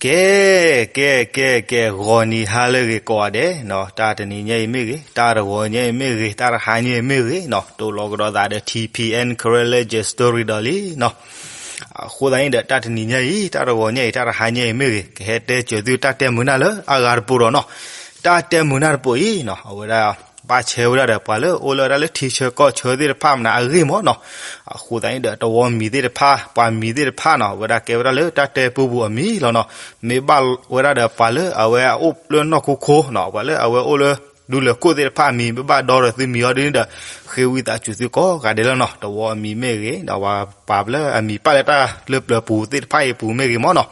ကဲ ကဲ ကဲ ကဲ ဂီၤနံၤဟါလၢအဂ့ၤကိးဂၤဒဲးနီၤ, တၢ်တနံၤညါအံၤမ့ၢ်ဂ့ၤ, တၢ်တဂီၤညါအံၤမ့ၢ်ဂ့ၤ, တၢ်တဟါညါအံၤမ့ၢ်ဂ့ၤနီၤ, တိၢ်လီၤကဒီးသးဒီး T P N Karen Legend Story ဒီးလံနီၤ. အဃိသတးန့ၣ်ဒီး တၢ်တနံၤညါအံၤ, တၢ်တဂီၤညါအံၤ, တၢ်တဟါညါအံၤမ့ၢ်ဂ့ၤ, ကဟဲတဲစၢၤသုတၢ်တဲမုာ်နၢ်လၢအဂၤတပိၤဒီးနီၤ. တၢ်တဲမုာ်နၢ်တပိၤအံၤနီၤ, အဝဲဒၣ် ဘၣ်ဆဲဝဲဒၣ်ဒီး ပှၤလၢအိၣ်လၢဝဲဒၣ်လၢထံဆၢကီၢ်ဆၢသ့ၣ်တဖၣ်မနုၤအဂ့ၢ်မ့ၢ်နီၤ. အဃိသတးန့ၣ်ဒီး တဝီမံၤသ့ၣ်တဖၣ်, ပှၤမံၤသ့ၣ်တဖၣ်နီၤ, အဝဲဒၣ်ကဲဝဲဒၣ်လၢတၢ်တဲပူပူၤအမံၤလီၤနီၤ. မ့ၢ်ဘၣ်ဝဲဒၣ်ဒီးပှၤလၢအဝဲအိၣ်လၢနီၢ်ခိခိနီၤ, ပှၤလၢအဝဲအိၣ်လၢဒူလၢၢ်ခိၣ်သ့ၣ်တဖၣ်အမံၤ မ့ၢ်ဘၣ်ဒီဒီးသုမံၤအီၤဒ်န့ၣ်ဒီး ဃ့ဝံသးစူၤသုကိးဂၤဒဲးလီၤနီၤ. တဝီအမံၤမ့ၢ်ဂ့ၤ, ဒီးပှၤပာ်လၢအမံၤပာ်လၢတၢ်လၢပျၢၤပူၤသ့ၣ်တဖၣ်အံၤပူၤမ့ၢ်ဂ့ၤမ့ၢ်နီၤ.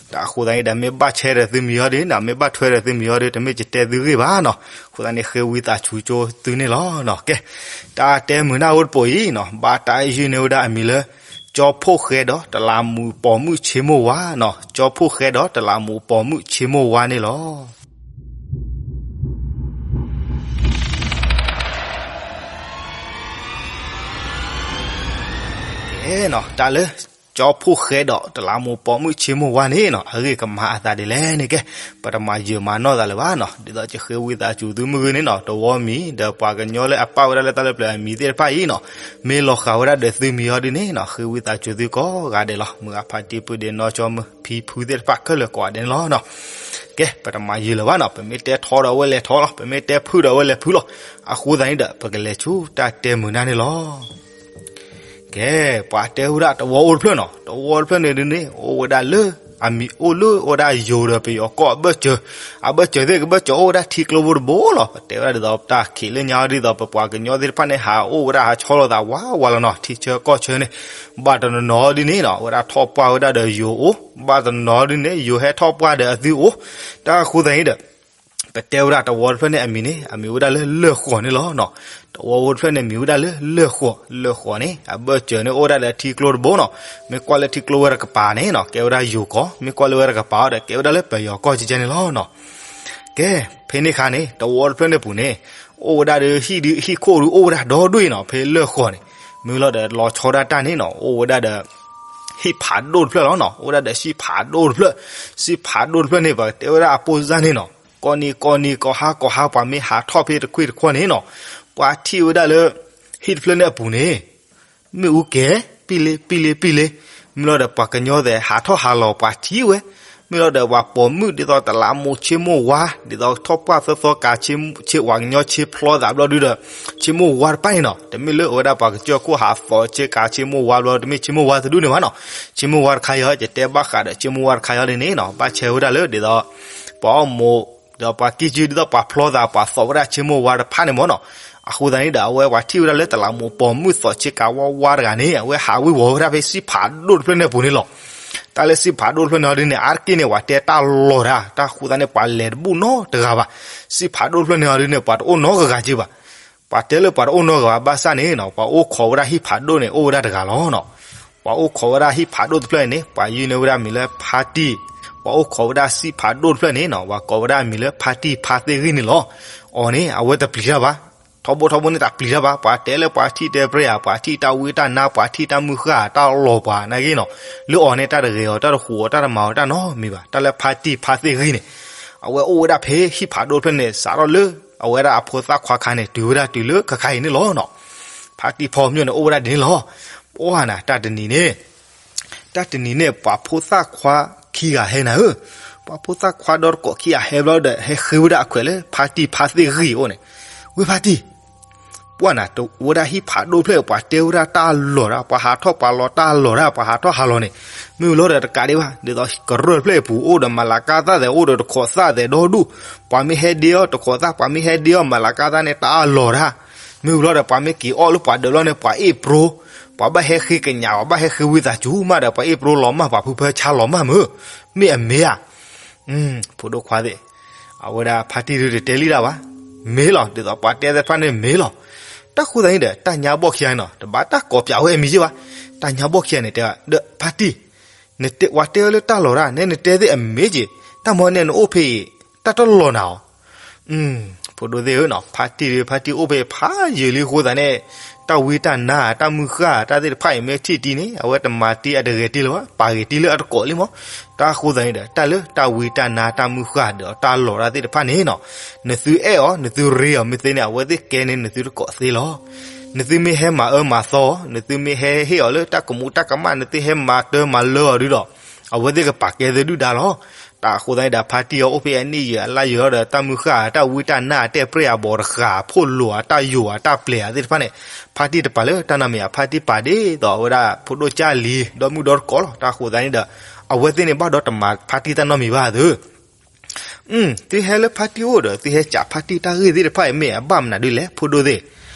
အဃိသတးန့ၣ်ဒီး မ့ၢ်ဘၣ်ဆဲဒီးသုမံၤအီၤဒ်န့ၣ်, မ့ၢ်ဘၣ်ထွဲဒီးသုမံၤအီၤဒီး တမ့ၢ်ကတဲသုဂ့ၢ်ဘၣ်နီၤ. အဃိသတးန့ၣ် ဃ့ဝံသးစူၤကၠိသုန့ၣ်လီၤနီၤ. ကဲ, တၢ်တဲမုာ်နၢ်အိၣ်တပိၤအံၤနီၤ, ဘၣ်တၢ်ယုၢ်န့ၢ်ဝဲဒၣ်အမံၤလၢ ကၠီဖှိၣ်ဃဲဒီးတလးမူးပိာ်မုၣ်ဆ့မိၢ်ဝါနီၤ. ကၠီဖှိၣ်ဃဲဒီးတလးမူးပိာ်မုၣ်ဆ့မိၢ်ဝါန့ၣ်လီၤ. ကဲနီၤ, တၢ်လၢ ကၠီဖှိၣ်ဃဲဒီးတလးမူးပိာ်မုၣ်ဆ့မိၢ်ဝါန့ၣ်နီၤ, အဂ့ၢ်ကမၤအသးဒ်လဲၣ်န့ၣ်ကဲ, ပတမၤယၢၤမၤနီၢ်သးလၢၤဘၣ်နီၤ. ဒ်သိးယဃ့ဝံသးစူၤသုမုၢ်ဂ့ၤန့ၣ်နီၤ, တဝီမံၤ ဒီးပှၤကညီလၢအပာ်ဝဲဒၣ်လၢတၢ်လၢပျၢၤအမံၤသ့ၣ်တဖၣ်အံၤနီၤ, မ့ၢ်လီၤဃာ်ဝဲဒၣ်ဒီးသုမံၤအီၤဒ်န့ၣ်နီၤ, ဃ့ဝံသးစူၤသုကိးဂၤဒဲးလီၤ. မုၢ်ဂၤဖါတံၢ် ပုၢ်ဒ့နီၢ်ကၠီ မုၢ်ဖံဖု သ့ၣ်တဖၣ်ခဲလၢာ်ကိးဂၤဒဲးန့ၣ်လီၤနီၤ. ကဲ, ပတမၤယၢၤလၢၤဘၣ်နီၤ, ပမ့ၢ်တဲထီဒီးအဝဲလဲၤထီလီၤ, ပမ့ၢ်တဲဖုးဒီးအဝဲလဲၤဖုးလီၤ. အဃိသတးန့ၣ်ဒီး ပကလဲၤဆူတၢ်တဲမုာ်နၢ်န့ၣ်လီၤ. ကဲ, ပှၤတဲဝဲဒၣ်တဝီအိၣ်တဖျၢၣ်နီၤ, တဝီတဖျၢၣ်န့ၣ်ဒ်န့ၣ် အိၣ်ဝဲဒၣ်လၢ အမံၤအိၣ်လၢအိၣ်ဝဲဒၣ်ယိၤဒီးပယီၤကီၢ်အဘၢၣ်စၢၤ, အဘၢၣ်စၢၤသ့ၣ်ကဘၢၣ်စၢၤအိၣ်ဝဲဒၣ်ထံကျိဖိတဘိလီၤ. ပတဲဝဲဒၣ်ဒ်သိးတၢ်ခံးလၢညါအီၤဒ်သိး ပပှၤကညီသ့ၣ်တဖၣ်န့ၣ် ဟးအိၣ်ဝဲဒၣ်ဟးဆီလီၤသးဝးဝးလီၤနီၤ, ထံဆၢကီၢ်ဆၢန့ၣ်, ဘၣ်တနီၤနီၤဒ်န့ၣ်နီၤ, အဝဲဒၣ်ထီၣ်ပှၢ်ဝဲဒၣ်ဒီးယိၤအိၣ်, ဘၣ်တနီၤနီၤဒ်န့ၣ် ယိၤဟဲထီၣ်ပှၢ်ဒီးအသုအိၣ်, တၢ်အဃိသတးန့ၣ်ဒီး ပတဲဝဲဒၣ်တဝီတဖျၢၣ်န့ၣ်အမံၤန့ၣ် အမံၤဝဲဒၣ်လၢလၢၢ်ဃိးန့ၣ်လီၤနီၤ. တဝီဖိတဖျၢၣ်န့ၣ် မံၤဝဲဒၣ်လၢလၢၢ်ဃိး, လၢၢ်ဃိးန့ၣ် အဘၢၣ်စၢၤန့ၣ် အိၣ်ဝဲဒၣ်လၢထံကျိတဘိနီၤ. မ့ၢ်ကွၢ်လၢထံကျိဝဲတကပၤန့ၣ်နီၤ ကဲဝဲဒၣ်ယိၤကီၢ်, မ့ၢ်ကွၢ်လၢဝဲတကပၤဒီး ကဲဝဲဒၣ်လၢပယီၤကီၢ်ကဲကဲန့ၣ်လီၤနီၤ. ကဲ, ဖဲန့ၣ်အခါန့ၣ် တဝီတဖျၢၣ်န့ၣ်ပူၤန့ၣ် အိၣ်ဝဲဒၣ်ဒီးဟံၣ်ဒုး ဟံၣ်ခိၣ်ဒုးအိၣ်ဝဲဒၣ်ဒီဒူၣ်အံၤနီၤ, ဖဲလၢၢ်ဃိးန့ၣ်, မ့ၢ်လီၤဒီးလီၤဆီဒၣ်တၢ်န့ၣ်နီၤ, အိၣ်ဝဲဒၣ်ဒီး ဟံၣ်ဖးဒိၣ်တဖျၢၣ်လီၤနီၤ, အိၣ်ဝဲဒၣ်ဒီးဟံၣ်ဖးဒိၣ်တဖျၢၣ်, ဟံၣ်ဖးဒိၣ်တဖျၢၣ်န့ၣ် ပှၤကတဲဝဲဒၣ်အပိၢ်စၢ်န့ၣ်နီၤ, ကိးနံၤကိးနံၤ ကိးဟါကိးဟါ ပှၤမ့ၢ်ဟးထီၣ်ဖဲတခွံၣ်တခွီၣ်န့ၣ်နီၤ, ပှၤထံၣ်ဝဲဒၣ်လၢ ဟံၣ်တဖျၢၣ်န့ၣ်အပူၤန့ၣ် မ့ၣ်အူကဲၤ ပံလ့ပံလ့ပံလ့, မ့ၢ်လီၤဒီးပှၤကညီသ့ၣ်ဟးထီၣ်ဟးလီၤပှၤထံၣ်ဝဲ, မ့ၢ်လီၤဒီးပှၤပိာ်မုၣ်ဒ်သိးတလးမူးဆ့မိၢ်ဝါ ဒ်သိးထီၣ်ပှၢ်သီသီကး ဆ့ဝၤကညီဆ့ဖျီသးဘျီဒုဒီး ဆ့မိၢ်ဝါတဖၣ်န့ၣ်နီၤ, တမ့ၢ်လၢအဝဲဒၣ်ပှၤကစၢၢ်ခိၣ်ဟးသီးဆ့ကၤဆ့မိၢ်ဝါဘျီ တမ့ၢ်ဆ့မိၢ်ဝါတဒူၣ်န့ၣ်ဘၣ်နီၤ, ဆ့မိၢ်ဝါတခါအံၤ ယတဲဘၣ်ဃးဒီးဆ့မိၢ်ဝါတခါအံၤဒ်န့ၣ်နီၤ, ဘၣ်ဆဲဝဲဒၣ်လၢဒ်သိး ပှၤအီၣ်မိၢ် ဒီးပှၤကံၢ်ကၢဒ်သိးပှၤဖျီသး ပှၤသီးဝဲဒၣ်ဆ့မိၢ်ဝါတဖၣ်န့ၣ်မ့ၢ်နီၤ, အဃိသတးန့ၣ်ဒီး အဝဲပှၤထံၣ်ဝဲဒၣ်လၢတလးမူးပိာ်မုၣ်သီးဆ့ကၤဝါဝါတဂၤန့ၣ် အဝဲဟးဝ့ၤဝီၤဝဲဒၣ်ဖဲစံၣ်ဖးဒိၣ်တဖျၢၣ်န့ၣ်အပူၤန့ၣ်လီၤ. တၢ်လၢစံၣ်ဖးဒိၣ်တဖျၢၣ်န့ၣ်အီၤဒ်န့ၣ် အါတက့ၢ်န့ၣ် ပှၤတဲတၢ်လီၤတၢ်, တၢ်ဃိသတးန့ၣ် ပှၤလဲၤတဘူၣ်နီတဂၤဘၣ်. စံၣ်ဖးဒိၣ်တဖျၢၣ်န့ၣ်အီၤဒ်န့ၣ် ပှၤတအိၣ်နီတဂၤက့ဘၣ်. ပှၤတဲလၢပှၤတအိၣ်နီတဂၤဘၣ်ဆၣ်န့ၣ်နီၤ, ပှၤအိၣ်ခိးဝဲဒၣ်ဟံၣ်ဖးဒိၣ်န့ၣ် အိၣ်ဝဲဒၣ်တဂၤလီၤနီၤ. ပှၤအိၣ်ခိးဝဲဒၣ်ဟံၣ်ဖးဒိၣ်တဖျၢၣ်န့ၣ် ပှၤယုၢ်န့ၢ်ဝဲဒၣ်မံၤလၢဖါတံၢ်, ပှၤအိၣ်ခိးဝဲဒၣ်စံၣ်ဖးဒိၣ်တဖျၢၣ်န့ၣ်နီၤ, ပှၤကိးဝဲဒၣ်မံၤလၢဖါတံၢ်ဖါသ့ၣ်ဂံၢ်န့ၣ်လီၤ. အီၤန့ၣ် အဝဲတပျံၤတၢ်ဘၣ်, ထီဘိထီဘိန့ၣ်တပျံၤတၢ်ဘၣ်, ပှၤတဲလၢပှၤထံၣ်တဲပြဲဧါ, ပှၤထံၣ်တၢ်ဝံတၢ်နါ, ပှၤထံၣ်တၢ်မုၢ်ဃၢ် တၢ်လီၤပှၤနာ်က့နီၤ, လၢအီၤန့ၣ် တၢ်တဂ့ၤအီၤ, တၢ်တဟူးအီၤ, တၢ်တမၤအီၤ, တၢ်နီတမံၤဘၣ်. တၢ်လၢဖါတံၢ်ဖါသ့ၣ်ဂံၢ်န့ၣ် အဝဲအိၣ်ဝဲဒၣ်ဖဲဟံၣ်ဖးဒိၣ်တဖျၢၣ်န့ၣ် စးထီၣ်လၢ အဝဲဒၣ်အဖိသၣ်ခွါခါန့ၣ် တုၤဝဲဒၣ်တုၤလၢခဲခါအံၤန့ၣ်လီၤနီၤ. ဖါတံၢ်ဖီမၠိၣ်န့ၣ် အိၣ်ဝဲဒၣ်ဒ်န့ၣ်လီၤ. ပှၢ်နၤ တၢ်တနံၤန့ၣ်, တၢ်တနံၤန့ၣ် ပှၤဖိသၣ်ခွါခံဂၤဟဲနၤဧၢ, ပှၤဖိသၣ်ခွါဒီတကိးခံဂၤဟဲဘျီဒီး ဟဲဃ့ဝဲဒၣ်အခွဲးလၢဖါတံၢ်ဖါသ့ၣ်ဂံၢ်အအိၣ်န့ၣ်, ဝ့ၢ်ဖါတံၢ် ပှၢ်နၤ တဝဲဒၣ်ဟံၣ်ဖးဒိၣ်တဖျၢၣ် ပှၤတဲဝဲဒၣ်တၢ်လီၤတၢ်, ပှၤဟးထီၣ်ပှၤလီၤတၢ်လီၤတၢ်, ပှၤဟးထီၣ်ဟးလီၤန့ၣ်, မ့ၢ်ဝံၤလီၤဒီးတကးဒံးဘၣ်, ဒ်သိးကရၢၢ်တဖျၢၣ်အပူၤ အိၣ်ဒီးမၤလၤကါသၣ်သဲး အိၣ်ဒီးတခိးသၣ်သဲးဒီဒူၣ်, ပှၤမ့ၢ်ဟဲဒ့အီၤတခိးသၣ်, ပှၤမ့ၢ်ဟဲဒ့အီၤ မၤလၤကါသၣ်န့ၣ် တၢ်လီၤတၢ်, မ့ၢ်ဝံၤလီၤဒီး ပှၤမ့ၢ်က့ၤအီၣ်လၢပှၤဒၢးဘျီန့ၣ် ပှၤအ့ၣ်ပြိ, ပှၤဘၣ်ဟဲဃ့ကညး, ပှၤဘၣ်ဟဲဃ့ဝံသးစူၤမးဒီး ပှၤအ့ၣ်ပြိလီၤမၢ်, ပှၤဖုဖၢဆါလီၤမၢ်မ့ၢ်, မ့ၢ်အမ့ၢ်ဧါ. ဖိဒိၣ်ခွါသ့ၣ်, အဝဲဒၣ်ဖါတံၢ်ဒုးတတဲလံတၢ်ဘၣ်, မ့ၢ်လီၤ, ဒ်သိးပှၤတဲသ့ၣ်တဖၣ်န့ၣ်မ့ၢ်လီၤ. တၢ်ဃိသတးန့ၣ်ဒီး တၢ်ညါဘီၣ်ခံဂၤန့ၣ်နီၤ တဘၣ်တၢ်ကိးပၠးဝဲအမံၤယ့ၢ်ဘၣ်, တၢ်ညါဘီၣ်ခံဂၤန့ၣ်တဲ, ဒီးဖါတံၢ်, နတဲဝဲတဲဝဲလၢတၢ်လီၤတၢ် နဲနတဲသ့ၣ်အမ့ၢ်က့ၤ, တၢ်မၤန့ၣ်နအိၣ်ဖဲအံၤ, တၢ်တလီၤနၤဧိၤ. ဖိဒိၣ်သ့ၣ်ဧၢနီၤ, ဖါတံၢ်ဒုး ဖါတံၢ်အိၣ်ဖဲအံၤဖးယံာ်လံအဃိသတးန့ၣ် တၢ်ဝံတၢ်နါ တၢ်မုၢ်ဃၢ် တၢ်သ့ၣ်တဖၣ်အံၤ မ့ၢ်ထံၣ်တံၢ်န့ၣ် အဝဲတမၤတ့ၢ်အတဂဲၤတ့ၢ်လၢၤဘၣ်, ပာ်ဂဲၤတ့ၢ်လၢအတကိးလံမး. တၢ်ဃိသတးန့ၣ်ဒီး တၢ်လၢတၢ်ဝံတၢ်နါ တၢ်မုၢ်ဃၢ်ဒီးတၢ်လီၤတၢ်သ့ၣ်တဖၣ်န့ၣ်နီၤ, နသုအဲၣ်အီၤ နသုရ့အီၤမ့ၢ်သ့န့ၣ် အဝဲသ့ၣ်ကဲန့ၢ်နသုတကိးသ့လီၤ. နသုမ့ၢ်ဟဲမၤအၢမၤသီအီၤ, နသုမ့ၢ်ဟဲဟ့ၣ်အီၤလၢတၢ်ကမူးတၢ်ကမၣ်, နသုဟဲမၤတၢ်မၤလၢအီၤဒုဒီး အဝဲသ့ၣ်ကပာ်ကဲသုဒုၣ်ဒါလီၤ. တၢ်ဃိသတးန့ၣ်ဒီး ဖါတံၢ်အီၤအိၣ်ဖဲအနံၣ်ယဲၢ်အလါယဲၢ်ဒီး တၢ်မုၢ်ဃၢ် တၢ်ဝံတၢ်နါ အတဲပြဲၢ်အဘီၣ်တဃာ် အဖိၣ်လိာ် အတၢ်ယိာ် အတၢ်ပျဲၤ အသ့ၣ်တဖၣ်န့ၣ် ဖါတံၢ်တပာ်လၢတၢ်နီတမံၤဧါ, ဖါတံၢ်ပာ်ဒ်သိးအဝဲဒၣ် ဖိဒိၣ်ကၢ်လံၤ ဒီမုၣ်ဒီတကိးလီၤ. တၢ်ဃိသတးန့ၣ်ဒီး အဝဲသ့ၣ်န့ၣ် ဘၣ်ဒီးတမၤဖါတံၢ်တၢ်နီတမံၤဘၣ်သု. သုဟဲလၢဖါတံၢ်အိၣ်ဒီး သုဟဲကးဖါတံၢ်တၢ်ဂ့ၢ်သ့ၣ်တဖၣ်အံၤ မ့ၢ်အဘၣ်မနုၤဒ်လဲၣ် ဖိဒိၣ်သ့ၣ်.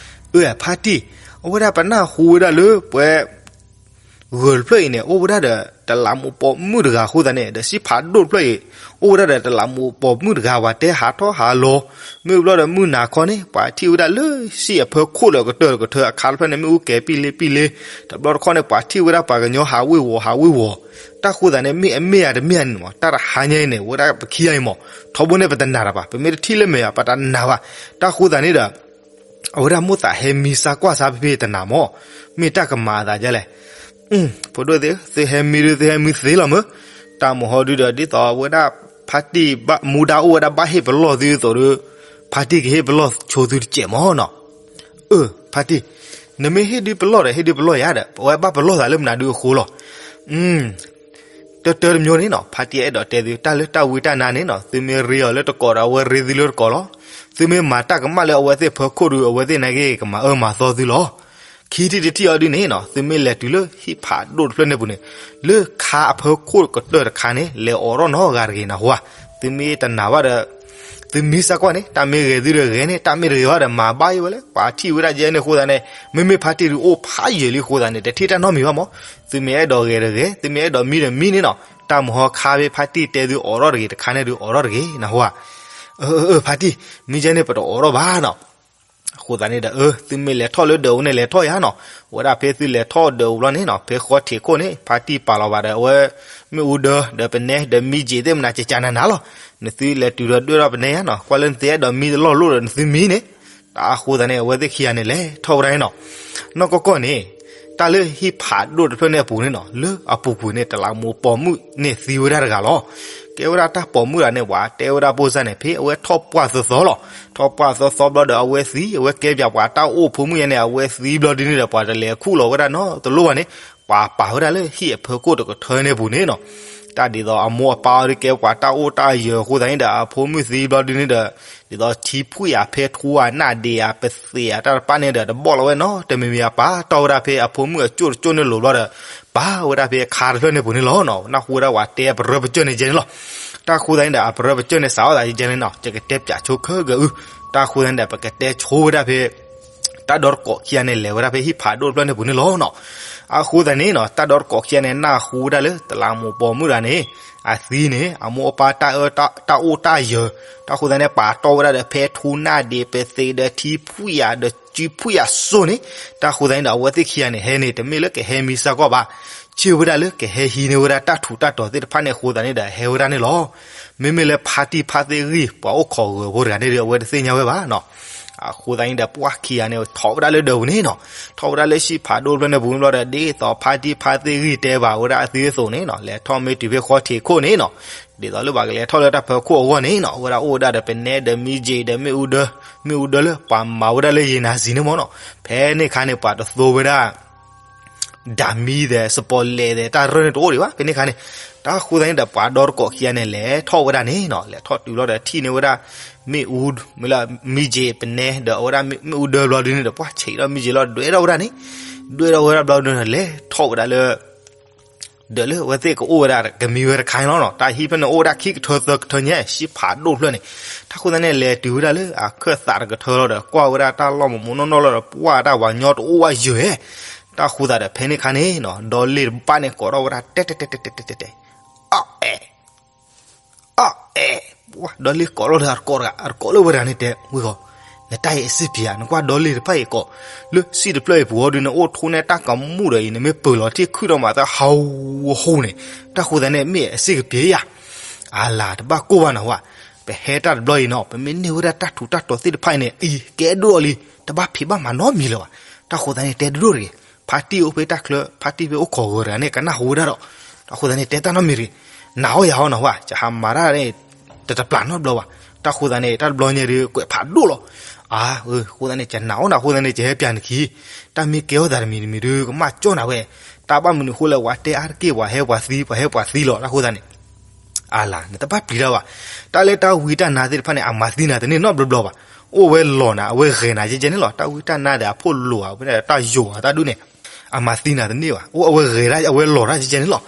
အၢ ဖါတံၢ်, အဝဲဒၣ်ပနၢ်ဟူဝဲဒၣ်လၢပှဲၤ ဂၢၤတဖျၢၣ်အံၤန့ၣ် အိၣ်ဝဲဒၣ်ဒီး တလးမူးပိာ်မုၣ်တဂၤအဃိသတးန့ၣ် ဒီးစံၣ်ဖးဒိၣ်တဖျၢၣ်အံၤ အိၣ်ဝဲဒၣ်ဒီးတလးမူးပိာ်မုၣ်တဂၤ ပှၤတဲဟးထီၣ်ဟးလီၤ. မ့ၢ်ဘျီဒီးမုၢ်နၤခီန့ၣ် ပှၤထံၣ်ဝဲဒၣ်လၢစံၣ်အဖၢခိၣ်လၢကတၢၢ်တကတၢၢ်အခါတဖျၢၣ်န့ၣ် မ့ၣ်အူကဲၤပံၣ်လ့ပံၣ်လ့, တဘျီတခီၣ်န့ၣ် ပှၤထံၣ်ဝဲဒၣ်ပှၤကညီဟးဝ့ၤဝီၤဟးဝ့ၤဝီၤ. တၢ်ဃိသတးန့ၣ် မ့ၢ်အမ့ၢ်ဧါတမ့ၢ်ဧါန့ၣ်မး တၢ်တဟါညါအံၤန့ၣ် ဝဲဒၣ်ပခံဂၤအံၤမး ထီဘိန့ၣ်ပတနာ်တၢ်ဘၣ်, ပမ့ၢ်တထံၣ်လၢမဲာ်ဘၣ် ပတနာ်ဘၣ်. တၢ်ဃိသတးန့ၣ်ဒီး အဝဲဒၣ်မိၣ်သးဟဲမံစၢ်ကွၢ်စၢ်ဖဲဖဲတနာ်မး, မ့ၢ်တၢ်ကမၤအသးဒ်လဲၣ်. ဖိဒိၣ်သ့ၣ်, သုဟဲမံဒုး သုဟဲမံသ့လီၤမၢ်. တၢ်မုၢ်ဟီဒုဒီး ဒ်သိးအဝဲဒၣ် ဖါတံၢ်ဘၣ်မူဒါအိၣ်ဝဲဒၣ်ဘၣ်ဟ့ၣ်ပလီၢ်သုအသိးဒီး ဖါတံၢ်ကဟ့ၣ်ပလီၢ်ဆိသုတစဲးမးနီၤ. အၢ ဖါတံၢ်, နမ့ၢ်ဟ့ၣ်ဒုးပလီၢ်ဒီး ဟ့ၣ်ဒုးပလီၢ်ယၤဒီး အဝဲဘၣ်ပလီၢ်သးလၢမနုၤဒုးအဃိလီၤ. တၢတၢတမံၤန့ၣ်နီၤ ဖါတံၢ်အဲၣ်ဒိးတဲသု တၢ်လၢတၢ်ဝံတၢ်နါန့ၣ်နီၤ သုမ့ၢ်ရ့အီၤလၢတကိးဒီး အဝဲရ့သုလၢတကိးလီၤ. သုမ့ၢ်မၤတၢ်ကမၣ်လၢအဝဲသ့ၣ်ဖၢခိၣ်ဒုး အဝဲသ့ၣ်နာ်က့ကမၤအၢမၤသီသုလီၤ. ခံထံၣ်တထံၣ်အီၤဒုန့ၣ်နီၤ သုမ့ၢ်လဲၤတုၤလၢဟံၣ်ဖးဒိၣ်တဖျၢၣ်န့ၣ်ပူၤန့ၣ် လၢခါအဖၢခိၣ်ကတၢၢ်တခါန့ၣ် လဲၤအိးထီၣ်နီတဂၤတဂ့ၤနၢ်ဟူဧါ. သုမ့ၢ်တနာ်ဘၣ်ဒီး သုမံစၢ်ကွၢ်န့ၣ် တၢ်မ့ၢ်ဂဲၤသုဒီးဂဲၤန့ၣ် တၢ်မ့ၢ်တဂဲၤဘၣ်ဒီးမၤဘၣ်အံၤဝဲလၢ ပှၤထံၣ်ဝဲဒၣ်ယဲန့ၣ်အဃိသတးန့ၣ် မ့မ့ၢ်ဖါတံၢ်ဒုးအိၣ်ဖးယံာ်လံအဃိသတးန့ၣ် တထံၣ်တၢ်နီတမံၤဘၣ်မး. သုမ့ၢ်အဲၣ်ဒိးဂဲၤဒီးဂဲၤ သုမ့ၢ်အဲၣ်ဒိးမံဒီးမံန့ၣ်နီၤ တၢ်မုၢ်ဟီခါဖဲဖါတံၢ်တဲသုအိးထီၣ်တဂ့ၤတခါန့ၣ်ဒုးအိးထီၣ်တဂ့ၤနၢ်ဟူဧါ. အၢ ဖါတံၢ် မံယဲန့ၣ်ပတအိးထီၣ်ဘၣ်နီၤ. အဃိသတးန့ၣ်ဒီး အၢ သုမ့ၢ်လဲၤထီၣ်လၢဒၢးပူၤန့ၣ် လဲၤထီၣ်ယၤနီၤ. ဝဲဒၣ်ဖဲသုလဲၤထီၣ်ဒၢးပူၤဘျီန့ၣ်နီၤ ဖဲဃီထံးခိၣ်န့ၣ် ဖါတံၢ်ပာ်လီၤဘၣ်ဒီး အဝဲ မ့ၣ်အူဒၢ ဒီးပနဲ ဒီးမံယံာ်သ့ၣ်မနၤ ကကနၤနၤလီၤ. နသုလဲၤတုၤဒီးဒွဲၣ်ထီၣ်ပနဲယၤနီၤ ကွၢ်လၢနသုအဲၣ်ဒိးမံတလီၢ်လိၣ်ဒီးနသုမံန့ၣ်. တၢ်အဃိသတးန့ၣ် အဝဲသ့ၣ်ခံဂၤန့ၣ်လဲၤထီၣ်ဝဲဒၣ်န့ၣ်နီၤ. နီၢ်ကီၢ်ကီၢ်န့ၣ် တၢ်လၢဟံၣ်ဖးဒိၣ်တဖျၢၣ်န့ၣ်အပူၤန့ၣ်နီၤ လၢအပူၤကွံာ်န့ၣ် တလးမူးပိာ်မုၣ်န့ၣ်သံဝဲဒၣ်တဂၤလီၤ. ကဲဝဲဒၣ်တၢ်ပိာ်မုၣ်တဂၤန့ၣ် ပှၤတဲဝဲဒၣ်ပိၢ်စၢ်န့ၣ် ဖဲအဝဲထီၣ်ပှၢ်သီသီလီၤ. ထီၣ်ပှၢ်သီသီဘျီဒီးအဝဲသံ အဝဲကဲပၠးပှၤတၢ်အိၣ်ဖိမုၣ်ယဲန့ၣ် အဝဲသံဘျီဒုန့ၣ်ဒီး ပှၤတလဲၤခူၣ်လီၤဝဲဒၣ်နီတလိၣ်ဘၣ်န့ၣ် ပှၤပာ်ဝဲဒၣ်လၢဟံၣ်အဖၢခိၣ်တကထၢန့ၣ်ပူၤန့ၣ်နီၤ. တၢ်ဒ်သိးအမိၢ်အပၢ်အီၤဒုးကဲပှၤတၢ်အိၣ်တၢ်ယၢၤအဃိသတးန့ၣ်ဒီး အဖိမုၣ်သံဘျီဒုန့ၣ်ဒီး ဒ်သိးထံဖှံၣ်ဧါ ဖဲထူဧါ နၢ်ဒ့ဧါ ပသ့ၣ်ဧါ တၢ်တဖၣ်န့ၣ်ဒီး တဘီၣ်လီၤဝဲနီတမံၤမံၤ အပာ်တီၢ်ဝဲဒၣ်ဖဲအဖိမုၣ်အကၠိၣ်တကၠိၣ်န့ၣ်လိၤဘျီဒီး ပာ်ဝဲဒၣ်ဖဲအခါတဖျၢၣ်န့ၣ်ပူၤန့ၣ်လီၤနီၤ. နၢ်ဟူဝဲဒၣ်ပှၤတဲအပရၢပကၢၢ်န့ၣ်ကဲန့ၣ်လီၤ. တၢ်ဃိသတးန့ၣ်ဒီး အပရၢပကၢၢ်န့ၣ်စးထီၣ်သးယဲန့ၣ်နီၤ ယကတဲပၠးဆိခဲကအု တၢ်ဃိသတးန့ၣ်ဒီး ပကတဲဆိဝဲဒၣ်ဖဲ တၢ်ဒီတကိးခံဂၤန့ၣ် လဲၤဝဲဒၣ်ဖဲဟံၣ်ဖးဒိၣ်တဖျၢၣ်န့ၣ်ပူၤန့ၣ်လီၤနီၤ. အဃိသတးန့ၣ်နီၤ တၢ်ဒီတကိးခံဂၤန့ၣ် နၢ်ဟူဝဲဒၣ်လၢ တလးမူးပိာ်မုၣ်တဂၤန့ၣ် အသံန့ၣ် အမိၢ်အပၢ်တၢ်အၢ တၢ်အိၣ်တၢ်ယၢၤ တၢ်ဃိသတးန့ၣ် ပာ်တီၢ်ဝဲဒၣ်ဒီး ဖဲထူ နၢ်ဒ့ ပသ့ဒီးထံဖှံၣ်ဧါ ဒီးစုဖှံၣ်ဧါစိန့ၣ် တၢ်ဃိသတးန့ၣ်ဒီး အဝဲသ့ၣ်ခံဂၤန့ၣ် ဟဲန့ၣ် တမ့ၢ်လၢကဟဲမံစၢ်ကွၢ်ဘၣ်, ဆ့ၣ်ဝဲဒၣ်လၢကဟဲဟံးန့ၢ်ဝဲဒၣ်တၢ်ထူးတၢ်တီၤသ့ၣ်တဖၣ်န့ၣ်အဃိသတးန့ၣ်ဒီး ဟဲဝဲဒၣ်န့ၣ်လီၤ. မ့မ့ၢ်လၢဖါတံၢ်ဖါသ့ၣ်ဂံၢ် ပှၤအိၣ်ခိးဂၢၤဖိတဂၤန့ၣ်ဒီး အဝဲတသ့ၣ်ညါဝဲဘၣ်နီၤ. အဃိသတးန့ၣ်ဒီး ပှၢ်ခံဂၤန့ၣ် ထီၣ်ဝဲဒၣ်လၢဒၢးပူၤန့ၣ်နီၤ, ထီၣ်ဝဲဒၣ်လၢဟံၣ်ဖးဒိၣ်တဖျၢၣ်န့ၣ်ပူၤဘျီဒီး ဒ်သိးဖါတံၢ်ဖါသ့ၣ်ဂံၢ်တဲဘၣ်ဝဲဒၣ်အသုအသိးန့ၣ်နီၤ လဲၤထီၣ်မ့ၢ်တုၤဖဲဃီထံးခိၣ်န့ၣ်နီၤ, ဒ်သိးလၢပှၤကလဲၤထီၣ်လၢတၢ်ဖၢခိၣ်အဂီၢ်န့ၣ်နီၤ အဝဲဒၣ်အိၣ်ဝဲဒၣ်ဒီးပနဲဒီးမံယံာ်ဒီးမ့ၣ်အူဒၢ, မ့ၣ်အူဒၢလၢပှၤမၤဝဲဒၣ်လၢယံာ်နၤစံၤန့ၣ်မ့ၢ်နီၤ, ဖဲန့ၣ်အခါန့ၣ် ပှၤတသိဝဲဒၣ် ဒၣ်မံသဲး စပီးလဲးသဲး တၢ်ရၢၢ်န့ၣ်တအိၣ်ဒံးဘၣ် ဖဲန့ၣ်အခါန့ၣ်, တၢ်ဃိသတးန့ၣ်ဒီး ပှၤဒီတကိးခံဂၤန့ၣ် လဲၤထီၣ်ဝဲဒၣ်န့ၣ်နီၤ, လဲၤထီၣ်တုၤလီၤဒီးထံၣ်န့ၢ်ဝဲဒၣ် မ့ၣ်အူ, မ့ၢ်လၢမံယံာ်ပနဲ ဒီးအဝဲဒၣ်မ့ၣ်အူဒၢဘျီဒုန့ၣ်ဒီး ပှၢ်ဆံးထီၣ်မံယံာ်လီၤ ဒွဲၣ်ထီၣ်ဝဲဒၣ်န့ၣ်, ဒွဲၣ်ထီၣ်ဝဲဒၣ်ဘျီဒုန့ၣ် လဲၤထီၣ်ဝဲဒၣ်လၢ ဒီးလၢအဝဲသ့ၣ်ကအိၣ်ဝဲဒၣ်ကမံဝဲတခါန့ၣ်လီၤနီၤ, တၢ်ဟံၣ်ဖဲန့ၣ်အိၣ်ဝဲဒၣ်ခံကထၢသၢကထၢညါ ဟံၣ်ဖးဒိၣ်တဖျၢၣ်န့ၣ်, တၢ်ဃိသတးန့ၣ် လဲၤတုၤဝဲဒၣ်လၢအခၢၣ်သးတကထၢလီၤဒီး ကွၢ်ဝဲဒၣ်တၢ်လီၢ်မူးမူးနီၢ်နီၢ်လီၤဒီး ပှၢ်တၢ်ပှၤကညီတအိၣ်ဝဲယဲၢ်, တၢ်ဃိသတးဒီး ဖဲန့ၣ်အခါန့ၣ်နီၤ ဒီလ့ၢ်တဘၣ်န့ၣ် ကိးထီၣ်ဝဲဒၣ် တဲတဲတဲတဲတဲတဲတဲတဲ, အီၣ်အဲၣ် အီၣ်အဲၣ်, ဒီလ့ၢ်ကိးထီၣ်လၢအတကိးတဂၤ အတကိးလၢဝဲတဂၤန့ၣ်တဲ ဝံၤဃီ, နတၢ်အံၤအစ့ၢ်ကီးဧါ, နကွၢ်ဒီလ့ၢ်တဖၣ်အံၤကိး, လၢစံၣ်တဖျၢၣ်အံၤပူၤအီၤဒုး နအိၣ်ထူန့ၢ်တၢ်ကမူၣ်ဒီးအံၤ နမ့ၢ်ပၢၤလီၤထံၣ်ခုၣ်ဒီးမၤသးဟးဟူဟူန့ၣ်, တၢ်ဃိသတးန့ၣ် မ့ၢ်အစ့ၢ်ကီးဧါ, အလၤတဘၣ်ကိၢ်ဘၣ်နဟူဧါ, ပဟဲတၢ်တဘျီအံၤနီၤ ပမ့ၢ်န့ၢ်ဝဲဒၣ်တၢ်ထူးတၢ်တီၤသ့ၣ်တဖၣ်အံၤန့ၣ် အံၤကဲဒိၣ်အီၤလံ, တဘၣ်ဖံးဘၣ်မၤနီတမံၤလၢၤဘၣ် တၢ်ဃိသတးန့ၣ် တဲတဒိၣ်တဂ့ၤ, ဖါတံၢ်အိၣ်ဖဲတၢ်ချၢ, ဖါတံၢ်ဖဲအိၣ်ခိးဂၢၤတဂၤန့ၣ် ကနၣ်ဟူဝဲဒၣ်ဒီး, တၢ်ဃိသတးန့ၣ် တဲတၢ်နီတမံၤတဂ့ၤ, နာ်အီၣ်ယၤအီၤနီၤဝဲ, ယဟးမၤတၢ်န့ၣ် တတပျၢ်နီတဘျီဘၣ်, တၢ်ဃိသတးန့ၣ် တၢ်တဘျီညါဒီး ကွဲးဖးဒိၣ်လီၤ. အါ, အဃိသတးန့ၣ် ယနာ်အီၣ်နၤအဃိသတးန့ၣ် ယဟဲပျၢ်နခံ, တၢ်မ့ၢ်ကဲထီၣ်သးတမံၤတမံၤဒီး ကမၣ်ကၠီၣ်နၤဝဲ, တၢ်ဘၣ်မနုၤအဃိလဲၣ် ဝဲတဲအါတက့ၢ် ပှၤဟဲပှၤသံ ပှၤဟဲပှၤသံလီၤ တၢ်ဃိသတးန့ၣ် အါလၢ် နတဘၣ်ပျံၤတၢ်ဘၣ်, တၢ်လၢတၢ်ဝံတၢ်နါသ့ၣ်တဖၣ်န့ၣ် အမၤသံနၤတန့ၢ်နီတဘျီဘျီဘၣ်, အိၣ်ဝဲလီၤနၤ အဝဲဂဲၤနၤကဲကဲန့ၣ်လီၤ, တၢ်ဝံတၢ်နါဒီးအဖိလိာ်ဧါ ဝဲဒၣ်တၢ်ယိာ်ဧါ တၢ်ဒူၣ်န့ၣ် အမၤသံနၤတန့ၢ်ဘၣ်, အိၣ်အဝဲဂဲၤဒၣ် အဝဲလီၤတၢ်ကဲကဲန့ၣ်လီၤ.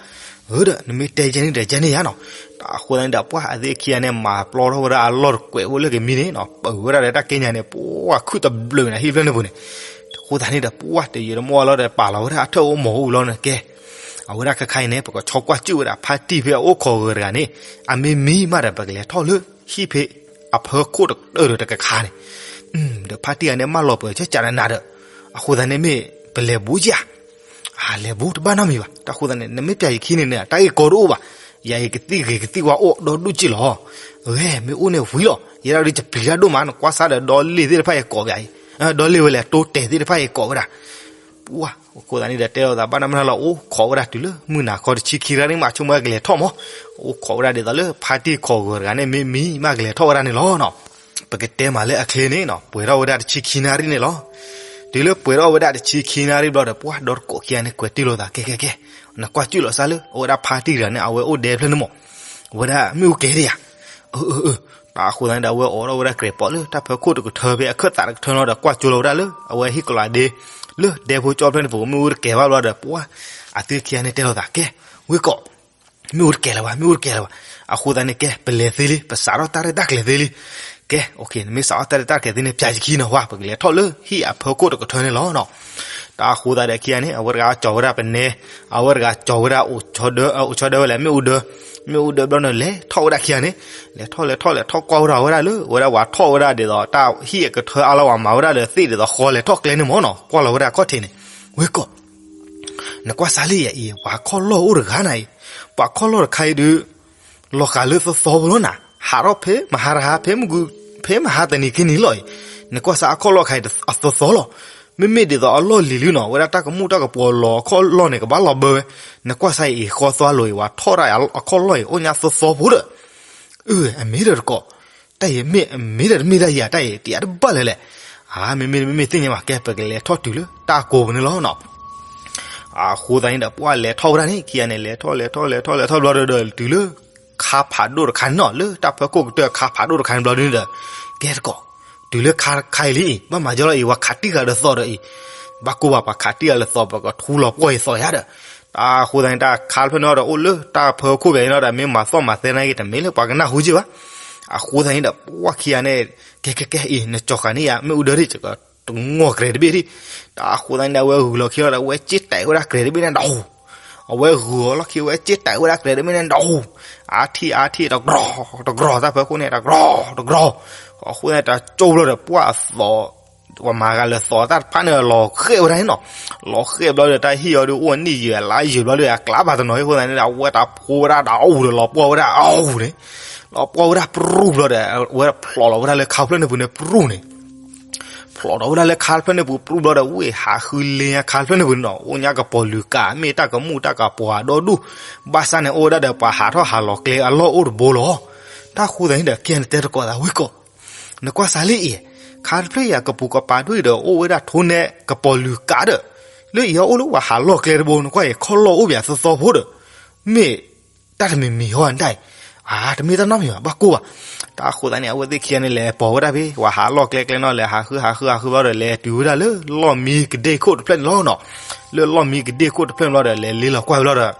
ဒီး နမ့ၢ်တဲကဲန့ၣ်ဒီးကဲန့ၣ်ယါနီၤ, တၢ်ဃိသတးန့ၣ်ဒီး ပှၢ်အသ့ၣ်ခံဂၤန့ၣ် မၤပျီထီၣ်ဝဲဒၣ်အလီၢ်တကွဲးအိၣ်လၢကမံန့ၣ်နီၤ, ပၢၢ်ဝဲဒၣ်ဒီးတၢ်ကဲညါန့ၣ် ပှၢ်ခုၣ်တဘျုးနၤဟံၣ်ဖျၢၣ်န့ၣ်ပူၤန့ၣ်, တဃိသတးန့ၣ်ဒီး ပှၢ်တယံာ်တမီၢ်လီၤဒီး ပာ်လီၤဝဲဒၣ်အထၢၣ်အိၣ်မီၤအိၣ်လီၤန့ၣ်ကဲ အဝဲဒၣ်ခဲခါအံၤန့ၣ် ပကဆီကွၢ်စူၣ်ဝဲဒၣ် ဖါတံၢ်ဖဲအအိၣ်ခိးဂၢၤတဂၤန့ၣ် အမ့ၢ်မံမးဒီး ပကလဲၤထီၣ်လၢဟံၣ်ဖဲအဖၢခိၣ်တကတၢၢ်ဒီးတကခါန့ၣ်, ဒီးဖါတံၢ်ဂၤန့ၣ် မၢလီၤပှဲၤကၢကၢနးနးဒီး, အဃိသတးန့ၣ်မ့ၢ်ပလဲၤဘူးဧါ, အလဲၤဘူးတဘၣ်နီတမံၤဘၣ်, တၢ်ဃိသတးန့ၣ် နမ့ၢ်ပျၢ်ယခံန့ၣ်န့ၣ် တၢ်ဂ့ၢ်ကီတအိၣ်ဘၣ်, ယၤအံၤကသံၣ်ဂ့ၤကသံၣ်ဝါအိၣ်ဒီဒူၣ်က့ၢ်လီၤ, အဝဲမ့ၢ်အိၣ်န့ၣ်ဝံၤလီၤ, ယဲဒၣ်ဒ်ယပျံၤတၢ်ဒိၣ်မး နကွၢ်စးဒီးဒီလ့ၣ်သ့ၣ်တဖၣ်အံၤကိးဝဲဒၣ်အံၤ, ဒီလ့ၣ်ဝဲလဲၣ် တိတဲာ်သ့ၣ်တဖၣ်အံၤကိးဝဲဒၣ် ပှၢ် အဃိသတးန့ၣ်ဒီး တဲလိာ်သးဘၣ်နၢ်မနုၤလီၤ အိၣ်ခိးဝဲဒၣ်တုၤလၢမုၢ်နၤခီတဆံခံနၣ်ရံၣ်မး ဆိကမိၣ်ဝဲကလဲၤထီၣ်မး, အိၣ်ခိးဝဲဒၣ်ဒ်သိးလၢဖါတံၢ်ခိးဂၢၤတဂၤန့ၣ် မ့ၢ်မံမးကလဲၤထီၣ်ဝဲဒၣ်န့ၣ်လီၤနီၤ, ပကတဲမးလၢအချ့န့ၣ်နီၤ ပှဲၤထီၣ်ဝဲဒၣ်တဆံခံနၣ်ရံၣ်န့ၣ်လီၤ, တုၤလၢပှဲၤထီၣ်ဝဲဒၣ်တဆံခံနၣ်ရံၣ်ဘျီဒီး ပှၢ်ဒီတကိးခံဂၤန့ၣ် ကွဲးတ့ၢ်လိာ်သး ကဲကဲကဲ, နကွၢ်စူၣ်လီၤစးလၢ အဝဲဒၣ်ဖါတံၢ်တဂၤန့ၣ် အဝဲအိၣ်ဒဲဖျၢၣ်န့ၣ်မး, အဝဲဒၣ်မ့ၣ်အူကဲဒ်ယါ အၢ အၢ အၢ, တၢ်အဃိသတးန့ၣ်ဒီး အဝဲအိးထီၣ်ဝဲဒၣ်ကြဲးပိာ်လၢတၢ်ဖၢခိၣ်တကထၢဖဲအခၢၣ်သးတကထၢလီၤဒီး ကွၢ်ကၠိလီၤဝဲဒၣ်လၢ အဝဲဟံၣ်ကလးဒ့ လၢဒဲဖိကၠီဖျၢၣ်န့ၣ်ပူၤ မ့ၣ်အူတကဲၤဘၣ်ဘျီဒီး ပှၢ် အသ့ၣ်ခံဂၤန့ၣ်တဲလိာ်သး ကဲ ဝ့ၢ်ကီး မ့ၣ်အူတကဲၤလၢၤဘၣ် မ့ၣ်အူတကဲၤလၢၤဘၣ်, အဃိသတးန့ၣ် ကဲ ပလဲၤသ့လံ ပစးထီၣ်တၢ်ရဲၣ်တၢ်ကျဲၤသ့လံ, ကဲ နမ့ၢ်စးထီၣ်တၢ်ရဲၣ်တၢ်ကျဲၤသ့န့ၣ် ပျၢ်ယခံနီၤဝဲ ပကလဲၤထီၣ်လၢဟံၣ်အဖၢခိၣ်တကထၢန့ၣ်လီၤနီၤ, တၢ်အဃိသတးဒီးခံဂၤန့ၣ် အဝဲတဂၤကၠီၤဝဲဒၣ်ပနဲ အဝဲတဂၤကၠီၤဝဲဒၣ်အိၣ်ဆီဒၢ အိၣ်ဆီဒၢဝဲလဲၣ် မ့ၣ်အူဒၢ, မ့ၣ်အူဒၢဘျီန့ၣ် လဲၤထီၣ်ဝဲဒၣ်ခံဂၤန့ၣ်, လဲၤထီၣ်လဲၤထီၣ်လဲၤထီၣ်ကွၢ်ဝဲဒၣ်ဝဲဒၣ်လၢ အဝဲဒၣ်ဝဲထီၣ်ဝဲဒၣ်ဒ်သိး တၢ်ဟံၣ်အကထၢအါလီၤ ဝဲမၤဝဲဒၣ်ဒီးသ့ၣ်ဒ်သိးဃီလဲၤထီၣ်ကျဲန့ၣ်မးနီၤ ကွၢ်လီၤဝဲဒၣ်ခီၣ်ထံးန့ၣ်, ဝ့ၢ်ကီး နကွၢ်စးလံယၤအံၤ ပှၤခီၣ်လီၢ်အိၣ်တဂၤနၤအံၤ, ပှၤခီၣ်လီၢ်တခါအံၤဒုး လီၤဃာ်လၢသီသီဖိလီၤနၤ, ဟးထီၣ်ဖဲမဟါတဟါ ဖဲမုၢ်ဂုၤ ဖဲမဟါတနံၤခံနံၤလီၤအံၤ, နကွၢ်စးအခီၣ်လီၢ်တခါအံၤအသီသီလီၤ, မ့မ့ၢ်ဒ်သိးအလီၢ်လံၤလံနီၤ ဝဲဒၣ်တၢ်ကမူၣ်တၢ်ကပီၤလီၤအခီၣ်လီၢ်န့ၣ် ကဘၣ်လီၤဘၢဝဲ, နကွၢ်စးအံၤဃီသွါလိာ်အံၤ ပှၤထီၣ်ဒၣ်အခီၣ်လီၢ်အံၤ အိၣ်ညါသီသီဖိဒီး အၢ အမ့ၢ်ဒီးတကိး, တၢ်အံၤမ့ၢ်အမ့ၢ်ဒီးတမ့ၢ်ဒၣ်ယၤ တၢ်အံၤတယၤတဘၣ်လၢၤလဲၣ်, အါ မ့မ့ၢ်မ့မ့ၢ်သ့ၣ်ညါဘၣ် ကဲ ပကလဲၤထီၣ်တုၤလၢတၢ်ကိးပူၤန့ၣ်လီၤနီၤ, အဃိသတးန့ၣ်ဒီး ပှၢ်လဲၤထီၣ်ဝဲဒၣ်န့ၣ် ခံဂၤန့ၣ် လဲၤထီၣ်လဲၤထီၣ်လဲၤထီၣ်လဲၤထီၣ်ဘျီဒီး တုၤလၢ ခါဖးဒိၣ်တခါန့ၣ်နီၤ လၢတၢ်ဖၢခိၣ်ကတၢၢ်ခါဖးဒိၣ်တခါန့ၣ်ဘျီဒုန့ၣ်ဒီး ကဲတကိး, တုၤလၢခါတခါအံၤလံအံၤ ဘၣ်မၤကၠီလီၤအံၤ ပှၤခးတံၢ်ဃာ်ဒီးသီးဒီးအံၤ, ဘၣ်ကိၢ်ဘၣ်ပှၤခးတံၢ်ဃာ်လၢသီး ပကထူလီၤပှီၢ်အံၤသီးယါဒီး, တၢ်အဃိသတးန့ၣ် တၢ်ခါတဖျၢၣ်န့ၣ်ဒီး အိၣ်လၢတၢ်ဖၢခိၣ်ဘၣ်အံၤနီၤဒီး မ့ၢ်မၤသီၣ်မၤသဲနာ်က့ တမ့ၢ်လၢပှၤကနၢ်ဟူက့ၢ်ဘၣ်, အဃိသတးန့ၣ်ဒီး ပှၢ်ခံဂၤန့ၣ် ကဲကဲကဲအံၤ နကၠီဃာ်န့ၢ်ယၤ မ့ၣ်အူဒၢဒၣ် တဂီၤကြဲးတဘ့ၣ်ဒၣ်, တၢ်အဃိသတးန့ၣ်ဒီး အဝဲဂုာ်လီၤခံလီၤဒီး အဝဲက့တၢ်ဝဲဒၣ်ကြဲးတဘ့ၣ်န့ၣ်ဒီး အဝဲဂုာ်အီၤလီၢ်ခံ အဝဲက့တၢ်ဝဲဒၣ်ကြဲးတဘ့ၣ်န့ၣ်ဒီး အါထံၣ်အါထံၣ် တကြီၤတကြီၤ တၢ်ဖၢခိၣ်န့ၣ် တကြီၤတကြီၤ, အဃိန့ၣ် တၢ်ကၠိဘျီဒီး ပှၢ်အသီး ပှၤမၤဂၤလၢသီးတၢ်တဖၣ်န့ၣ် လီၤဃဲးဝဲဒၣ်န့ၣ်နီၤ, လီၤဃဲးဘျီဒီး တၢ်ဟံၣ်အီၤဒုး အိၣ်နံၣ်ယံာ်အလါယံာ်ဘျီဒီး အကျါဘၣ်တနီၤအဃိသတးန့ၣ်ဒီး အဝဲတၢ်ဖိဝဲဒၣ်ဒီးအူဒီး လီၤပှီၢ်ဝဲဒၣ်အူန့ၣ်, လီၤပှီၢ်ဝဲဒၣ်ပြူၢ်ဘျီဒီး အဝဲဖျိးလီၤဝဲဒၣ်လၢခါဖျၢၣ်န့ၣ်ပူၤန့ၣ်ပြူၢ်န့ၣ် ဖျိးထီၣ်ဝဲဒၣ်လၢခါတဖျၢၣ်န့ၣ်ပူၤပြူၢ်ဘျီဒီး ဝ့ၢ်ဟးဃုလ့ညါခါတဖျၢၣ်န့ၣ်ပူၤန့ၣ်နီၤ အိၣ်ညါကပီၤလုာ်ကး မ့ၢ်တၢ်ကမူၣ်တၢ်ကပီၤအဒီဒူၣ်, ဘၣ်ဆၣ်န့ၣ်အိၣ်ဝဲဒၣ်ဒီးပှၤဟးထီၣ်ဟးလီၤကျဲအလီၢ်အိၣ်တဘိလီၤ. တၢ်ဃိသတးန့ၣ်ဒီး ကဲန့ၣ်တဲသကိးသးဝံၢ်ကီး, နကွၢ်စးလံအံၤ, ခါတဖျၢၣ်အံၤအကပူၤကပၤဒိၣ်အံၤဒီး အိၣ်ဝဲဒၣ်ထိၣ်နဲကပီၤလုာ်ကးဒီး, လၢအံၤဟီအိၣ်လၢပှၤဟးလီၢ်ကျဲတဘိ နကွၢ်အံၤ ခီၣ်လီၢ်အိၣ်ပၠးသီသီဖိဒီး, မ့ၢ် တၢ်တမံၤမံၤဟီတၢ်အံၤ, အါ တမ့ၢ်တၢ်နီတမံၤဘၣ် ဘၣ်ကိၢ်ဘၣ်. တၢ်အဃိသတးန့ၣ် အဝဲသ့ၣ်ခံဂၤန့ၣ် လဲၤပိာ်ဝဲဒၣ်ဖဲ ပှၤဟးလီၢ်ကျဲကျဲနီၤ လဲၤဟးဃုဟးဃုဟးဃုဘျီဒီး လဲၤတုၤဝဲဒၣ်လၢလီၢ်မံကဒ့ၣ်ခိၣ်တဖျၢၣ်န့ၣ်လီၤနီၤ. လၢလီၢ်မံကဒ့ၣ်ခိၣ်တဖျၢၣ်န့ၣ်ဘျီဒီး လဲၤလ့လီၤကွၢ်ဘျီဒီး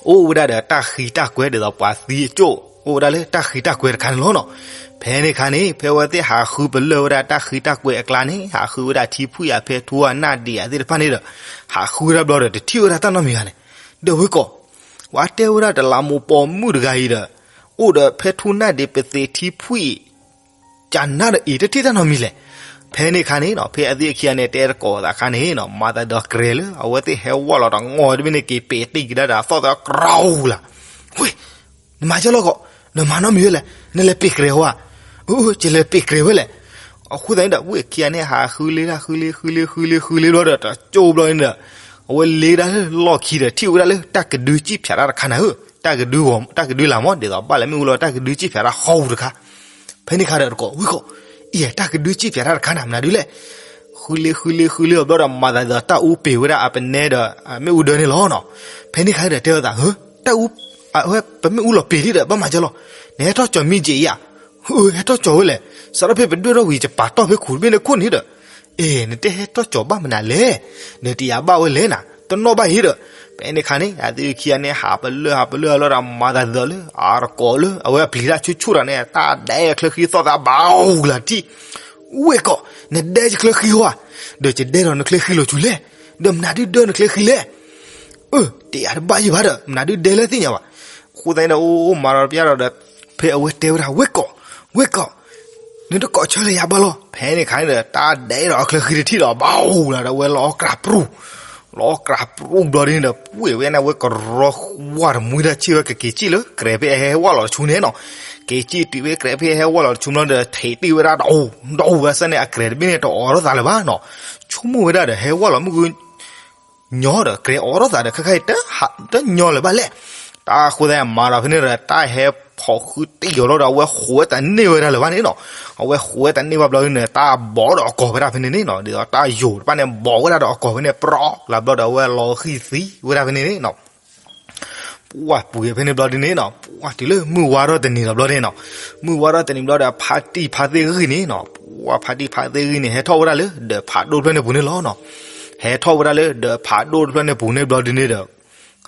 အိၣ်ဝဲဒၣ်ဒီးတၢ်ဃံတၢ်ကွဲၤဒ်သိးပှၤသံအကၠိၣ် အိၣ်ဝဲဒၣ်လၢတၢ်ဃံတၢ်ကွဲၤတခါန့ၣ်လီၤနီၤ. ဖဲန့ၣ်အခါန့ၣ် ဖဲအဝဲသ့ၣ်ဟးဃုပလၢၢ်ဝဲဒၣ်တၢ်ဃံတၢ်ကွဲၤအကျါန့ၣ် ဟးဃုဝဲဒၣ်ထံဖှံၣ်ဧါ ဖဲထူဧါ နၢ်ဒံးဧါသ့ၣ်တဖၣ်န့ၣ်ဒီး ဟးဃုဝဲဒၣ်ဘျီဒီး တထံၣ်ဝဲဒၣ်တၢ်နီတမံၤဧါန့ၣ်. ဒီးဝဲကိး ပှၤတဲဝဲဒၣ်တလးမူးပိာ်မုၣ်တဂၤအံၤဒီး အိၣ်ဒီးဖဲထူနၢ်ဒံး ပသ့ထံဖှံၣ် ကနၣ်ဒီးအံၤ တထံၣ်တၢ်နီတမံၤလဲၣ်. ဖဲန့ၣ်အခါန့ၣ်နီၤ ဖဲအသ့ၣ်ခံဂၤန့ၣ် တဲသကိးသးအခါန့ၣ်နီၤ မၤသးဒီးကြဲၤလၢ အဝဲသ့ၣ်ဟဲဝီၢ်လီၤတဂီၤတဘ့ၣ်န့ၣ် က့ၤပ့းတံၢ်ကဒါဒီး အသီၣ်သး ကြူၤလၢ်. ဝ့ၢ် နမၤကၢလီၤကီး နမၤနီတမံၤဝဲလဲၣ် နလဲၤပ့းကြဲၤဝဲဧါ. အၢ ယလဲၤပ့းကြဲၤဝဲလဲၣ်. အဃိသတးန့ၣ်ဒီး ဝ့ၢ်ခံဂၤန့ၣ် ဟးဃုလ့ဒၣ် ဃုလ့ ဃုလ့ ဃုလ့ ဃုလ့ဘျီဒီး တကၠိဘျီန့ၣ်ဒီး အဝဲလ့ဒၣ်လၢလီၢ်ခံဒီး ထံၣ်ဝဲဒၣ်လၢတၢ်ကဒုစံၣ်ဖၠးတၢ်တခါနၤဧၢ, တၢ်ကဒုဂီၤ တၢ်ကဒုလၢ်မၢ် ဒ်သိးဘၣ်လဲၣ်မ့ၣ်အူလီၤ တၢ်ကဒုစံၣ်ဖၠးတၢ်ဃီပူၤတခါ. ဖဲန့ၣ်ခါဒီးတကိး ဝ့ၢ်ကိး, အံၤ တၢ်ကဒုစံၣ်ဖၠးတၢ်တခါနၤ မနုၤဒုလဲၣ်. ဃုလ့ ဃုလ့ ဃုလ့အဘျီဒီး မၤသးဒ်သိးတၢ်အူပ့ၤဝဲဒၣ်အပနဲဒီး မ့ၣ်အူဒၢန့ၣ်လီၤနီၤ. ဖဲန့ၣ်ခါဒီးတဲဝဲသး တၢ်အူ အဝဲပမ့ၣ်အူလီၤပ့ၤလံဒီး ဘၣ်မၤကဲလီၤ, နဟဲထီၣ်ကၠီၤမံက့ၤဧါ. ဟဲထီၣ်ကၠီၤဝဲလဲၣ်, စးထီၣ်ဖဲပဒွဲၣ်ထီၣ်ဝံၤ ယပာ်တီၢ်ဖဲခူၣ်တဘ့ၣ်န့ၣ်ခိၣ်န့ၣ်ဒီး, အ့ နတဟဲထီၣ်ကၠီၤဘၣ်မနုၤလဲၣ်, နတယာ်ဘၣ်ဝဲလဲၣ်နၤ တနီၣ်ဘၣ်အံၤဒီး. ဖဲန့ၣ်ခါန့ၣ် အသုခံဂၤန့ၣ် ဟးပလၢၢ်ဟးပလၢၢ်အလီၢ်ဒီး မၤသးဒ်သိးလၢ အတကိးလၢ အဝဲအပျံၤတၢ်ဆူၣ်ဆူၣ်တၢ်န့ၣ် တၢ်ဒဲးအချၢဃံသီၣ်သးဘၣ်အူလၢ်ထံၣ် ဝ့ၢ်ကိး, နဒဲးယချၢဃံဧါ, ဒီးယဒဲးဒီးနချၢဃံလီၤဆူလဲၣ်, ဒီးမနုၤဒုဒဲးနချၢဃံလဲၣ်. အၢ တယာ်တဘၣ်ယံၤဘၣ်ဒီး မနုၤဒုဒဲးလဲၣ်သ့ၣ်ညါဘၣ်. အဃိသတးန့ၣ်ဒီး အိၣ်မၤဒီးပျၢ်ဒီး ဖဲအဝဲတဲဝဲဒၣ် ဝ့ၢ်ကိး, ဝ့ၢ်ကိး, နတကိးဆၢလၢယၤဘၣ်လီၤ. ဖဲန့ၣ်ခါန့ၣ်ဒီး တၢ်ဒဲးဒီးအချၢဃံတထံၣ်ဒီး ဘၣ်အူလၢ်ဒီး အဝဲလီၤအီၣ်ကြးပြူၢ် လီၤအီၣ်ကြးပြူၢ်ဘျီဒ်န့ၣ်ဒီး ပှ့ၢ်ဝဲန့ၣ် အဝဲကရီဃဝါတမှံတၢ်ဆ့ၣ်ဝဲ ကက့ၤစံၣ်လၢ ကြဲးဖဲအဟဲဝဲလီၤတဆူန့ၣ်နီၤ. က့ၤစံၣ်တုၤဖဲကြဲးဖဲအဟဲဝဲလီၤတဆူဘျီဒီး ထံးတ့ၢ်ဝဲဒၣ်ဒီး ဒီးဝဲစ့ၢ်န့ၣ် အကြဲးတဘ့ၣ်န့ၣ် တအိးထီၣ်သးလၢၤဘၣ်နီၤ. ဆိကမိၣ်ဝဲဒၣ်ဒီး ဟဲဝဲလီၤမုၢ်ဂု ညီဒီး ကြဲးအိးထီၣ်သးဒီး ခဲခါအံၤ တညီလၢၤဘၣ်လဲၣ်. တၢ်အဃိသတးမၤဒီးဖဲန့ၣ်ဒီး တၢ်ဟဲဖီၣ်ဃုတံၢ်အီၤလီၤဒီး အဝဲဃိးဝဲတန့ၢ်ဝဲဒၣ်လၢၤဘၣ်န့ၣ်နီၤ. အဝဲဃိးဝဲတန့ၢ်ဘၣ်ဘျီန့ၣ် တၢ်ဘီးဒီးအကိာ်ဖဲဒၣ်ဖဲန့ၣ်န့ၣ်နီၤ. ဒ်သိးတၢ်ယိာ်တဖၣ်န့ၣ် ဘီးဝဲဒၣ်ဒီးအကိာ်ဖဲန့ၣ် ပြီၣ်လၢဘျီဒီး အဝဲလီၤဃံၢ်သံဝဲဒၣ်ဖဲန့ၣ်န့ၣ်နီၤ. ပှၢ်ပှ့ၤဖဲန့ၣ်ဘျီဒ်န့ၣ်နီၤ, ပှၢ်တုၤလၢမုၢ်ဝါထီၣ်တနံၤလီၤဘျီန့ၣ်နီၤ. မုၢ်ဝါထီၣ်တနံၤဘျီဒီး ဖါတံၢ်ဖါသ့ၣ်ဂံၢ်န့ၣ်နီၤ, ပှၢ်ဖါတံၢ်ဖါသ့ၣ်ဂံၢ်န့ၣ် ဟဲထီၣ်ဝဲဒၣ်လၢဒၢးဖးဒိၣ်တဖျၢၣ်န့ၣ်ပူၤန့ၣ်လီၤနီၤ. ဟဲထီၣ်ဝဲဒၣ်လၢဒၢးဖးဒိၣ်တဖျၢၣ်န့ၣ်ပူၤန့ၣ်ဘျီဒ်န့ၣ်ဒီး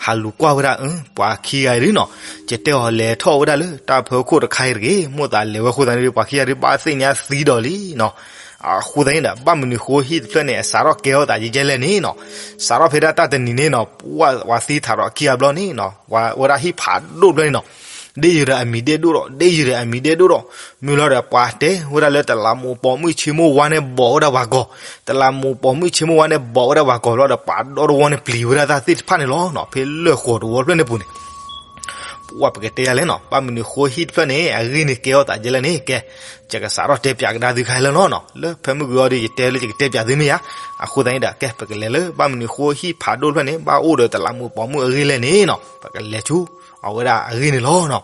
ဟးလူၤကွၢ်ဝဲဒၣ် ပှၤခံဂၤအံၤဒ်နီၤ, ယတဲအီၤလဲၤထီၣ်ဝဲဒၣ်လၢတၢ်ဖၢခိၣ်တခါအံၤတဂ့ၤ, မိၣ်သးလဲၤဝဲအဃိသတးန့ၣ် ပှၤခံဂၤဒ်ဘၣ်သ့ၣ်ညါသံဒီးလံနီၤ. အဃိသတးန့ၣ်ဒီး ဘၣ်မနုၤဃိဟံၣ်တဖျၢၣ်န့ၣ် အစးထီၣ်ကဲထီၣ်သးယဲလဲၣ်န့ၣ်နီၤ. စးထီၣ်ဖဲဒၣ်တၢ်တနံၤန့ၣ်နီၤ, ပှၢ်ဝဲသံထးဒီးခံဂၤဘျီန့ၣ်နီၤ, ဝဲဒၣ်ဟံၣ်ဖးဒိၣ်တဖျၢၣ်န့ၣ်နီၤ, ဒ့ယုာ်ဒီးအမံၤဒဲးဒိၣ်ဒီး ဒ့ယုာ်ဒီးအမံၤဒဲးဒိၣ်ဒီး, မုၢ်လီၤဒီးပှၤတဲဝဲဒၣ်လၢတလးမူးပိာ်မုၣ်ဆ့မိၢ်ဝါန့ၣ်ဘီးဝဲဒၣ်ပှၤကီၤ, တလးမူးပိာ်မုၣ်ဆ့မိၢ်ဝါန့ၣ်ဘီးဝဲဒၣ်ပှၤကီၤဘျီဒီး ပှၤဒီတဝီန့ၣ်ပျံၤဝဲဒၣ်တၢ်သ့ၣ်တဖၣ်န့ၣ်လီၤနီၤ, ဖဲလၢၢ်ဃီးတဝီတဖျၢၣ်န့ၣ်ပူၤန့ၣ် ပှၢ်ပကတဲယၤလဲၣ်နီၤ, ဘၣ်မနုၤဃိဟံၣ်တဖျၢၣ်န့ၣ် အဂ့ၢ်န့ၣ်ကဲထီၣ်သးယဲလဲၣ်န့ၣ် ကဲ, ယကစးထီၣ်တဲပၠးကဒါသုခါလၢနီၤ, လၢဖဲမုၢ်ဂီၤအံၤဒီး ယတဲလၢယကတဲပၠးသုမ့ၢ်ဧါ. အဃိသတးန့ၣ်ဒီး ကဲ ပကလဲၤလၢဘၣ်မနုၤဃိဟံၣ်ဖးဒိၣ်တဖျၢၣ်န့ၣ် ဘၣ်အိၣ်ဒီးတလးမူးပိာ်မုၣ်အဂ့ၢ်လဲၣ်န့ၣ်နီၤ, ပကလဲၤဆူ အဝဲဒၣ်အဂ့ၢ်န့ၣ်လီၤနီၤ.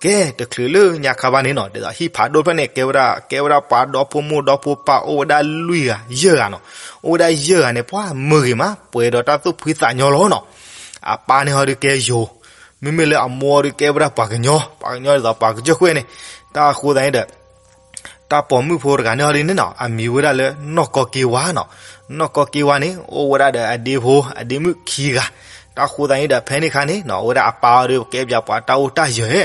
ကဲ တချုးလၢညါခါဘၣ်န့ၣ်နီၤ, ဒ်သိးဟံၣ်ဖးဒိၣ်တဖျၢၣ်န့ၣ် ကဲဝဲဒၣ် ကဲဝဲဒၣ်ပှၤဒီဖိမိၢ်ဒီဖိပၢ် အိၣ်ဝဲဒၣ်လွံၢ်ဂၤယဲၢ်ဂၤနီၤ, အိၣ်ဝဲဒၣ်ယဲၢ်ဂၤန့ၣ် ပှၤမုာ်ဂ့ၤမး ပှဲၤဒီးတၢ်သူၣ်ဖှံသးညီလီၤနီၤ. အပၢ်န့ၣ်ဟီဒုးကဲယိၤ, မ့မ့ၢ်လၢအမိၢ်ဒုးကဲဝဲဒၣ်ပှၤကညီ, ပှၤကညီဒ်သိးပှၤကစၢၢ်ခိၣ်န့ၣ်, တၢ်အဃိသတးန့ၣ်ဒီး တၢ်ပိာ်မုၣ်ဖိတဂၤန့ၣ်ဟီဒ်န့ၣ်နီၤ, အမံၤဝဲဒၣ်လၢနီၢ်ကီက့ဝါနီၤ. နီၢ်ကီက့ဝါန့ၣ် အိၣ်ဝဲဒၣ်ဒီးအဒ့ဖိ အဒ့မုၣ်ခံဂၤ. တၢ်ဃိသတးန့ၣ်ဒီး ဖဲန့ၣ်ခါန့ၣ်နီၤ, အဝဲဒၣ်အပၢ်အီၤဒီးကဲပၠးပှၤတၢ်အိၣ်တၢ်ယၢၤ,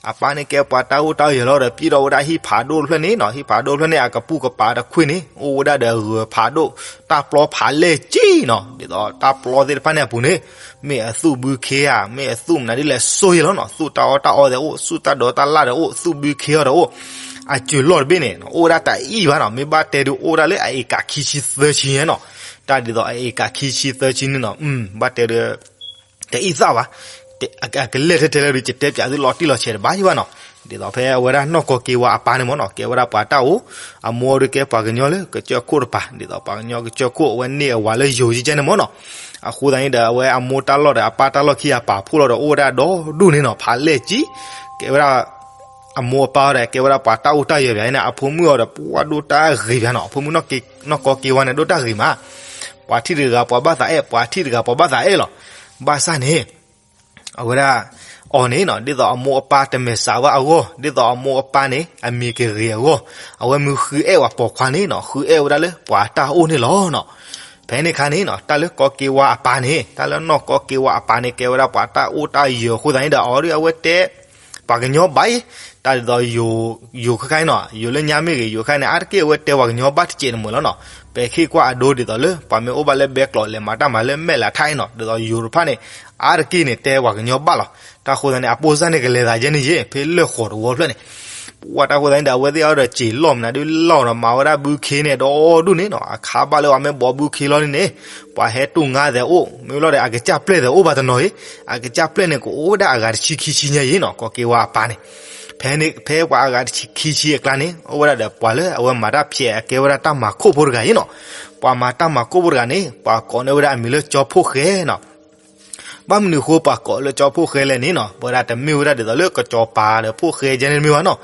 အပၢ်န့ၣ်ကဲပှၤတၢ်အိၣ်တၢ်ယၢၤလီၤဒီး ပျံၢ်ထီၣ်ဝဲဒၣ်ဟံၣ်ဖးဒိၣ်တဖျၢၣ်န့ၣ်နီၤ, ဟံၣ်ဖးဒိၣ်တဖျၢၣ်န့ၣ် အကပူၤကပၤတခွ့န့ၣ် အိၣ်ဝဲဒၣ်ဒီးဂၢၤဖးဒိၣ်, တၢ်ပျီဖးလဲၢ်က့နီၤ, ဒ်သိးတၢ်ပျီသ့ၣ်တဖၣ်န့ၣ်အပူၤန့ၣ် မ့ၢ်အသူၣ်ဘုခ့ဧါ, မ့ၢ်အသူၣ်မနုၤဒ်လဲၣ် စိၤယဲလီၤနီၤ, သူၣ်တၢ်အီၣ်တၢ်အီသဲးအိၣ်, သူၣ်တၢ်ဒိးတၢ်လၢ်ဒီးအိၣ်, သူၣ်ဘုခ့အီၤဒီးအိၣ်, အစၢၤလီၢ်တဘ့ၣ်န့ၣ် အိၣ်ဝဲဒၣ်တအံၣ်ဘၣ်နီၤ, မ့ၢ်ဘၣ်တဲဒုးအိၣ်ဝဲဒၣ်လၢအအ့ကးခံဆံသၢဆံညါနီၤ, တၢ်ဒ်သိးအအ့ကးခံဆံသၢဆံန့ၣ်နီၤ, ဘၣ်တဲဒုး တအံၣ်သၣ်ဘၣ်, အကလဲၢ်ထဲထဲလၢဒုး ယတဲပၠးသုလီၤတံၢ်လီၤဆဲးတဘၣ်ယံၤဘၣ်နီၤ, ဒ်သိးဖဲအဝဲဒၣ်နီၢ်ကီက့ဝါအပၢ်န့ၣ်မ့ၢ်နီၤ, ကဲဝဲဒၣ်ပှၤတၢ်အိၣ်, အမိၢ်ဒုးကဲပှၤကညီလၢကစၢၢ်ခိၣ်တပၤ, ဒ်သိးပှၤကညီကစၢၢ်ခိၣ် အဝဲန့ၢ်အဝၤလၢယိၤကဲန့ၣ်မ့ၢ်နီၤ, အဃိသတးန့ၣ်ဒီး အဝဲအမိၢ်တၢ်လီၢ်ဒီးအပၢ်တၢ်လီၢ်ခံဂၤပာ်ဖှိၣ်လီၤဒီး အိၣ်ဝဲဒၣ်ဒီဒူၣ်န့ၣ်နီၤ, ဖးလဲၢ်က့, ကဲဝဲဒၣ် အမိၢ်အပၢ်ဒီး ကဲဝဲဒၣ်ပှၤတၢ်အိၣ်တၢ်ယၢၤပၠးန့ၣ် အဖိမုၣ်အီၤဒီး ပှၤဒိၣ်တၢ်ဂ့ၤပၠးနီၤ, အဖိမုၣ်နီၢ်ကီက့ဝါန့ၣ် ဒိၣ်တၢ်ဂ့ၤမး, ပှၤထံၣ်တဂၤပှၤဘၣ်သးအဲၣ်, ပှၤထံၣ်တဂၤပှၤဘၣ်သးအဲၣ်လီၤ, ဘၣ်ဆၣ်န့ၣ် အဝဲဒၣ် အီၤန့ၣ်နီၤ, ဒ်သိးအမိၢ်အပၢ်တမဲာ်စးဘၣ်အဂီၢ်, ဒ်သိးအမိၢ်အပၢ်န့ၣ် အမံၤကဂ့ၤအဂီၢ်, အဝဲမ့ၢ်ဃုအဲၣ်ဝဲပိာ်ခွါန့ၣ်နီၤ, ဃုအဲၣ်ဝဲဒၣ်လၢပှၤတၢ်အိၣ်န့ၣ်လီၤနီၤ. ဖဲန့ၣ်ခါန့ၣ်နီၤ, တၢ်လၢကီက့ဝါအပၢ်န့ၣ်, တၢ်လၢနီၢ်ကီက့ဝါအပၢ်န့ၣ် ကဲဝဲဒၣ်ပှၤတၢ်အိၣ်တၢ်ယၢၤအဃိသတးန့ၣ်ဒီး အီၤဒုးအဝဲတဲ ပှၤကညီဘၣ်အံၤ, တၢ်ဒ်သိး ယိၤခဲခါအံၤနီၤ, ယိၤလၢညါမ့ၢ်ဂ့ၤ, ယိၤခဲခါန့ၣ် အါတက့ၢ်အဝဲတဲပှၤကညီဘၣ်တစဲးတမှဲၤလီၤနီၤ. ပဟဲကွၢ်အဒိဒ်သိးလၢ ပှၤမ့ၢ်အိၣ်ဘၣ်လၢဘဲကျိး လဲၤမၤတၢ်မၤလၢမဲာ်လးထါအံၤနီၤ, ဒ်သိးယိၤတဖၣ်န့ၣ် အါတက့ၢ်န့ၣ် တဲပှၤကညီဘၣ်လီၤ. တၢ်ဃိသတးန့ၣ် အပိၢ်စၢ်န့ၣ် ကလဲၤသးယဲန့ၣ်ယဲ ဖဲလၢၢ်ဃီးတဝီဖျၢၣ်န့ၣ် ပှၢ်တၢ်ဃိသတးန့ၣ်ဒီး အဝဲသ့ၣ်အီၤဒီးစံာ်လီၢ်မနုၤဒုးလီၢ်ဒီး မၤဝဲဒၣ်ဘုခ့န့ၣ် ဒီဒူၣ်န့ၣ်နီၤ, အခါဘၣ်လၢပှၤမ့ၢ်ဘီးဘုခ့လီၤန့ၣ်န့ၣ်, ပှၤဟဲတူၢ်ငါသဲးအိၣ်, မ့ၢ်လီၤဒီး အကစၢ်ပျဲၢ်သဲးအိၣ်ဘၣ်တနီၤအံၤ, အကစၢ်ပျဲၢ်န့ၣ် ကအိၣ်ဝဲဒၣ်အဂၤတဆံခံဆံညါအံၤနီၤ, ကီက့ဝါအပၢ်န့ၣ် ဖဲန့ၣ် ဖဲပှၤအဂၤတဆံခံဆံအကျါန့ၣ် အိၣ်ဝဲဒၣ်ဒီးပှၤလၢအဝဲမၤတၢ်ဖျဲးအကဲဝဲဒၣ်တၢ်မၤခိၣ်ဖိတဂၤအံၤနီၤ. ပှၤမၤတၢ်မၤခိၣ်ဖိတဂၤန့ၣ် ပှၤကိးန့ၢ်ဝဲဒၣ်အမံၤလၢကၠီဖှိၣ်ဃဲနီၤ. ဘၣ်မနုၤအဃိပှၤကိးလၢကၠီဖှိၣ်ဃဲလဲၣ်န့ၣ်နီၤ, ပဝဲဒၣ်တမ့ၢ်ဝဲဒၣ်ဒ်သိးလၢကၠီပၤဒီးဖှိၣ်ဃဲကဲန့ၣ်တမ့ၢ်ဘၣ်နီၤ.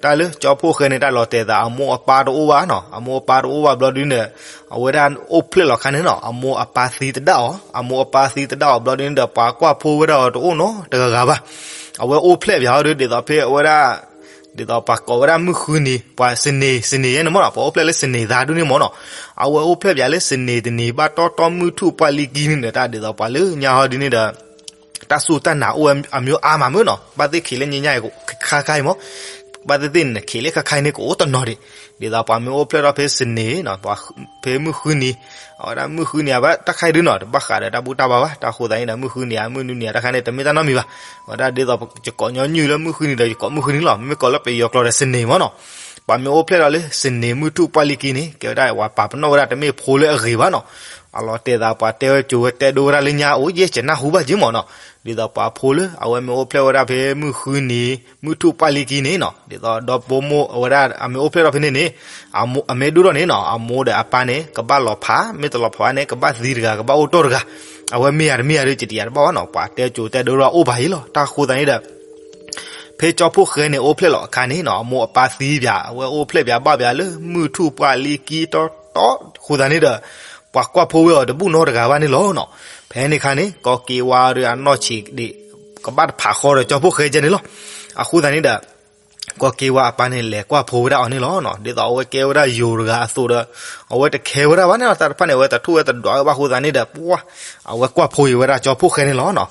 တၢ်လၢကၠီဖှိၣ်ဃဲန့ၣ် တၢ်လီၤတဲာ်သး အမိၢ်အပၢ်တအိၣ်ဘၣ်နီၤ. အမိၢ်အပၢ်တအိၣ်ဘၣ်ဘျီဒုန့ၣ် အဝဲဒၣ်အိၣ်ဖျဲၣ်လီၤခါန့ၣ်နီၤ, အမိၢ်အပၢ်သံသဒၣ်အီၤ, အမိၢ်အပၢ်သံသဒၣ်အီၤဘျီဒုန့ၣ်ဒီး ပှၤကွၢ်ဖိဝဲဒၣ်အီၤတအိၣ်နီတဂၤဂၤဘၣ်. အဝဲအိၣ်ဖျဲၣ်ပၠးအီၤဒု ဒ်သိးဖဲအဝဲဒၣ် ဒ်သိးပှၤကိးဝဲဒၣ်မုၢ်ဃုနံၤ ပှၤစနေၤ စနေၤယဲန့ၣ်မ့ၢ်နီၤ, ပှၤအိၣ်ဖျဲၣ်လၢစနေၤသးဒုန့ၣ်မ့ၢ်နီၤ. အဝဲအိၣ်ဖျဲၣ်ပၠးလၢစနေၤတနံၤ ဘၣ်တီတီမုၢ်ထူၣ်ပှၢ်လံကံန့ၣ်ဒီး တၢ်ဒ်သိးပှၤလၢညါဟီဒုန့ၣ်ဒီး တၢ်စူၢ်တၢ်နာ်အိၣ်ဝဲအမျိုးအါမးမ့ၢ်နီၤ. ဘၣ်သ့ၣ်ခံးလၢညါညါခါခါအံၤမ့ၢ်, ဘၣ်သ့ၣ်သ့ၣ်န့ၣ် ခံးလၢခါခါအံၤန့ၣ် ကအိၣ်တနီၤဒံး. ဒ်သိးပှၤမ့ၢ်အိၣ်ဖျဲၣ်ထီၣ်ဖဲစနေၤနီၤ, ဖဲမုၢ်ဃုနံၤ အဝဲဒၣ်မုၢ်ဃုနံၤအဘၣ်တၢ်ခါဒုနီၤ တဘၣ်ဃးဒီးတၢ်ဘူၣ်တၢ်ဘါဘၣ်. တၢ်အဃိသတးန့ၣ်ဒီး မုၢ်ဃုနံၤဧါ မုၢ်နုနံၤဧါ တၢ်ခါန့ၣ် တမ့ၢ်တၢ်နီတမံၤဘၣ်. အဝဲဒၣ်ဒ်သိးယကိးညီနုၢ်လၢမုၢ်ဃုနံၤဒီး ယကိးမုၢ်ဃုနံၤလီၤ. မ့မ့ၢ်ကိးလၢပယီၤကျိာ်ဒီးစနေၤမ့ၢ်နီၤ. ပှၤမ့ၢ်အိၣ်ဖျဲၣ်ထီၣ်လၢစနေၤမုၢ်ထူၣ်ပှၢ်လံကံန့ၣ် ကဲဝဲဒၣ်ပှၤပာ်ပနီၣ်ဝဲဒၣ်တမ့ၢ်ဖိလၢအဂ့ၤဘၣ်နီၤ. အလီၤတဲာ်သး ပှၤတဲဝဲကၠိဝဲတဲဒိဝဲဒၣ်လၢညါအိၣ်ယဲၢ်ကနၢ်ဟူဘၣ်က့မ့ၢ်နီၤ. ဒ်သိးပှၤဖိလၢအဝဲမ့ၢ်အိၣ်ဖျဲၣ်ဝဲဒၣ်ဖဲမုၢ်ဃုနံၤ မုၢ်ထူၣ်ပှၢ်လံကံန့ၣ်နီၤ, ဒ်သိးဒီဖိမိၢ်အဝဲဒၣ်အမ့ၢ်အိၣ်ဖျဲၣ်ထီၣ်ဖဲန့ၣ်န့ၣ် အမ့ၢ်ဒိၣ်ထီၣ်န့ၣ်နီၤ အမိၢ်ဒီးအပၢ်န့ၣ် ကဘၣ်လီၤဖး, မ့ၢ်တလီၤဖးဘၣ်န့ၣ် ကဘၣ်သံတဂၤ ကဘၣ်အိၣ်တီၢ်တဂၤ. အဝဲမ့ၢ်ဧါတမ့ၢ်ဧါဒီး ယတယၤတဘၣ်ဘၣ်နီၤ, ပှၤတဲကၠိတဲဒိဒီးအိၣ်ဘၣ်အံၤလီၤ. တၢ်အဃိသတးန့ၣ်ဒီး ဖဲကၠီဖှိၣ်ဃဲန့ၣ် အိၣ်ဖျဲၣ်လီၤအခါန့ၣ်နီၤ, အမိၢ်အပၢ်သံပၠး, အဝဲအိၣ်ဖျဲၣ်ပၠးဘၣ်ပၠးလၢမုၢ်ထူၣ်ပှၢ်လံကံတီတီအဃိသတးန့ၣ်ဒီး ပှၤကွၢ်ဖိဝဲအီၤတဘူၣ်နီတဂၤဘၣ်န့ၣ်လီၤနီၤ. ဖဲန့ၣ်အခါန့ၣ် ကီၢ်က့ဝါဒီးအနီၢ်ဆံးဒံး ကဘၣ်တဖးဃီဒီးကၠီဖှိၣ်ဃဲကဲန့ၣ်လီၤ. အဃိသတးန့ၣ်ဒီး ကီၢ်က့ဝါအပၢ်န့ၣ် လဲၤကွၢ်ဖိဝဲဒၣ်အီၤန့ၣ်လီၤနီၤ. ဒ်သိးအဝဲကဲဝဲဒၣ်ယိၤတဂၤအသိးဒီး အဝဲတခဲဝဲဒၣ်ဘၣ်န့ၣ်လီၤ. တၢ်တဖၣ်န့ၣ် အဝဲတထိၣ်ဝဲတဒွးဝဲဘၣ်အဃိသတးန့ၣ်ဒီး ပှၤ အဝဲကွၢ်ဖိအီၤဝဲဒၣ်ကၠီဖှိၣ်ဃဲန့ၣ်လီၤနီၤ.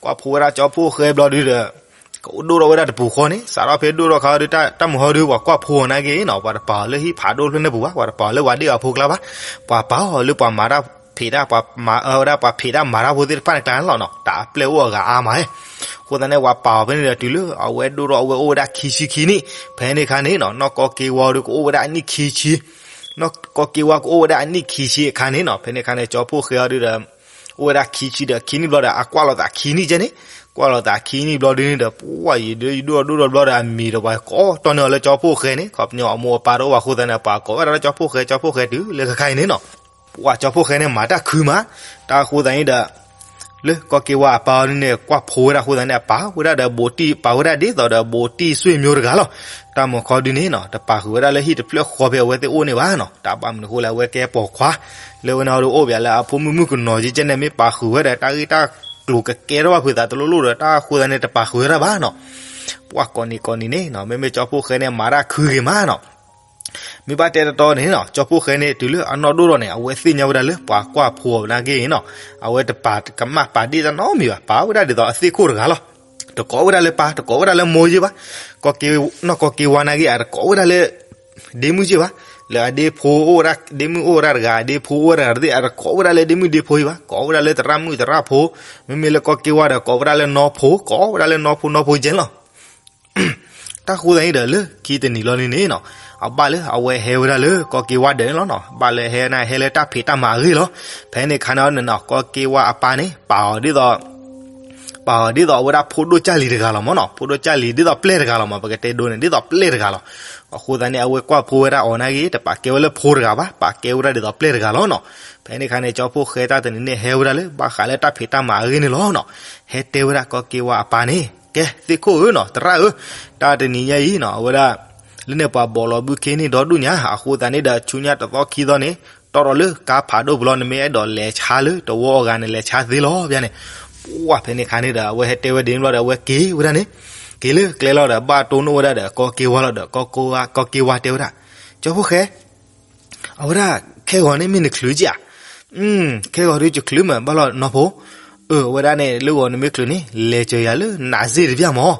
ကွၢ်ဖိဝဲဒၣ်ကၠီဖှိၣ်ဃဲဘျီဒုဒီး ကအိၣ်ဒိၣ်ထီၣ်ဝဲဒၣ်တပူၤဃီန့ၣ် စးထီၣ်ဖဲဒိၣ်ထီၣ်ခါဒု တၢ်မုာ်ဟီဒု ပှၤကွၢ်ဖိအီၤနာ်က့နီၤ, ပှၤတပာ်အီၤလၢဟံၣ်ဖးဒိၣ်ဖျၢၣ်န့ၣ်ပူၤဘၣ်, ပှၤတပာ်အီၤလၢပှၤဒ့ၣ်အဖိကျါဘၣ်, ပှၤပာ်အီၤလၢပှၤမၤတၢ်ဖံးတၢ် ပှၤမၤအီၤဝဲဒၣ်ပှၤဖံးတၢ်မၤတၢ်ဖိသ့ၣ်တဖၣ်န့ၣ်ကျါန့ၣ်လီၤနီၤ. တၢ်အပျဲၢ်အိၣ်အဂၤအါမး, အဃိသတးန့ၣ် ပှၤပာ်အီၤဖဲန့ၣ်ဒီး တုၤလၢအဝဲဒိၣ်ထီၣ်အဝဲအိၣ်ဝဲဒၣ်ခံဆံခံနံၣ်, ဖဲန့ၣ်အခါန့ၣ်နီၤ နီၢ်ကီၢ်က့ဝါဒုကအိၣ်ဝဲဒၣ်အနံၣ်ခံဆံ နီၢ်ကီၢ်က့ဝါကအိၣ်ဝဲဒၣ်အနံၣ်ခံဆံအခါန့ၣ်နီၤ, ဖဲန့ၣ်အခါန့ၣ် ကၠီဖှိၣ်ဃဲအီၤဒုဒီး အိၣ်ဝဲဒၣ်ခံဆံဒီးခံနံၣ်ဘျီဒီး အကွၢ်လိာ်သးခံနံၣ်ကဲန့ၣ်, ကွၢ်လိာ်သးခံနံၣ်ဘျီဒုန့ၣ်ဒီး ပှၤ ယဒုယဒိၣ်ဒိၣ်ဘျီဒီးအမံၤဒီး ပှၤကိးတီၢ်န့ၢ်အီၤလၢကၠီဖှိၣ်ဃဲန့ၣ်, ခီပညီအမိၢ်အပၢ်တအိၣ်ဘၣ်အဃိသတးန့ၣ် ပှၤကိးဝဲဒၣ်လၢကၠီဖှိၣ်ဃဲ ကၠီဖှိၣ်ဃဲတုၤလၢခဲခါအံၤန့ၣ်နီၤ. ပှၤကၠီဖှိၣ်ဃဲန့ၣ် မၤတၢ်ခုမး, တၢ်အဃိသတးန့ၣ်ဒီး လၢကီၢ်က့ဝါအပၢ်အီၤဒုန့ၣ် ကွၢ်ဖိဝဲဒၣ်အဃိသတးန့ၣ် အပာ်ဝဲဒၣ်ဒီးဘိးတံၢ် ပာ်ဝဲဒၣ်ဒ်သိးဒီးဘိးတံၢ်စွ့ၢ်မျိုးတဂၤလီၤ. တၢ်မုာ်ခီဒုန့ၣ်နီၤ တပာ်ဃုာ်ဝဲဒၣ်လၢဟံၣ်တဖျၢၣ်ဃီဖဲအဝဲသ့ၣ်အိၣ်န့ၣ်ဘၣ်နီၤ, တၢ်ဘၣ်မနုၤအဃိလဲၣ် အဝဲကဲပိာ်ခွါ လၢဝဲန့ၣ်အီၤဒုအိၣ်ပၠးလၢအဖိမုၣ်မုၣ်ကနီၤကဲန့ၣ် မ့ၢ်ပာ်ဃုာ်ဝဲဒီး တၢ်ဂ့ၢ်တၢ်ကျိၤကကဲထီၣ်ဘၣ်ဖုးသးတလိၣ်လိၣ်ဒီး တၢ်အဃိသတးန့ၣ် တပာ်ဃုာ်ဝဲဒၣ်ဘၣ်နီၤ. ပှၤကိးနံၤကိးနံၤန့ၣ်နီၤ မ့မ့ၢ်ကၠီဖှိၣ်ဃဲန့ၣ် မၤတၢ်ခုဂ့ၤမးနီၤ. မ့ၢ်ဘၣ်တဲတတီန့ၣ်နီၤ ကၠီဖှိၣ်ဃဲန့ၣ် တုၤလၢအနီၢ်ဒိၣ်ထီၣ်န့ၣ် အဝဲသ့ၣ်ညါဝဲဒၣ်လၢပှၤကွၢ်ဖိအီၤနာ်က့နီၤ, အဝဲတပာ်ကမၣ်ပာ်ဒ့ၣ်တၢ်နီတမံၤဘၣ်, ပာ်ဝဲဒၣ်ဒ်သိးအသ့ၣ်ခိၣ်တဂၤလီၤ. တကိးဝဲဒၣ်လၢပၢ် တကိးဝဲဒၣ်လၢမိၢ်ယ့ၢ်ဘၣ်, ကီၢ်က့ နီၢ်ကီၢ်က့ဝါနာ်က့ အတကိးဝဲဒၣ်လၢ ဒ့မုၣ်ယ့ၢ်ဘၣ်, လၢအဒ့ဖိအိၣ်ဝဲဒၣ် ဒ့မုၣ်အိၣ်ဝဲဒၣ်တဂၤ အဒ့ဖိအိၣ်ဝဲဒၣ်တဂၤတသ့ၣ် အတကိးဝဲဒၣ်လၢဒ့မုၣ်ဒ့ဖိယ့ၢ်ဘၣ်, ကိးဝဲဒၣ်လၢသရၣ်မုၣ်သရၣ်ဖိ, မ့မ့ၢ်လၢကီၢ်က့ဝါဒီး ကိးဝဲဒၣ်လၢနီၢ်ဖိ, ကိးဝဲဒၣ်လၢနီၢ်ဖိနီၢ်ဖိကဲန့ၣ်လီၤ. တၢ်ဃိသတးန့ၣ်ဒီး လၢခံတနံၤလီၤန့ၣ်န့ၣ်နီၤ, အဘၣ်လၢအဝဲဟဲဝဲဒၣ်လၢကီၢ်က့ဝါဒၢးန့ၣ်လီၤနီၤ, ဘၣ်လၢဟဲန့ၣ် ဟဲလၢတၢ်ဖံးတၢ်မၤအဂ့ၢ်လီၤ. ဖဲန့ၣ်အခါန့ၣ်နီၤ ကီၢ်က့ဝါအပၢ်န့ၣ် ပာ်အီၤဒ်သိး ပာ်အီၤဒ်သိးအဝဲဒၣ်ဖိဒိၣ်ကၢ်လံၤတဂၤလီၤမ့ၢ်နီၤ, ဖိဒိၣ်ကၢ်လံၤဒ်သိးပျဲၢ်တဂၤလီၤမ့ၢ်, ပကတဲဒိန့ၣ် ဒ်သိးပျဲၢ်တဂၤလီၤ. အဃိသတးန့ၣ် အဝဲကွၢ်ဖိဝဲဒၣ်အီၤနာ်က့ တပာ်ကဲဝဲလၢဖိတဂၤဘၣ်, ပာ်ကဲဝဲဒၣ်ဒ်သိးပျဲၢ်တဂၤလီၤနီၤ. ဖဲန့ၣ်အခါန့ၣ် ကၠီဖှိၣ်ဃဲတၢ်တနံၤန့ၣ် ဟဲဝဲဒၣ်လၢ ဘၣ်ဃးလၢတၢ်ဖံးတၢ်မၤအဂ့ၢ်န့ၣ်လီၤနီၤ. ဟဲတဲဝဲဒၣ်ကီၢ်က့ဝါအပၢ်န့ၣ် ကဲသ့ၣ်ခိၣ်ဧၢနီၤ သရၣ်ဧၢ, တၢ်တနံၤညါအံၤနီၤ အဝဲဒၣ် လၢန့ၣ်ပှၤဘီးလီၤဘုခ့န့ၣ်ဒီဒူၣ်ညါ, အဃိသတးန့ၣ်ဒီး ဆူညါတသီခံသီန့ၣ် တီၢ်ထီၣ်လၢကါဖးဒိၣ်ပူၤလီၤ, နမ့ၢ်အဲၣ်ဒိးလဲၤဆါလၢတဝီအဂၤန့ၣ် လဲၤဆါသ့လီၤဘၣ်န့ၣ်. ပှၤဖဲန့ၣ်အခါန့ၣ်ဒီး အဝဲဟဲတဲဝဲဒ်န့ၣ်ဘျီဒီး အဝဲက့ၤဝဲဒၣ်န့ၣ်, က့ၤလၢကျဲလီၤဒီး ဘၣ်တိၢ်နီၣ်ဝဲဒၣ်ဒီး ကီၢ်က့ဝါလီၤဒီး ကီၢ်က့ဝါတဲဝဲဒၣ်, ကၠီဖှိၣ်ဃဲ အဝဲဒၣ်ခဲဂီၤန့ၣ်မ့ၢ်နချုးကဧါ, ခဲဂီၤဒုးယချုးမး ဘၣ်လီၤနီၢ်ဖိ, အဝဲဒၣ်န့ၣ် လၢဂီၤနမ့ၢ်ချုးန့ၣ် လဲၤစၢၤယၤလၢနးစ့ၣ်တဘျီမး,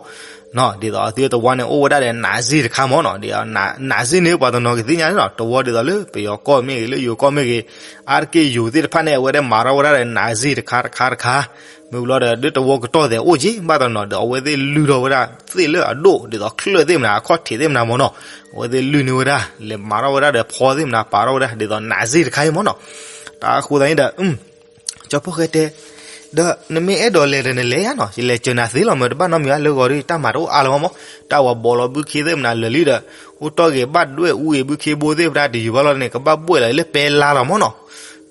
ဒ်သိးအသ့ၣ်တဝီန့ၣ် အိၣ်ဝဲဒၣ်ဒီးနးစ့ၣ်တခါမးနီၤ, ဒ်နးစ့ၣ်န့ၣ် ပှၤတနီၤကသ့ၣ်ညါန့ၣ်နီၤ, တဝီဒ်သိးလၢပယီၤကီၢ်မ့ၢ်ဂ့ၤ လၢယိၤကီၢ်မ့ၢ်ဂ့ၤ, အါတက့ၢ်ယိၤသ့ၣ်တဖၣ်န့ၣ် အဝဲဒၣ်မၤထီၣ်ဝဲဒၣ်ဒီးနးစ့ၣ်တခါတခါတခါ, မ့ၢ်ဘျီဒီး ဒ်တဝီကတီၢ်သဲးအိၣ်က့ၤ ဘၣ်တနီၤဒီး အဝဲသ့ၣ်လုၢ်ထီၣ်ဝဲဒၣ်သ့ၣ်လၢအဒိၣ် ဒ်သိးချၢၣ်သ့ၣ်မနၤ အခီၣ်ထံးသ့ၣ်မနၤမးနီၤ, အဝဲသ့ၣ်လုၢ်န့ၢ်ဝဲဒၣ် လဲၤမၤထီၣ်ဝဲဒၣ်ဒီးဖီသ့ၣ်မနၤ ပာ်ထီၣ်ဝဲဒၣ် ဒ်သိးနးစ့ၣ်တခါအံၤမးနီၤ, တၢ်ဃိသတးန့ၣ်ဒီး ကၠီဖှိၣ်ဃဲတဲ, ဒီးနမ့ၢ်အဲၣ်ဒိးလဲၤဒီးနလဲၤယါနီၤ, ယလဲၤစၢၤနၤသ့လီၤ, မ့ၢ်တဘၣ်နီတမံၤဘၣ်, လၢဂီၤဒီးတၢ်မၤတအိၣ်အါလၢၤဘၣ်မး, တၢ်ဝၤဘီးလီၤဘုခ့သ့ၣ်မနုၤလၢာ်လံဒီး, အိၣ်တီၢ်ဂ့ၤဘၣ်ဒွဲၣ်အူဂ့ၤဘုခ့ဘိသ့ၣ် ပတၢ်တယူၤဘၣ်လီၤန့ၣ် ကဘၣ်ဘှဲၣ်လီၤလၢပဲလါလီၤမးနီၤ.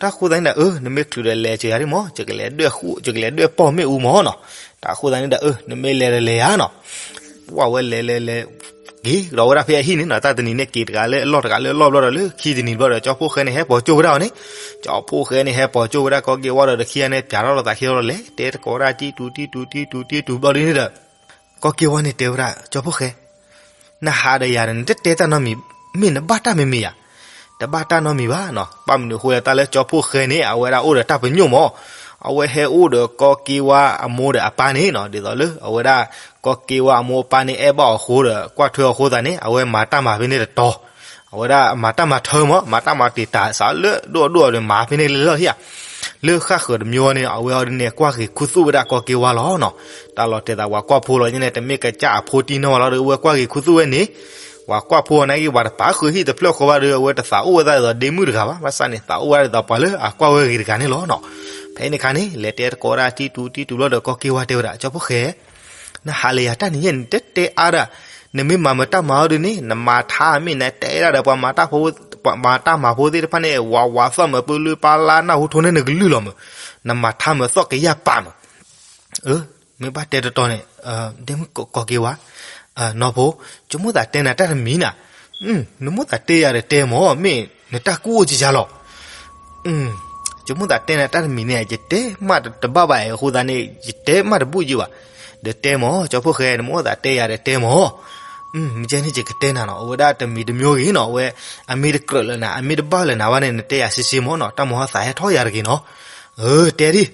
တၢ်ဃိသတးန့ၣ်ဒီး အၢ နမ့ၢ်ချုးဒီးလဲၤစၢၤယၤဒ်မး, ယကလဲၤဒွဲၣ်ဃူ ယကလဲၤဒွဲၣ်ပီၢ်မ့ၣ်အူမးနီၤ. တၢ်ဃိသတးန့ၣ်ဒီး အၢ နမ့ၢ်လဲၤဒီးလဲၤယါနီၤ. ပှၤဝဲလဲၤလဲၤလဲၤ က့ၤဒီးဝဲဒၣ်ဖဲအဟံၣ်န့ၣ်နီၤ, တၢ်တနံၤန့ၣ်က့ၤတဂၤလၢအလီၢ်တဂၤလၢအလီၢ်ဘျီဒီး လၢခံတနံၤဘျီဒီး ကၠီဖှိၣ်ဃဲန့ၣ် ဟဲပိာ်ကၠိဝဲဒၣ်အီၤန့ၣ်, ကၠီဖှိၣ်ဃဲန့ၣ် ဟဲပိာ်ကၠိဝဲဒၣ်ကီၢ်က့ဝါဒီး တခံဂၤန့ၣ်ပၠးထီၣ်လိာ်သးခံထီၣ်ဒီး လဲၤတဲသကိးဝဲဒၣ် တံတူတံတူတံတူတံတူဘျီဒ်န့ၣ်ဒီး ကီၢ်က့ဝါန့ၣ်တဲဝဲဒၣ် ကၠီဖှိၣ်ဃဲ, နဟးဒီးယၤဒီး နတတဲတၢ်နီတမံၤ, မ့ၢ်နဘၣ်တၢ်မ့မ့ၢ်ယၤ, တဘၣ်တၢ်နီတမံၤဘၣ်နီၤ. ဘၣ်မနုၤအဃိလဲၣ်, တၢ်လၢကၠီဖှိၣ်ဃဲန့ၣ် အဝဲဒၣ်အိၣ်ဒီးတၢ်ပညိၣ်မး, အဝဲဟဲအိၣ်ဒီးကီၢ်က့ဝါအမိၢ်ဒီးအပၢ်န့ၣ်နီၤ, ဒ်သိးလၢအဝဲဒၣ် ကီၢ်က့ဝါအမိၢ်အပၢ်န့ၣ် အဲၣ်ဘၣ်အီၤအဃိဒီး ကွၢ်ထွဲအီၤအဃိသတးန့ၣ် အဝဲမၤတၢ်မၤဖဲန့ၣ်တတီၤ, အဝဲဒၣ်မၤတၢ်မၤထၢမး, မၤတၢ်မၤတ့ၢ်တၢ်စးလၢဒိၣ်ဒိၣ်ဒီး မၤဖဲန့ၣ်လီၤဟံၣ်ဧါ. လၢဃၣ်ဃၢၤတမံၤဝဲန့ၣ် အဝဲအီၤဒ်န့ၣ် ကွၢ်ဂ့ၤခူသူၣ်ဝဲဒၣ်ကီၢ်က့ဝါလီၤနီၤ. တၢ်လီၤတဲာ်သး ပှၤကွၢ်ဖိလီၤန့ၣ် တမ့ၢ်ကစၢ်အဖိတံၢ်နီၢ်ဘၣ်လီၤဒီး အဝဲကွၢ်ဂ့ၤခူသူၣ်ဝဲန့ၣ်, ပှၤကွၢ်ဖိအီၤန့ၣ်က့ၤ ပှၤတပာ်ဃုာ်ဟံၣ်တဖျၢၣ်ဃီဘၣ်ဒီး အဝဲတသးအိၣ်ဝဲဒၣ်ဒ်သိးဒ့မုၣ်တဂၤဘၣ်, ဘၣ်ဆၣ်န့ၣ် သးအိၣ်ဝဲဒၣ်ဒ်သိးပှၤလၢအကွၢ်ဝဲဂ့ၤတဂၤန့ၣ်လီၤနီၤ. ဖဲန့ၣ်အခါန့ၣ် လဲၤတဲသကိးဝဲဒၣ် တံတူတံတူဘျီဒီး ကီၢ်က့ဝါတဲဝဲဒၣ် ကၠီဖှိၣ်ဃဲ, နဟးလၢယၤတၢ်နံၤယဲၢ်န့ၣ် တတဲအါဒၣ်, နမ့ၢ်မၤမၢတၢ်မၤအီၤဒ်န့ၣ် နမၤထါမ့ၢ်နတဲဒၣ်ဒီး ပှၤမၤတၢ်ဖိသ့ၣ်တဖၣ်န့ၣ် ဝးဝးသီၣ်မၢ ပလုၢ်ပလၢ်နၢ်ဟူထိးန့ၢ်နကလုၢ်လီၤမၢ, နမၤထါမၢသီၣ်ကယၢ်ပာ်မၢ. အၢ မ့ၢ်ဘၣ်တဲတတီၤန့ၣ်, ဒ့မုၣ်ကီၢ်က့ဝါ, နီၢ်ဖိ, ယမိၣ်သးတဲနၤတၢ်တမံၤနၤ, နမိၣ်သးတဲယၤဒီးတဲမၢ်, မ့ၢ်နတၢ်ကူၣ်အိၣ်ကယၤလီၤ. ယမိၣ်သးတဲနၤတၢ်တမံၤန့ၣ် ယတဲမးတဘၣ်ဘၣ်အဃိသတးန့ၣ် ယတဲမးတဘူၣ်ယံၤဘၣ်, ဒီးတဲမၢ်, ကၠီဖှိၣ်ဃဲ နမိၣ်သးတဲယၤဒီးတဲမၢ်. မ့ၢ်ကဲန့ၣ် ယကတဲနၤနီၤ, အဝဲဒၣ်တမံၤတမံၤဂ့ၤနီၤ, အဝဲ အမ့ၢ်တကြၢးလၢနၤ အမ့ၢ်တဘၣ်လၢနၤဘၣ်န့ၣ် နတဲယၤစ့စ့မၢ်နီၤ, တၢ်မၤဟီသးဟဲထီၣ်ယၤတဂ့ၤနီၤ. အၢ တဲဒံး,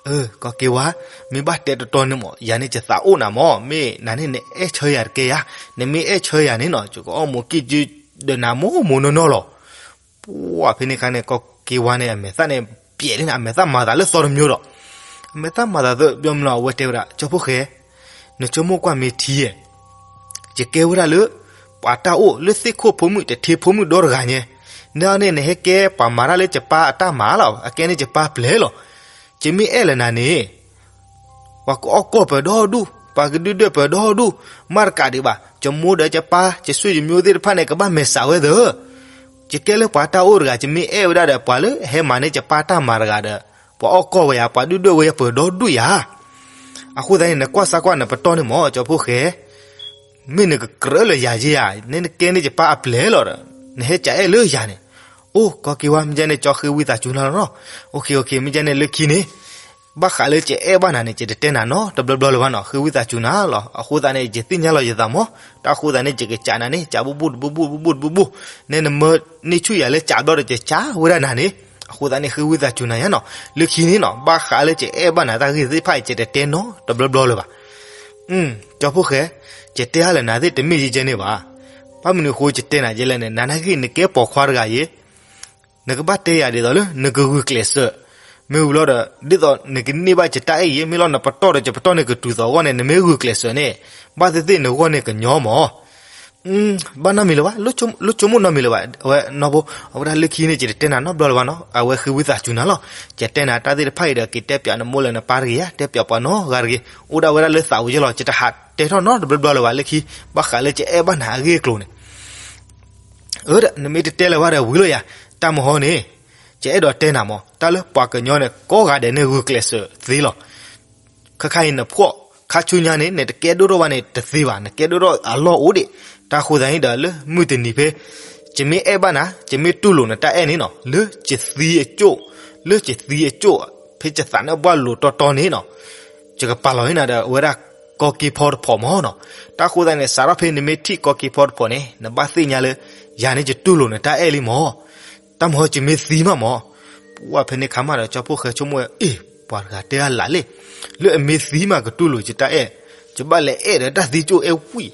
အၢ ကီၢ်က့ဝါ, မ့ၢ်ဘၣ်တဲတတီၤန့ၣ်မၢ် ယၤန့ၣ်ယသးအိၣ်နၤမၢ်, မ့ၢ်နၤန့ၣ်နအဲၣ်ဆၢယၤတကဲယၤ, နမ့ၢ်အဲၣ်ဆၢယၤန့ၣ်နီၤ ယကအီၣ်မူးကံၢ်ကၠုဒီးနၤမိၢ်မိၢ်နီၢ်နီၢ်လီၤ. ပှၤဖဲန့ၣ်အခါန့ၣ် ကီၢ်က့ဝါန့ၣ် အမဲာ်သၣ်န့ၣ် ပျဲးလံန့ၣ် အမဲာ်သၣ်မၤသးလၢသီတမံၤဒီး, အမဲာ်သၣ်မၤသးသ့ၣ် ဘျီမးလီၤ အဝဲတဲဝဲဒၣ် ကၠီဖှိၣ်ဃဲ, နဆိကမိၣ်ကွၢ်မ့ၢ်ထံဧါ, ယကဲဝဲဒၣ်လၢ ပှၤတၢ်အိၣ်လၢသ့ၣ်ခိၣ်ဖိမုၣ်တထ့ဖိမုၣ်ဒီတဂၤညါ, နန့ၣ် နဟဲကဲပှၤမၤတၢ်လၢယပၢ်အတၢ်မၤလီၤ, အကဲန့ၣ်ယပၢ်ပျဲၢ်လီၤ. ယမ့ၢ်အဲၣ်လၢနၤန့ၣ် ပှၤကအီၣ်ကီၢ်ပၢၤဒီဒူၣ်, ပှၤကဒုၣ်ဒွဲၣ်ပၢၤဒီဒူၣ်, မ့ၢ်တကးဒံးဘၣ် ယမိၢ်ဒီးယပၢ် ယဆွေယမျိုးသ့ၣ်တဖၣ်န့ၣ် ကဘၣ်မဲာ်ဆှးဝဲသၢ, ယကဲလၢပှၤတၢ်အိၣ်တဂၤ ယမ့ၢ်အဲၣ်ဝဲဒၣ်ဒီး ပှၤလၢအဟဲမၤန့ၢ်ယပၢ်တၢ်မၤတဂၤဒီး ပှၤအီၣ်ကီၢ်ဝဲယၤ ပှၤဒုၣ်ဒွဲၣ်ဝဲယၤပၢၤဒီဒူၣ်ယၤ. အဃိသတးန့ၣ် နကွၢ်စၢ်ကွၢ်နပတီၢ်န့ၣ်မၢ် ကၠီဖှိၣ်ဃဲ, မ့ၢ်နကကြၢးလၢယၤယဲဧါ, နကဲန့ၣ်ယပၢ်အပျဲၢ်လီၤဒီး နဟဲကအဲၣ်လၢယၤန့ၣ်. အိၣ် ကီၢ်က့ဝါ မ့ၢ်ကဲန့ၣ် ကၠီဃ့ဝံသးစူၤနၤလီၤနီၤ. အိၣ်ခ့ အိၣ်ခ့ မ့ၢ်ကဲန့ၣ် လၢခံန့ၣ် ဘၣ်ဃးလၢယအဲၣ်ဘၣ်နၤန့ၣ် ယတတဲနၤနီတဘျီဘျီလၢၤဘၣ်နီၤ, ဃ့ဝံသးစူၤနၤလီၤ. အဃိသတးန့ၣ် ယသ့ၣ်ညါလီၤယသးမၢ်, တၢ်ဃိသတးန့ၣ် ယကစးနၤန့ၣ် ကးဘူၣ်ဘူၣ်တဘူၣ်ဘူၣ်တဘူၣ်တဘူၣ်ဘူၣ်, နဲနမၢန့ၢ်ဆူၣ်ယၤလၢကးဘျီဒီး ယကးဝဲဒၣ်နၤန့ၣ်. အဃိသတးန့ၣ် ဃ့ဝံသးစူၤနၤယါနီၤ. လၢခံန့ၣ်နီၤ ဘၣ်ဃးလၢယအဲၣ်ဘၣ်နၤတၢ်ဂ့ၢ်သ့ၣ်တဖၣ်အံၤ ယတတဲနီတဘျီဘျီလၢၤဘၣ်. ကၠီဖှိၣ်ဃဲ, ယတဲအါလၢနၤသ့ၣ်တမ့ၢ်ယဲကဲန့ၣ်ဘၣ်. ဘၣ်မနုၤအဃိယတဲနၤယဲလဲၣ်န့ၣ် နၤနာ်က့ နကဲပိာ်ခွါတဂၤအံၤ နကဘၣ်တဲယၤဒ်သိးလၢနကဂုာ်ကျဲးစၢး, မ့ၢ်ဝံၤလီၤဒီး ဒ်သိးနကန့ၢ်ဘၣ်ယတၢ်အဲၣ်အံၤ မ့ၢ်လီၤနပတီၢ်ဒီးယပတီၢ်န့ၣ်ကတုၤသိးအဂီၢ်န့ၣ် နမ့ၢ်ဂုာ်ကျဲးစၢးန့ၣ် ဘၣ်သ့ၣ်သ့ၣ်နဂီၢ်န့ၣ်ကညီမၢ်. ဘၣ်နီတမံၤလၢၤဘၣ်, လိၣ်ဆိကမိၣ်နီတမံၤလၢၤဘၣ်. အဝဲနီၢ်ဖိ အဝဲဒၣ်လၢခံန့ၣ် ယတတဲနၤနီတဘျီလၢၤဘၣ်နီၤ, အဝဲဃ့ဝံသးစူၤနၤလီၤ. ယတဲနၤတၢ်သ့ၣ်တဖၣ်အံၤဒီး က့ၤတဲပၠးနမိၢ်လၢနပၢ်တဂ့ၤဧါ, တဲပၠးပှၤနီတဂၤတဂ့ၤ, အိၣ်ဒၣ်ဝဲဒၣ်လၢသးဝံၤယဲလီၤ. ယတဟးတဲထီၣ်နီတဘျီဘျီလၢၤဘၣ်လၢခံ ဘၣ်ဃးလၢယအဲၣ်ဘၣ်နၤအဂ့ၢ်အကျိၤန့ၣ် အၢ ဒီးနမ့ၢ်တတဲလၢၤဘၣ်ဒီးဝံၤလီၤယၤ, တၢ်မဟီန့ၣ် ယအဲၣ်ဒိးတဲနၤမၢ်, တၢ်လၢပှၤကညီန့ၣ် ကိးဂၤဒဲးန့ၣ်ဂုာ်ကျဲးစၢးသ့လီၤ. ခါခါအံၤနဖှီၣ် ခါဆူညါန့ၣ် နတကဲဒိၣ်ထီၣ်ဘၣ်န့ၣ်တသ့ဘၣ်, နကဲဒိၣ်ထီၣ်အလီၢ်အိၣ်ဒံး. တၢ်ဃိသတးန့ၣ်ဒီး လၢမုၢ်တနံၤဖဲ ယမ့ၢ်အဲၣ်ဘၣ်နၤ ယမ့ၢ်တူၢ်လိာ်နတၢ်အဲၣ်န့ၣ်နီၤ လၢယသံအကၠိၣ်, လၢယသံအကၠိၣ် ဖဲယသးနၢၣ်ဘှၣ်လိာ်တီတီန့ၣ်နီၤ ယကပာ်လီၤန့ၢ်နၤဒီး အဝဲဒၣ်ကီၢ်က့ဖီတဖီမၢ်နီၤ. တၢ်ဃိသတးန့ၣ် စးထီၣ်ဖဲနမ့ၢ်ထံၣ်ကီၢ်က့ဖီတဖီန့ၣ် နဘၣ်သ့ၣ်ညါလၢ ယၤန့ၣ်ယတူၢ်လိာ်နတၢ်အဲၣ်လံမၢ်. တၢ်မဟီယမ့ၢ်သံမးမၢ်. ပှၤဖဲန့ၣ်ခါမးဒီး ကၠီဖှိၣ်ဃဲဆိကမိၣ်ဝဲ အ့ၣ် ပှၤတဂၤတဲအလၢ်လံ, လၢအမ့ၢ်သံမးကတူၢ်လိာ်ယတၢ်အဲၣ်, ယဘၣ်လဲၤအဲၣ်ဒီးတၢ်သံကၠိၣ်အဲၣ်ဝံၣ်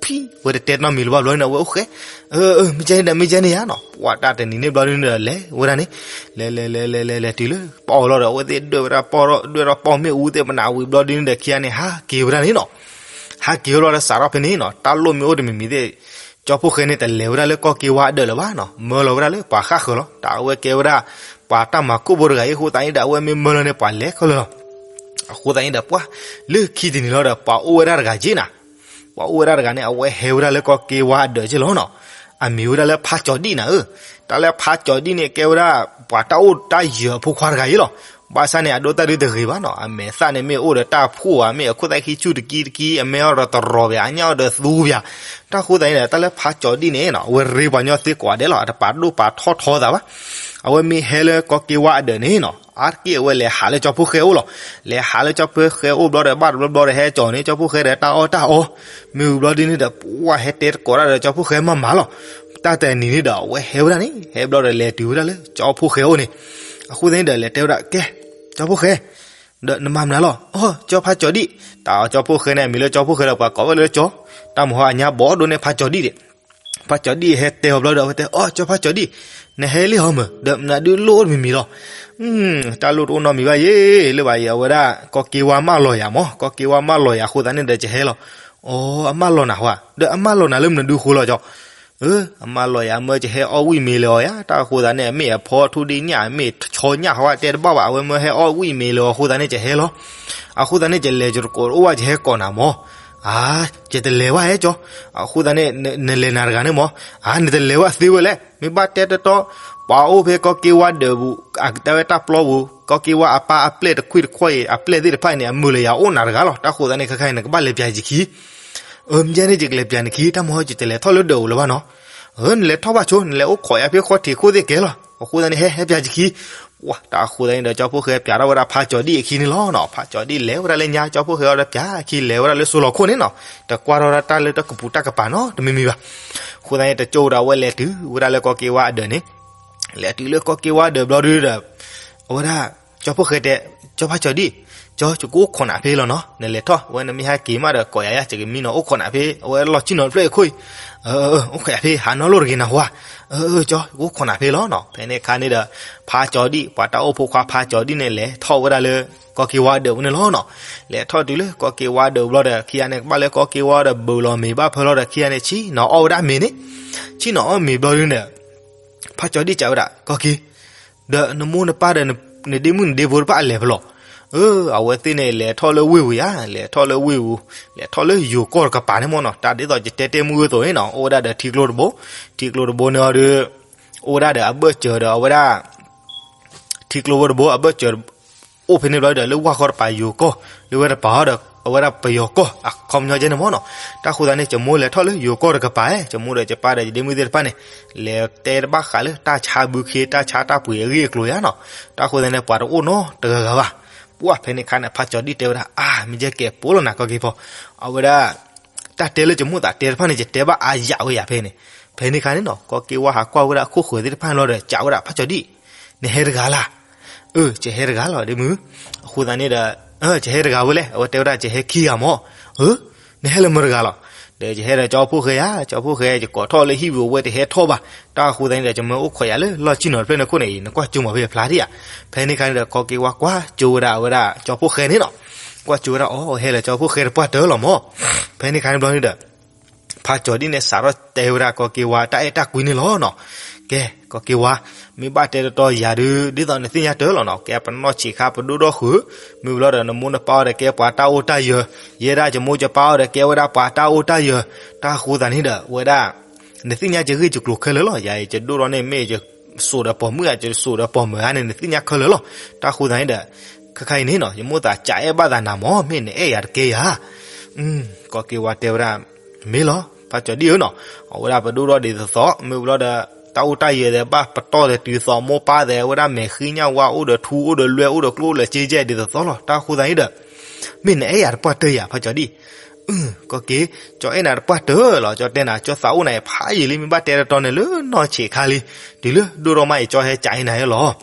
ဖံ ဝဲတတဲနီတမံၤလၢၤဘၣ်ဘျီန့ၣ် အဝဲအိၣ်ဃဲ, အၢ မ့ၢ်ကဲန့ၣ်ဒီး မ့ၢ်ကဲန့ၣ်ယါနီၤ. ပှၤတၢ်တနံၤန့ၣ်ဘျီဒ်န့ၣ်ဒီး လဲၤဝဲဒၣ်န့ၣ်, လဲၤလဲၤလဲၤလဲၤလဲၤလဲၤတုၤလၢပီၢ်လီၤဒီး အဝဲသ့ၣ်ဒွဲၣ်ဝဲဒၣ်ပီၢ်ထီၣ် ဒွဲၣ်ထီၣ်ပီၢ်မ့ၣ်အူသ့ၣ်မနုၤဝံၤဘျီဒ်န့ၣ်ဒီး ခံဂၤန့ၣ် ဟးက့ၤဝဲဒၣ်န့ၣ်နီၤ. ဟးက့ၤဝဲဒၣ်လၢစးထီၣ်ဖဲန့ၣ်နီၤ တၢ်လိၣ်မ့ၢ်အိၣ်တမံၤမံၤသ့ၣ် ကၠီဖှိၣ်ဃဲန့ၣ် တလဲၤဝဲဒၣ်လၢကီၢ်က့ဝါအဒၢးလၢၤဘၣ်နီၤ, မၢလီၤဝဲဒၣ်လၢပှၤဃၣ်ဃၢၤလီၤ. တၢ်အဝဲကဲဝဲဒၣ် ပှၤတၢ်မၤကိၣ်ဖိတဂၤအံၤအဃိသတးန့ၣ်ဒီး အဝဲမ့ၢ်မၢလီၤန့ၣ် ပှၤလဲၤခဲလၢာ်လီၤ. အဃိသတးန့ၣ်ဒီးပှၤ လၢခံတနံၤလီၤဒီး ပှၤအိၣ်ဝဲဒၣ်တဂၤက့နၤ, ပှၤအိၣ်ဝဲဒၣ်တဂၤန့ၣ် အဝဲဟဲဝဲဒၣ်လၢကီၢ်က့ဝါအဒၢးက့လီၤနီၤ. အမံၤဝဲဒၣ်လၢဖးကၠီၤဒံၣ်နၤဧၢ. တၢ်လၢဖးကၠီၤဒံၣ်န့ၣ် ကဲဝဲဒၣ် ပှၤတၢ်အိၣ်တၢ်ယၢၤအဖိခွါတဂၤအံၤလီၤ. ဘၣ်ဆၣ်န့ၣ် အဒိတၢ်ဒုတဂ့ၤဘၣ်နီၤ, အမဲာ်သၣ်န့ၣ်မ့ၢ်အိၣ်ဒီးတၢ်ဖှိၣ်ဧါ, မ့ၢ်အခိၣ်သၣ်ခံဆူၣ်တကံတကံ, အမဲအီၣ်ဒီးတရီၤပၠး, အညၣ်အီၣ်ဒီးသူပၠး. တၢ်ဃိသတးန့ၣ်ဒီး တၢ်လၢဖးကၠီၤဒံၣ်န့ၣ်နီၤ အဝဲရ့ပှၤကညီသ့ကိးဂၤဒဲးလီၤ, အတပာ်ဒိၣ်ပာ်ထီၣ်ထီသးဘၣ်. အဝဲမ့ၢ်ဟဲလၢကီၢ်က့ဝါအဒၢးန့ၣ်နီၤ, အါတက့ၢ်အဝဲလဲၤဟးလၢကၠီဖှိၣ်ဃဲအိၣ်လီၤ. လဲၤဟးလၢကၠီဖှိၣ်ဃဲအိၣ်ဘျီဒီး ဘၣ်တဘျီဘျီဒီး ဟဲကၠီၤန့ၢ်ကၠီဖှိၣ်ဃဲဒီးတၢ်အီၣ်တၢ်အီ, မ့ၢ်ဝံၤဘျီဒ်န့ၣ်ဒီး ပှၤဟဲတဲသကိးတၢ်ဒီးကၠီဖှိၣ်ဃဲမၤမၤလီၤ. တၢ်တနံၤန့ၣ်ဒီး အဝဲဟဲဝဲဒၣ်န့ၣ် ဟဲဘျီဒီးလဲၤတုၤဝဲဒၣ်လၢကၠီဖှိၣ်ဃဲအိၣ်န့ၣ်. အဃိသတးန့ၣ်ဒီး လဲၤတဲဝဲဒၣ် ကဲ ကၠီဖှိၣ်ဃဲ, ဒီးနမၤမနုၤလီၤ. အိ ကၠီဖးကၠီၤဒံၣ်, တၢ်ကၠီဖှိၣ်ဃဲန့ၣ် အမံၤလၢကၠီဖှိၣ်ဃဲဒီး ပှၤကိးဝဲလၢကၠီ, တၢ်မုၢ်ဟီအညါဘီဒိၣ်န့ၢ်ဖးကၠီၤဒံၣ်ဒံး. ဖးကၠီၤဒံၣ်ဟဲတဲအီၤဘျီဒီး အဝဲတဲ အိ ကၠီဖးကၠီၤဒံၣ်, နဟဲလံဟီမုၢ်, ဒီးမနုၤဒုးလိၣ်အိၣ်တမံၤမံၤလီၤ. တၢ်လိၣ်တအိၣ်နီတမံၤဘၣ်ယဲ, လၢဘၣ်ယဲအဝဲဒၣ် ကီၢ်က့ဝါမၢလီၤယၤမး, ကီၢ်က့ဝါမၢလီၤယၤအဃိသတးန့ၣ်ဒီး ယဟဲလီၤ. အိ အမၢလီၤနၤဟါ, ဒီးအမၢလီၤနၤလၢမနုၤဒုးဃိလီၤကၠီ. အမၢလီၤယၤမၢ ယဟဲအီၣ်ဝံၣ်မ့ၤလၢအီၤယါ, တၢ်အဃိသတးန့ၣ် အမ့ၢ်အဖီထူဒ့ၣ်ညၣ် အမ့ၢ်ဆီညၣ်ဟီတဲတဘၣ်ဘၣ်, အဝဲမၢဟဲအီၣ်ဝံၣ်မ့ၤလၢအီၤအဃိသတးန့ၣ် ယဟဲလီၤ. အဃိသတးန့ၣ် ယလဲၤယတကိးတအိၣ်ဘၣ် ယဟဲကိးနၤမး. အါ, ယတလဲၤဘၣ်ဟဲကၠီ, အဃိသတးန့ၣ် နလဲၤနၤတဂၤန့ၣ်မး. အါ, နတလဲၤဘၣ်သ့ဝဲလဲၣ်, မ့ၢ်ဘၣ်တဲတတီ, ပှၤအိၣ်ဖဲကီၢ်က့ဝါဒၢးပူၤ, အကတဲဝဲတၢ်ပျီပူၤ, ကီၢ်က့ဝါအပၢ်အပျဲၢ်တခွံၣ်တခွီၣ်အံၤ အပျဲၢ်သ့ၣ်တဖၣ်အံၤန့ၣ် အမုာ်လၢယအိၣ်နၤတဂၤလီၤ. တၢ်ဃိသတးန့ၣ် ခဲခါအံၤ နကဘၣ်လဲၤပျးယခံ အၢ မ့ၢ်ယဲန့ၣ် ယကလဲၤပျးနခံ, တၢ်မဟီ ယတလဲၤထီၣ်လၢဒၢးအိၣ်လၢၤဘၣ်နီၤ. အၢ နလဲၤထီၣ်ဘၣ်ဆိ, နလဲၤအိၣ်ခိးယၤဖဲဃီထံးခိၣ်သ့ၣ်ကဲလီၤ. အဃိသတးန့ၣ် ဟဲ ဟဲပျးယခံ. ပှၤ တၢ်အဃိသတးန့ၣ်ဒီး ကၠီဖှိၣ်ဃဲပျးထီၣ်ဝဲဒၣ်ဖးကၠီၤဒံၣ်အခံန့ၣ်လီၤနီၤ. ဖးကၠီၤဒံၣ်လဲၤဝဲဒၣ်လၢညါ, ကၠီဖှိၣ်ဃဲအီၤဒီးပျးအခံ လဲၤဝဲဒၣ်လၢစိၤလီၤခိၣ်န့ၣ်နီၤ. တကွၢ်ထီၣ်ဝဲဒၣ်တၢ်လၢတၢ်ကပူၤတၢ်ကပၤနီတမံၤမံၤဘၣ်. အဃိသတးန့ၣ် တကၠိဝဲဒၣ် အဝဲလဲၤတုၤဝဲဒၣ်လၢကီၢ်က့ဝါအဒၢးန့ၣ်, လဲၤတုၤလၢကီၢ်က့ဝါအဒၢးဘျီဒုဒီး အဝဲဒၣ် ကၠီဖှိၣ်ဃဲတဲ, ကၠီဖးကၠီၤဒံၣ်, ကၠီ ယကအိၣ်ခိးနၤဖဲလီၤနီၤ. နလဲၤထီၣ်ဝဲ နမ့ၢ်ဟဲက့ၤမးဒီး ကိးယၤယါ, ယကမံနီၤ အိၣ်ခိးနၤဖဲ အဝဲလီၢ်ဆံၣ်နီၤတဖျၢၣ်အံၤခိၣ်အံၤ. အိၣ်ခိးယၤဖဲ ဟးနီၢ်လိၣ်တဂ့ၤနၤဟါ. ကၠီ ယကအိၣ်ခိးနၤဖဲလီၤနီၤ. ဖဲန့ၣ်အခါန့ၣ်ဒီး ဖးကၠီၤဒံၣ် ပှၤတၢ်အိၣ်ဖိခွါဖးကၠီၤဒံၣ်န့ၣ် လဲၤထီၣ်ဝဲဒၣ်လၢ ကီၢ်က့ဝါအဒၢးပူၤန့ၣ်လီၤနီၤ. လဲၤထီၣ်တုၤလၢကီၢ်က့ဝါအဒၢးဘျီဒီး ခံဂၤန့ၣ် ကဘၣ်လၢကီၢ်က့ဝါဒီး ဘုးလီၤမ့ၤဘၣ်ဖၢလီၤဒီး ခံဂၤန့ၣ် ဆ့ၣ်နီၤအီၣ်ဝဲဒၣ်မ့ၤန့ၣ်. ဆ့ၣ်နီၤအီၣ်မ့ၤဘျီဒုန့ၣ် ဖးကၠီၤဒံၣ်စံးဝဲဒၣ် ကီၢ်က့ ဒီးနမိၢ်နပၢ်ဒီး နဒ့မုၣ်နဒ့ဖိတဖၣ်အလဲၤဖဲလဲၣ်. အၢ အဝဲသ့ၣ်န့ၣ် လဲၤထီၣ်လၢဝ့ၢ်ပူၤယါ, လဲၤထီၣ်လၢဝ့ၢ်ပူၤ, လဲၤထီၣ်လၢယိၤကီၢ်တကပၤန့ၣ်မ့ၢ်နီၤ. တၢ်ဒ်သိးယတဲတ့ၢ်မုၢ်ဂ့ၢ်သိးန့ၣ်နီၤ, အိၣ်ဝဲဒၣ်ဒီးထံကျိတဘိ, ထံကျိတဘိန့ၣ်အီၤဒီး အိၣ်ဝဲဒၣ်ဒီးအဘၢၣ်စၢၤဒီးအဝဲဒၣ် ထံကျိဖိတဘိ အဘၢၣ်စၢၤ အိၣ်ဖဲန့ၣ်ဘျီဒီး လၢဝၢ်ဃီတပၤယိၤကီၢ်, လၢဝဲတပၤအီၤဒီး အဝဲဒၣ်ပယီၤကီၢ် အခီပညီကဲန့ၣ်မ့ၢ်နီၤ. တၢ်ဃိသတးန့ၣ် ယမိၢ်လဲၤထီၣ်လၢယိၤကီၢ်တကပၤ, ယမိၢ်ဒီးယပၢ်ဒီးယဒ့မုၣ်သ့ၣ်တဖၣ်န့ၣ် လဲၤတဲတဘၣ်ဃးလၢတၢ်ဆါဘုခ့ တၢ်ဆါတၢ်ပှ့ၤအဂ့ၢ်အကျိၤယါနီၤ. တၢ်ဃိသတးန့ၣ် ပှၤတအိၣ်နီတဂၤဂၤဘၣ်. ပှၢ်ဖဲန့ၣ်အခါန့ၣ် ဖးကၠီၤဒံၣ်တဲဝဲဒၣ် အါ မ့ၢ်ယဲကဲပိာ်လီၤနၤကီၢ်က့ဖီ, အဝဲဒၣ် တၢ်တဲလၢယမိၢ်သးတဲတဖၣ်န့ၣ် ယတဲဘၣ်အါယၤဝဲယၤဖဲန့ၣ်. ဖဲန့ၣ်အခါန့ၣ်နီၤ ကီၢ်က့ဝါဟးကွၢ်ဝဲဒၣ်အခိၣ်ဃၢၤသ့ၣ်တဖၣ်န့ၣ်လီၤဒီး စံးဝဲဒၣ် ဖးကၠီၤဒံၣ် နဟဲတဂၤလၢ်. အၢ ယဟဲတဂၤလီၤဒ့မုၣ်. အဃိသတးန့ၣ်ဒီး ယဟဲတဂၤဝဲလဲၣ်. အဝဲတဲဝဲဒၣ် ယဟဲခံဂၤမ့ၢ်. အၢ နဟဲလၢမတၤတဂၤလီၤ. ဒီးယဟဲဒီးကၠီဖှိၣ်ဃဲဧါ, ကၠီဖှိၣ်ဃဲ ယကိးထီၣ်လၢဟံၣ်ပူၤ အဝဲတဟဲထီၣ်ဘၣ်. တၢ်အဃိသတးန့ၣ်ဒီး ယမၢအိၣ်ခိးယၤလၢလီၢ်ဆံၣ်နီၤတဖျၢၣ်န့ၣ်ခိၣ်န့ၣ် နကွၢ်ကၠိမးဖဲယဖျါထံၣ်ဧါ. ဖဲန့ၣ်အခါန့ၣ်ဒီး ကီၢ်က့ဝါကွၢ်ကၠိဝဲဒၣ် အဝဲဒၣ်ကၠီဖှိၣ်ဃဲန့ၣ်နီၤ. ကွၢ်ကၠိဝဲဒၣ် အိ ဟဲလၢကၠီဖှိၣ်ဃဲတပှၢ်တၢၢ်လီၤမ့ၢ်. ဖဲန့ၣ်အခါန့ၣ်ဘျီန့ၣ်ဒီး ဖးကၠီၤဒံၣ်န့ၣ် စးထီၣ်တဲဝဲဒၣ်ကီၢ်က့ဝါတၢ်အဲၣ်တၢ်ကွံန့ၣ်လီၤနီၤ. ကဲ ကီၢ်က့ဝါ, မ့ၢ်ဘၣ်တဲတတီယၤဒုး ဒ်သိးနသ့ၣ်ညါတၢၢ်လီၤနီၤ. ကဲပနီၢ်ဆံးခါပဒိၣ်ဒီၣ်ဃုာ်, မ့ၢ်ဘျီဒီးနမိၢ်နပၢ်အီၤဒီးကဲပှၤတၢ်အိၣ်တၢ်ယၢၤ, ယဲဒၣ်ယမိၢ်ယပၢ်အီၤဒီးကဲဝဲဒၣ်ပှၤတၢ်အိၣ်တၢ်ယၢၤ. တၢ်ဃိသတးန့ၣ်ဒီး ဝဲဒၣ် နသ့ၣ်ညါယဂ့ၢ်ယကျိၤခဲလၢာ်လီၤ. ယၤအံၤယဒိၣ်ထီၣ်န့ၣ် မ့ၢ်ယစိာ်ဒီးပိာ်မုၣ်ဧါ, ယစိာ်ဒီးပိာ်မုၣ်ဧါန့ၣ် နသ့ၣ်ညါခဲလၢာ်လီၤ. တၢ်ဃိသတးန့ၣ်ဒီး ခဲခါအံၤန့ၣ်နီၤ ယမိၢ်သးစံးအဲၣ်ဘၣ်သးနၤမ့ၢ်, မ့ၢ်နအဲၣ်ယၤတကဲယၤ. ကီၢ်က့ဝါတဲဝဲဒၣ် မ့ၢ်လီၤ ဖးကၠီၤဒံၣ်ဧၢနီၤ, အဝဲဒၣ်ပဒိၣ်ထီၣ်ဒ်သိးသိး မ့ၢ်ဘျီဒီး တၢ်အိၣ်တၢ်ယၢၤဒီး ဘၣ်ပတီၢ်ဒီးတုၤသိးမိၢ်ပၢ်ဒီး အဝဲဒၣ်မဲာ်ဃံညၣ်ဝါ အိၣ်ဒီးထူ အိၣ်ဒီးလွဲၢ် အိၣ်ဒီးကျိၣ် အိၣ်ဒီးစ့ယဲၢ်ဒ်သိးသိးလီၤ. တၢ်ဃိသတးန့ၣ်ဒီး မ့ၢ်နအဲၣ်ယၤတပှၢ်တၢၢ်ယၤ ဖးကၠီၤဒံၣ်. ကီၢ်က့, ကၠီအဲၣ်နၤတပှၢ်တၢၢ်လီၤ. ကၠီတဲနၤ ကၠီသးအိၣ်နၤအံၤဖးယံာ်လံ မ့ၢ်ဘၣ်တဲတတီန့ၣ် လၢနီၢ်ဆံးခါလံ, တုၤလၢဒိၣ်ထီၣ်မးအံၤ ကၠီဟဲကးအံၤနၤလီၤ.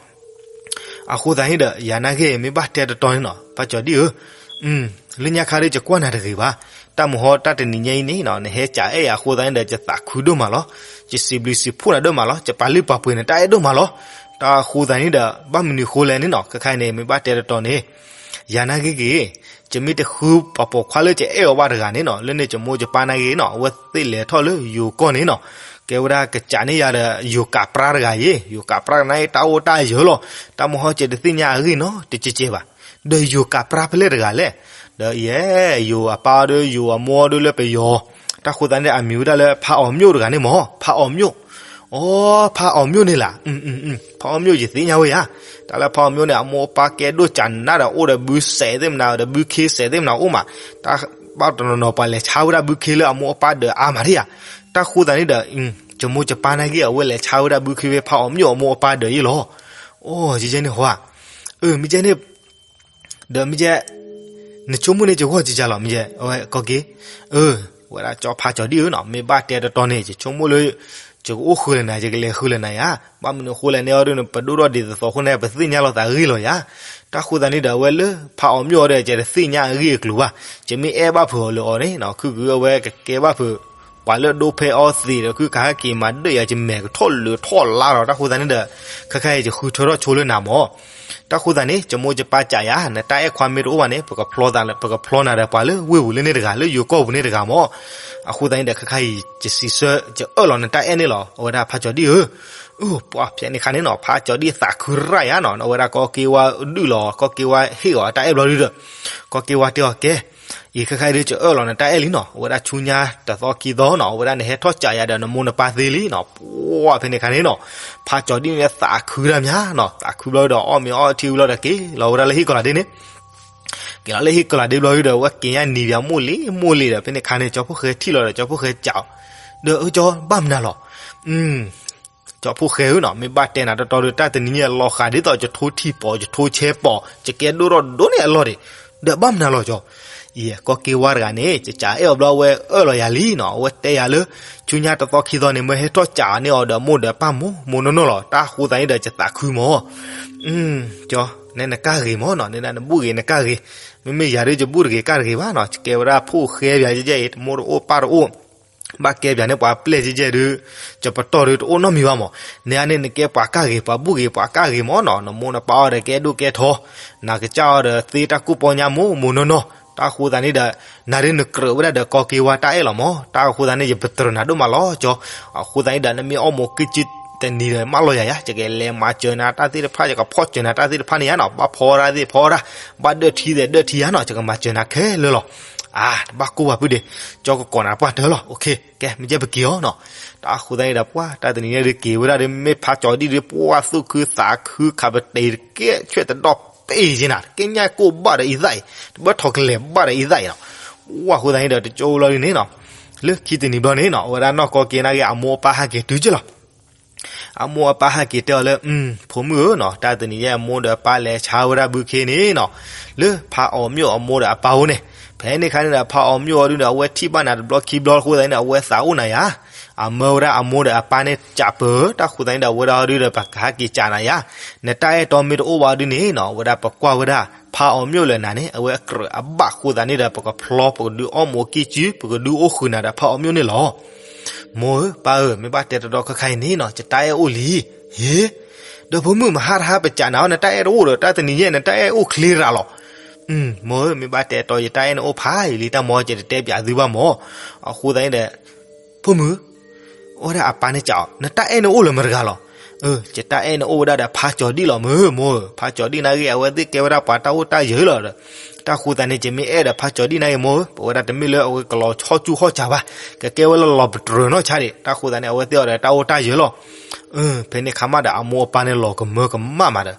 အဃိသတးန့ၣ်ဒီး ယၤနာ်က့ မ့ၢ်ဘၣ်တဲတတီန့ၣ်နီၤ ဖးကၠီၤဒံၣ်ဧၢ, လၢညါခါဒီး ယကွၢ်နၤတဂ့ၤဘၣ်. တၢ်မုၢ်ဟီတၢ်တနံၤညါအံၤန့ၣ်နီၤ နဟဲကးအဲၣ်ယၤအဃိသတးန့ၣ်ဒီး ယသးခုဒိၣ်မးလီၤ. ယစံးဘျုးစံးဖှိၣ်နၤဒိၣ်မးလီၤ. ယပာ်လုၢ်ပာ်ပှ့ၤနတၢ်အဲၣ်ဒိၣ်မးလီၤ. တၢ်ဃိသတးန့ၣ်ဒီး ဘၣ်မနုၤဃိလဲၣ်န့ၣ်နီၤ ခဲခါအံၤန့ၣ် မ့ၢ်ဘၣ်တဲတတီန့ၣ် ယၤနာ်က့ဂ့ၤ, ယမ့ၢ်တဃုပှၤပိာ်ခွါလၢယအဲၣ်အီၤဘၣ်တဂၤန့ၣ်နီၤ လၢန့ၣ်ယမိၢ်ယပၢ်နာ်က့နီၤ အဝဲသ့ၣ်လဲၤထီၣ်လၢယိၤကီၢ်န့ၣ်နီၤ, ကဲဝဲဒၣ်ကစးန့ၢ်ယၤဒီး ယိၤကးပြါတဂၤအံၤ, ယိၤကးပြါတဂၤန့ၣ် တၢ်အိၣ်တၢ်ယၢၤလီၤ. တၢ်မုၢ်ဟီ ယတသ့ၣ်ညါအဂ့ၢ်နီတကဲးကဲးဘၣ်. ဒီးယိၤကးပြါဖဲလဲၣ်တဂၤလဲၣ်. ဒီးယဲ, ယိၤအပၢ်အီၤဒီး ယိၤအမိၢ်အီၤဒီးလၢပယီၤ, တၢ်ဃိသတးန့ၣ် အမံၤဝဲဒၣ်လၢဖးအီၤမျိၣ်တဂၤန့ၣ်မၢ်, ဖးအီၤမျိၣ်. အိ, ဖးအီၤမျိၣ်န့ၣ်လၢ, ဖးအီၤမျိၣ်ယသ့ၣ်ညါဝဲယါ. တၢ်လၢဖးအီၤမျိၣ်န့ၣ် အမိၢ်အပၢ်ကဲဒိၣ်စးနးဒီး အိၣ်ဒီးဘုစဲးသ့ၣ်မနၤ ဒီးဘုခ့စဲးသ့ၣ်မနၤအိၣ်မး, တၢ်ဘၣ်တနီၤနီၤ ပှၤလဲၤဆါဝဲဒၣ်ဘုခ့လၢအမိၢ်အပၢ်ဒၢးအါမးဒံးဧါ. တၢ်ဃိသတးန့ၣ်ဒီး ယမိၢ်ယပၢ်နာ်က့ အဝဲလဲၤဆါဝဲဒၣ်ဘုခ့ဖဲဖးအီၤမျိၣ်အမိၢ်အပၢ်ဒၢးယ့ၣ်လီၤ. အိ, ယဲန့ၣ်ဟီဧါ. အမ့ၢ်ကဲန့ၣ်, ဒီးမ့ၢ်ကဲ, နဆိကမိၣ်န့ၣ် ယဂီၢ်ကကလီၤ မ့ၢ်ကဲ, အဝဲကီၢ်က့ၤ, အ, ဝဲဒၣ်ကၠီဖးကၠီၤဒံၣ်ဧၢနီၤ, မ့ၢ်ဘၣ်တဲတတီၤန့ၣ် ယဆိကမိၣ်လၢ ယကအိၣ်ဃုာ်လၢနၤ ယကလဲၤဃုာ်လၢနၤယါ. ဘၣ်မနုၤအဃိလဲၣ်န့ၣ်အီၤဒီး ပဒိၣ်ထီၣ်ဒ်သိးသိးအဃိန့ၣ် ပသ့ၣ်ညါလိာ်သးအဂ့ၢ်လီၤယါ. တၢ်ဃိသတးန့ၣ်ဒီး အဝဲလၢဖးအီၤမျိၣ်အီၤဒီး ယတသ့ၣ်ညါအဂ့ၢ်အကျိၤဘၣ်. ယမ့ၢ်အဲၣ်ဘၣ်ဖုးအီၤလၢအီၤန့ၣ်နီၤ, ခုၣ်ခုၣ်အဝဲကကဲဘၣ်ဖုး ပှၤလၢဒိဖဲအီသံးဒီး ခုၣ်ကဟဲက့ၤမၤဒၢးယၤ ယမဲာ်ကထီၣ်လၢာ်ထီၣ်လါလီၤ. တၢ်ဃိသတးန့ၣ်ဒီး ခဲခါအံၤ ယဃုထၢထီၣ်ဆိလၢနၤမၢ်. တၢ်ဃိသတးန့ၣ် ယမိၢ်ယပၢ်စံးယၤ နတၢ်အဲၣ်ခွါမ့ၢ်တအိၣ်ဘၣ်န့ၣ် ပကဖျီနၤဒီးပှၤလၢဝ့ၢ်ပူၤလၢန့ၣ်တဂၤ လၢယိၤကီၢ်ပူၤန့ၣ်တဂၤမၢ်. အဃိသတးန့ၣ်ဒီး ခဲခါအံၤ ယစံးဆၢ ယအၢၣ်လီၤနတၢ်အဲၣ်န့ၣ်လီၤ. အဝဲဒၣ်ဖးကၠီၤဒံၣ်ဧၢ, အ, ပှၤဖဲန့ၣ်ခါန့ၣ်နီၤ ဖးကၠီၤဒံၣ်သးခုရၣ်ယါနီၤ, အဝဲဒၣ်ကီၢ်က့ၤဝါဒုးလီၤ, ကီၢ်က့ၤဝါဟ့ၣ်အီၤအတၢ်အဲၣ်ဘျီဒုဒီး ကီၢ်က့ၤဝါတဲအီၤကဲ, အံၤခဲခါအံၤဒီး ယအၢၣ်လီၤနတၢ်အဲၣ်လံနီၤ. အဝဲဒၣ်ဆူညါတသီခံသီနီၤ အဝဲဒၣ်နဟဲထီၣ်စံးယၤဒီးနမိၢ်နပၢ်သ့လံနီၤ. ပှၤဖဲန့ၣ်ခါန့ၣ်နီၤ ဖးကၠီၤဒံၣ်န့ၣ်သးခုဒၣ်မးနီၤ, သးခုဘျီဒီး အီၣ်မ့ၤအီထံဝံၤလီၤဒီး က့ၤလီၤဝဲဒၣ်လၢဟံၣ်ကီၤလၤဒ့န့ၣ်, က့ၤလီၤလၢဟံၣ်ကီၤလၤဒ့ဘျီဒုဒီး အဝဲက့ၤညါနံၤဘၣ်မိၢ်လံမိၢ်လံဒီး ဖဲန့ၣ်ခါန့ၣ် ကၠီဖီၣ်ဃဲထံၣ်လီၤဒီး ကၠီဖီၣ်ဃဲစံးအီၤ, ဒီးအကၠီဘၣ်မနုၤလီၤ. ကၠီဖီၣ်ဃဲဧၢနီၤ မ့ၢ်ဘၣ်တဲနၤတတီၤဒီး တၢ်တနံၤညါလီၤဃးဒ်သိး ယထိထံပီၤ ယထိဆဲပီၤ ယကဲဒိၣ်ထီၣ်ဒိၣ်န့ၢ်အလီၢ်ဒံး, ဒီးဘၣ်မနုၤလီၤကၠီ, ယဲ ကီၢ်က့ၤဝါတဂၤန့ၣ် ယစံးအဲၣ်အီၤဘျီအဝဲအၢၣ်လီၤယၤလံနီၤ. အဝဲတဲယၤလၢ ဆူညါတသီခံသီန့ၣ် မ့ၢ်ဟဲထီၣ်စံးန့ၢ်အီၤဒီးမိၢ်ဒီးပၢ်မိၢ်မိၢ်နီၢ်နီၢ်လီၤ. တၢ်ဃိသတးန့ၣ်ဒီး ယသးခုမၢ်. ကၠီ, နဲနကၢ်ဂ့ၤမၢ်နီၤ, နဲဒၣ်နဘူၣ်ဂ့ၤနကၢ်ဂ့ၤ, မ့မ့ၢ်ယၤဒုး ယဘူၣ်တဂ့ၤကၢ်တဂ့ၤဘၣ်နီၤ. ယကဲဝဲဒၣ်ဖီၣ်ဃဲပၠးယဲၢ်အံၤ တမိၢ်တအိၣ်ပၢ်တအိၣ် ဘၣ်ကဲပၠးန့ၢ်ပှၤပျဲၢ်ကဲကဲဒုး, ယပတီၢ်ဒုးတအိၣ်နီတမံၤဘၣ်မၢ်. နၤန့ၣ်နကဲပှၤကၢ်ဂ့ၤ ပှၤဘူၣ်ဂ့ၤပှၤကၢ်ဂ့ၤမၢ်နီၤ. နမိၢ်နပၢ်အီၤဒီးကဲဒိၣ်ကဲထီ, နကစၢ်အီၤဒီးသ့တၢ်ကူၣ်ပီညါမိၢ်မိၢ်နီၢ်နီၢ်. တၢ်ဃိသတးန့ၣ်ဒီး နၤဒုးနကြၢးဝဲဒၣ်ဒီးကီၢ်က့ၤဝါတၢ်အဲၣ်လီၤမၢ်. တၢ်ဃိသတးန့ၣ် ယပတြၢၤနၤဒိၣ်မးလီၤကၠီ. အဃိသတးန့ၣ်ဒီး နမ့ၢ်အီၣ်မိၢ်ကံၢ်ကၠံတနံၤဒီး မၢလီၤယၤယါ, ယကလဲၤမၤစၢၤနၤတၢ်သ့ၣ်တဖၣ် ယကဖီၣ်စၢၤနၤတၢ်သ့ၣ်တဖၣ်န့ၣ်ယါနီၤ. ဘၣ်ဖီဝဲဒၣ်သ့ၣ်ဖီဝဲဒၣ်, ဘၣ်ဒၢၣ်ထံသဲးဒၢၣ်ထံယါနီၤ, ယကမၤစၢၤနၤခဲလၢာ်လီၤ. အါ တဘၣ်ကိၢ်ဘၣ်ဖုဒ့း, ကၠီကကိးနၤပှၢ်တၢၢ်လီၤ. ကဲ မ့ၢ်ကဲပက့ၤအီၤနီၤ. တၢ်ဃိသတးန့ၣ်ဒီး ပှၤတၢ်တနံၤညါဒုးက့ၤဝဲဒၣ်ဒီး မ့ၢ်ဖးကၠီၤဒံၣ်ဒုး ပှၤသူၣ်ခုသးခု ခးပတ့ၤတကဲ ဆွဲၣ်တဒီၣ်ပ့ၤက့ၤနၤ, တကဲညါကိၢ်ဘၣ်ဒီးအံသၣ်အံၤ, တဘၣ်ထီၣ်ကလဲာ်ဘၣ်ဒီးအံသၣ်အံၤနီၤ. ဝၣ်ဃိသတးန့ၣ်ဒီးတကၠိလီၤဒုးန့ၣ်နီၤ, လၢခံတနံၤဘျီန့ၣ်နီၤ အဝဲဒၣ်နီၢ်ကီၢ်က့ၤနာ်က့ အမိၢ်အပၢ်ဟဲက့ၤတုၤက့ၤလီၤ. အမိၢ်အပၢ်ဟဲက့ၤတဲအီၤလၢ ဖိမုၣ်ဧၢနီၤ, တၢ်တနံၤညါအမိၢ်ဒီးအပၢ်လဲၤဆါဝဲဒၣ်ဘုခ့န့ၣ်နီၤ, လၢဖးအီၤမျိၣ်အမိၢ်ဒီးအပၢ်အိၣ်န့ၣ်, ဖဲန့ၣ်ခါန့ၣ်ဒီး ဖးအီၤမျိၣ်အီၤဒုးန့ၣ် အဝဲထံၣ်ဘၣ်နၤတဘျီခံဘျီအဃိသတးန့ၣ် အဝဲသးအိၣ်နၤယါ, အမၢဝဲဒၣ်အမိၢ်ဒီးအပၢ်န့ၣ်စးပၢၤ, တၢ်ဃိသတးန့ၣ်ဒီး အဝဲဒၣ်အီၤဒုးဒီး ပကဟဲက့ၤစံးနၤယါ, နတၢ်အဲၣ်တီမ့ၢ်တအိၣ်ဘၣ်ဒုးန့ၣ်နီၤ, အဝဲဒၣ်ပကွၢ်ဝဲဒၣ် ဖးအီၤမျိၣ်လၢနၤန့ၣ် အဝဲအကြၢးအဘၣ်ဃိသတးန့ၣ်ဒီး ပကဖျီ ပကဒုးအီၣ်မိၢ်ကံၢ်ကၠု ပကဒုးအိၣ်ဃုာ်နၤဒီးဖးအီၤမျိၣ်န့ၣ်လီၤ. မိၢ်ဧၢ ပၢ်ဧၢ, မ့ၢ်ဘၣ်တဲတတီၤခါခါအံၤန့ၣ်နီၤ, ယတၢ်အဲၣ်အိၣ်လံ. ဟ့, ဒီးဖိမုၣ်မဟါတဟါပစံးနၤအီၤ နတၢ်အဲၣ်တအိၣ်ဒီး တၢ်တနံၤညါ နတၢ်အဲၣ်အိၣ်ချ့ရၤလီၤ. မိၢ်ဧၢ, မ့ၢ်ဘၣ်တဲတတီၤ ယတၢ်အဲၣ်န့ၣ်အိၣ်ဖးယံာ်လံ တၢ်မၤ ယတတဲပၠးသုဘၣ်မၢ်. အဃိသတးန့ၣ်ဒီး ဖိမုၣ်, အဝဲဒၣ်အပၢ်န့ၣ်စံးအီၤ နတၢ်အဲၣ်န့ၣ်အိၣ်လၢမတဂၤလီၤ. ယတၢ်အဲၣ်န့ၣ်အိၣ်ဝဲဒၣ်ဒီးဖးကၠီၤဒံၣ်လီၤမၢ်, မိၢ်ဧၢ, ဖးကၠီၤဒံၣ်နာ်က့ အဝဲသ့ၣ်ကဲဝဲဒၣ်ပှၤတၢ်အိၣ်တၢ်ယၢၤလီၤဒီး, တၢ်ဃိသတးန့ၣ် ယမ့ၢ်အဲၣ်ဒီးဖးကၠီၤဒံၣ်နာ်က့ မိၢ်ဧၢ, ပဝဲဒၣ်တမ့ၢ်လၢအဝဲကလီၤဆီဆူၣ်ဟီၣ်စၢၤဘၣ်, ကကဲဝဲလၢလီၤပတြၢၤနီၢ်ဆါဒံး, တၢ်ဃိသတးန့ၣ် အဝဲသ့ၣ်အီၤဒီးတၢ်အိၣ်တၢ်ယၢၤလီၤ. ဖဲန့ၣ်ခါမးဒီး အမိၢ်အပၢ်န့ၣ်လီၤကမၢကမၣ်မးဒီး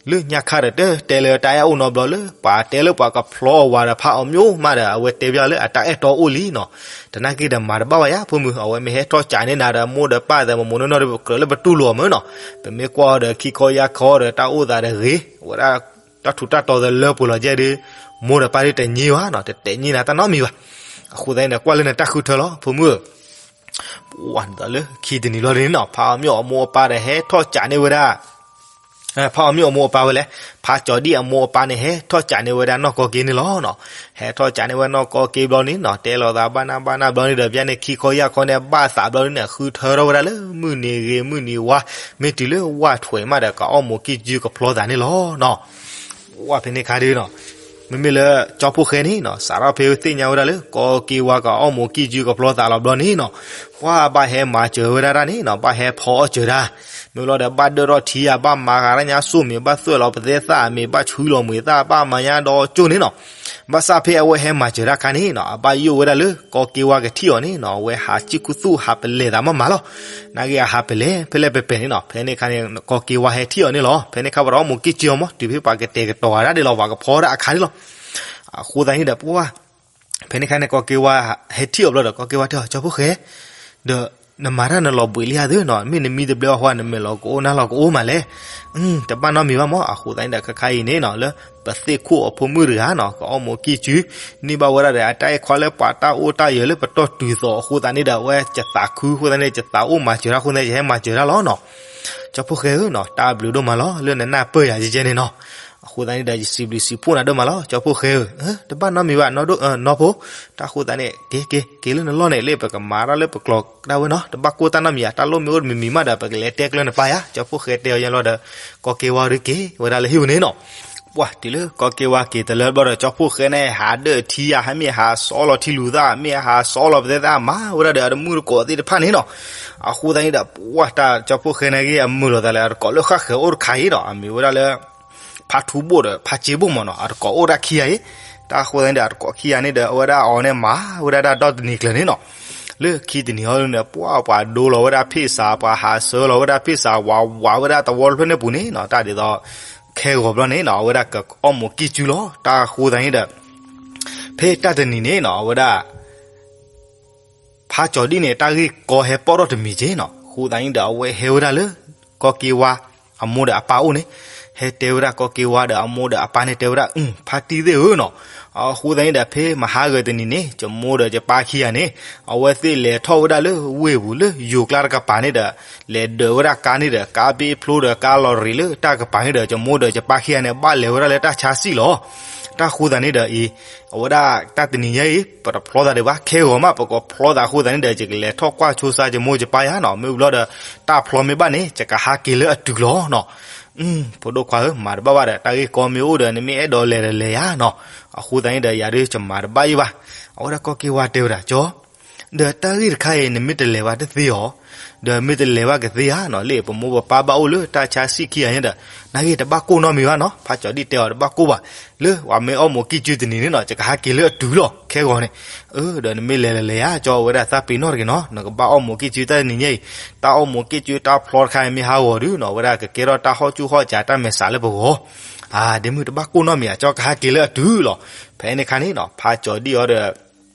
လၢညါခါဒီးတဲလၢတၢ်အဲၣ်အိၣ်နီတဘျီလၢ ပှၤတဲလၢပှၤကဖျီအဝၤဒီးဖးအီၤမျိၣ်မးဒီး အဝဲတဲပၠးလၢအတၢ်အဲၣ်တီအိၣ်လံနီၤ. တနာ်က့ဒီးမၤတဘၣ်ဘၣ်ယါ ဖိမုၣ်, အဝဲမ့ၢ်ဟဲထီၣ်စးန့ၢ်နၤဒီးမိၢ်ဒီးပၢ်သးမ့ၢ်မိၢ်နီၢ်နီၢ်ဒီး ပကြၢးလၢပတူၢ်လိာ်အီၤမၢ်နီၤ. ပမ့ၢ်ကွၢ်အီၤဒီးခံခီယါခီဒီးတၢ်အိၣ်သးဒီးဂ့ၤ, အဝဲဒၣ်တၢ်ထူးတၢ်တီၤသးလၢပှဲၤလီၤကဲဒီး မိၢ်ဒီးပၢ်ဒုးတညံၤဘၣ်နီၤ, တတဲာ်ညံၤနၤတၢ်နီတမံၤဘၣ်. အဃိသတးန့ၣ်ဒီး ကွၢ်လၢနတၢ်ဃုထၢလီၤ ဖိမုၣ်ဧၢ. ပှၤန့ၣ်ဒီးလၢခံတနံၤလီၤန့ၣ်နီၤ ဖးအီၤမျိၣ်အမိၢ်အပၢ်ဒီးဟဲထီၣ်စးန့ၢ်ဝဲဒၣ် ဖးအီၤမျိၣ်အမိၢ်အပၢ်ဝဲလဲၣ်, ဖးကၠီၤဒံၣ်အမိၢ်အပၢ်န့ၣ် ဟဲထီၣ်စးန့ၢ်ဝဲဒၣ်နီၢ်ကီၢ်က့န့ၣ်လီၤနီၤ. ဟဲထီၣ်စးန့ၢ်ဝဲနီၢ်ကီၢ်က့ဘျီန့ၣ်နီၤ တဲလိာ်သးဘၣ်နၢ်ဘၣ်နၢ်ဘျီန့ၣ်ဒီး ပျဲန့ၣ်ခံခီယါခီန့ၣ် ဘၣ်သးဘျီန့ၣ် ဃုထၢထီၣ်ဝဲဒၣ်လၢ မုၢ်နံၤဂ့ၤမုၢ်နံၤဝါ မ့ၢ်တုၤလၢဝၣ်ထွဲးမးဒီး ကအီၣ်မိၢ်ကံၢ်ကၠုကဖျီသးန့ၣ်လီၤနီၤ. ဝဲဖဲန့ၣ်ခါဒုးနီၤ မ့မ့ၢ်လၢကၠီဖိၣ်ဃဲန့ၣ်နီၤ စးထီၣ်ဖဲသ့ၣ်ညါဝဲဒၣ်လၢ ကီၢ်က့ဝါကအီၣ်မိၢ်ကံၢ်ကၠုကဖျီသးလီၤဘျီန့ၣ်နီၤ ပှၤဘၣ်ဟဲမၤစၢၤဝဲဒၣ်တၢ်န့ၣ်နီၤ ဘၣ်ဟဲဖီအီၣ်စၢၤတၢ် မ့ၢ်လီၤဒီး ဘၣ်ဒၢၣ်ထီၣ်ထံဧါ, ဘၣ်မၤဃာ်တၢ်ညါစိၣ်မ့ၢ်, ဘၣ်သွဲၣ်လီၤပသဲသၣ်မ့ၢ်, ဘၣ်ဆှုလီၤမှံၤသၣ်, ဘၣ်မၤညါဒီကၠိန့ၣ်နီၤ. ဘၣ်ဆၣ်ဖဲအဝဲဟဲမၤစၢၤတၢ်အခါန့ၣ်နီၤ, အဘၣ်ယိၣ်ဝဲဒၣ်လၢကီၢ်က့ဝါကထံၣ်အီၤန့ၣ်နီၤ, အဝဲဟးစံၣ်ခူသူၣ်ဟးပလဲၤသးမးမးလီၤ. နာ်က့အဟးပလဲၤ ဖဲလဲၣ်ပဲပဲန့ၣ်နီၤ. ဖဲန့ၣ်အခါန့ၣ် ကီၢ်က့ဝါဟဲထံၣ်အီၤန့ၣ်လီၤ. ဖဲန့ၣ်အခါ ပှၤတအီၣ်မူးကံၢ်ကၠုအီၤမး, တုၤဖဲပှၤကတဲာ်ကတီၤဃာ်ဒၣ်ဒဲးလီၤ, ပှၤကဖီဒၣ်အခါန့ၣ်လီၤ. အဃိသတးန့ၣ်ဒီး ပှၤ ဖဲန့ၣ်အခါန့ၣ် ကီၢ်က့ဝါဟဲထံၣ်အီၤဘျီဒီး ကီၢ်က့ဝါတဲအီၤ, ကၠီဖှိၣ်ဃဲ, ဒီးနမၤတၢ်နလီၤဘှံးလံဧါသ့နီၤ, မ့ၢ်နမံတဘျီအဃိ နမဲာ်လီၤကအိၣ်နါလီၤကအိၣ်မးလဲၣ်. တဘၣ်နီတမံၤဘၣ်မး. အဃိသတးန့ၣ်ဒီး ခဲခါအံၤန့ၣ်နီၤ, လၢပသ့ၣ်ခိၣ်အဖိမုၣ်တဂၤနီၤ, ကအီၣ်မူးကံၢ်ကၠု, န့ၢ်ဘၣ်ဝဲဒၣ်ဒီး အတၢ်အဲၣ်ခွါလၢပှၤတၢ်အိၣ်တၢ်ယၢၤလၢပတီၢ်တုၤသိးအဃိသတးန့ၣ်ဒီး အဝဲယသးခုအဃိသတးန့ၣ် ယသးအိၣ်မၤစၢၤတၢ်အဃိသတးန့ၣ် ယဟဲမၤစၢၤတၢ်လီၤနီၤ. ကၠီဖှိၣ်ဃဲဧၢနီၤ, တၢ်ဘျုးဒိၣ်မးလီၤ လၢနနၢ်ပၢၢ်ယၤကဲကဲန့ၣ်နီၤ. အဃိသတးန့ၣ်ဒီး ယစံးဘျုးစံးဖှိၣ်နၤဒိၣ်မးလီၤ ကၠီဖှိၣ်ဃဲဧၢ. တဘၣ်နီတမံၤဘၣ် နီၢ်ဒိၣ် နီၢ်ဖိ, တၢ်အဃိသတးန့ၣ် က့ၤ က့ၤ က့ၤလၢနလီၢ်န့ၣ် လၢပကမၤတၢ်လၢပကျိာ်ဒၣ်ဝဲနီၤ, တဘၣ်ကိၢ်တၢ်နီတမံၤဧါ, တၢ်လိၣ်မ့ၢ်အိၣ်တမံၤမံၤမးဒီး ပကလဲၤတဲကျၢၤနပၢ်ယၤ. ကၠီဖှိၣ်ဃဲတဲအီၤညါလီၤဒီး ကီၢ်က့ဝါဒုးက့ၤဝဲဒၣ်လၢဟံၣ်ပူၤန့ၣ်နီၤ. ပှၤတုၤလၢကီၢ်က့ဝါက့ၤတလၢဘျီဒီး ကၠီဖှိၣ်ဃဲန့ၣ် ဟးဒၢၣ်ထံဧါ, မ့ၢ်ဟးစီလီၤထံလူၤသၣ်, မ့ၢ်ဟးစီလီၤပသဲသၣ်, မၤဝဲဒၣ်ဒီးအတမုၣ်တကိးသ့ၣ်တဖၣ်န့ၣ်နီၤ. အဃိသတးန့ၣ်ဒီး ပှၤတၢ်ကၠီဖှိၣ်ဃဲန့ၣ်က့ၤ အမုာ်လိာ်သးလၢအတကိးလၢဃၣ်ဃဲၤအိၣ်တခါအံၤဒီး အမ့ၢ်ဝဲဒၣ်လၢ ဖါထူဘိၣ်ဒီးဖါစ့ဘိၣ်မးနီၤ, အတကိးအိၣ်ဒၣ်ခံဂၤအံၤ. တၢ်အဃိသတးန့ၣ်ဒီး အတကိးခံဂၤန့ၣ်ဒီး အဝဲဒၣ်အီၤန့ၣ်မၤဝဲဒၣ်တၢ်ဒီတနံၤကျၢၤန့ၣ်နီၤ. လၢခံတနံၤဟီဒုန့ၣ် ပှၤ ပှၤဒိလီၤဝဲဒၣ်ဖ့ၣ်စး, ပှၤဟးဆှၢလီၤဝဲဒၣ်ဖ့ၣ်စး, ပှၤဝးဝဲဒၣ်သဝီတဖျၢၣ်န့ၣ်ပူၤန့ၣ်နီၤ, တၢ်ဒ်သိး ခဲဂီၤဘျီန့ၣ်နီၤ, အဝဲဒၣ်ကအီၣ်မူးကံၢ်ကၠုလီၤ. တၢ်အဃိသတးန့ၣ်ဒီး ဖဲတၢ်တနံၤန့ၣ်နီၤ, အဝဲဒၣ် ဖါကၠီၤဒံၣ်န့ၣ် တၢ်ဂ့ၢ်ကီဟဲပီၣ်ထီၣ်တမံၤက့နီၤ. အဃိသတးန့ၣ်ဒီး အဝဲဟဲဝဲဒၣ်လၢ ကီၢ်က့ဝါ အမိၢ်ဒီးအပၢ်အိၣ်န့ၣ်, ဟဲတဲဝဲဒၣ်ကီၢ်က့ဝါဒီးအမိၢ်ဒီးအပၢ်န့ၣ် တဲဝဲဒၣ်, ဖါတံၢ်သ့ၣ်ဧၢနီၤ, အဃိသတးန့ၣ်ဒီး ဖဲမဟါဂၤတနံၤန့ၣ် ယမိၢ်ဒီးယပၢ်ခံဂၤန့ၣ် အဝဲသ့ၣ်လဲၤထီၣ်ဝဲဒၣ်လၢဝ့ၢ်ပူၤလၢယိၤကျါတကပၤန့ၣ်ဒီး လဲၤဒၢးဝဲဒၣ်ကါန့ၣ်ဒီး ကါဘ့ၣ်ဖျိဒီးကါလီၤရံၤလၢတၢ်ကပၤန့ၣ်ဒီး ယမိၢ်ဒီးယပၢ်ခံဂၤန့ၣ် ဘၣ်လဲၤဝဲဒၣ်လၢတၢ်ဆါစံၣ်လီၤ. တၢ်အဃိသတးန့ၣ်ဒီးအံၤ အဝဲဒၣ်တၢ်တနံၤညါအံၤ ပတဖျီသးဒံးဘၣ်, ခဲဂီၤမး ပကဖျီသးအဃိသတးန့ၣ်ဒီး ယကလဲၤထီၣ်ကွၢ်ဆိစါယမိၢ်ယပၢ်ယၤနီၤ, မ့ၢ်ဘျီဒီး တၢ်ဖျီမ့ၢ်ဘၣ်န့ၣ် ယကဟးက့ၤလၢအတုၤလီၤနီၤ. ဖိဒိၣ်ခွါဧၢ, မၤတဘၣ်ဘၣ်ဒီး တၢ်ဂ့ၢ်ကီမ့ၢ်အိၣ်ဒီး နမ့ၢ်အဲၣ်ဒိးလဲၤဒီးလဲၤယၤနီၤ, အဃိသတးန့ၣ်ဒီး ယၤဒုးယမၤတဘၣ်ယံၣ်ဘၣ်. အဝဲဒၣ်ကီၢ်က့ဝါတဲဝဲဒၣ်, ကၠီ ဒီးတၢ်ဂ့ၢ်တခါအံၤ နမ့ၢ်တလဲၤဘၣ်တသ့ဧါ, ဒီးမ့ၢ်တလဲၤဘၣ်ကသ့ဧါနီၤ, လၢပမိၢ်ပပၢ်ဘၣ်အိၣ်လၢတၢ်ဆါစံၣ်ခံဂၤန့ၣ်ဒီး နာ်က့တဘၣ်ကိၢ်နီတမံၤဘၣ်နီၤ, ဖါကၠီၤဒံၣ်တဲအီၤတဘၣ်ကိၢ်ဘၣ်, လၢပှၤမ့ၢ်အီၣ်မူးကံၢ်ကၠုတနံၤန့ၣ်နီၤ ယကဟးက့ၤလၢအတုၤလီၤ ခဲဂီၤန့ၣ်, အၢ ဒီးနမ့ၢ်လဲၤလဲၤလဲၤဧါ, ကၠီဝဲဒၣ်သးပ့ၤနီၣ်တဂ့ၤနီၤ, နကဘၣ်အီၣ်မူးကံၢ်ကၠုတၢ်တနံၤညါအံၤ, တၢ်အီၣ်မူးကံၢ်ကၠုတၢ်ဖျီတခါအံၤမ့ၢ်ဟးဂီၤဒုးနီၤ ဝဲဒၣ်ကကဲထီၣ်တၢ်ဟီၣ်ကူၣ်ဟီၣ်ကးတၢ်မဲာ်ဆှးလၢပဂီၢ်, အၢဒ့မုၢ်တဘၣ်ကိၢ်နီတမံၤဧါ, ကၠီကဟးက့ၤလၢအတုၤလီၤ. ဖဲန့ၣ်အခါန့ၣ်နီၤ ဖါကၠီၤဒံၣ်အီၤဒီး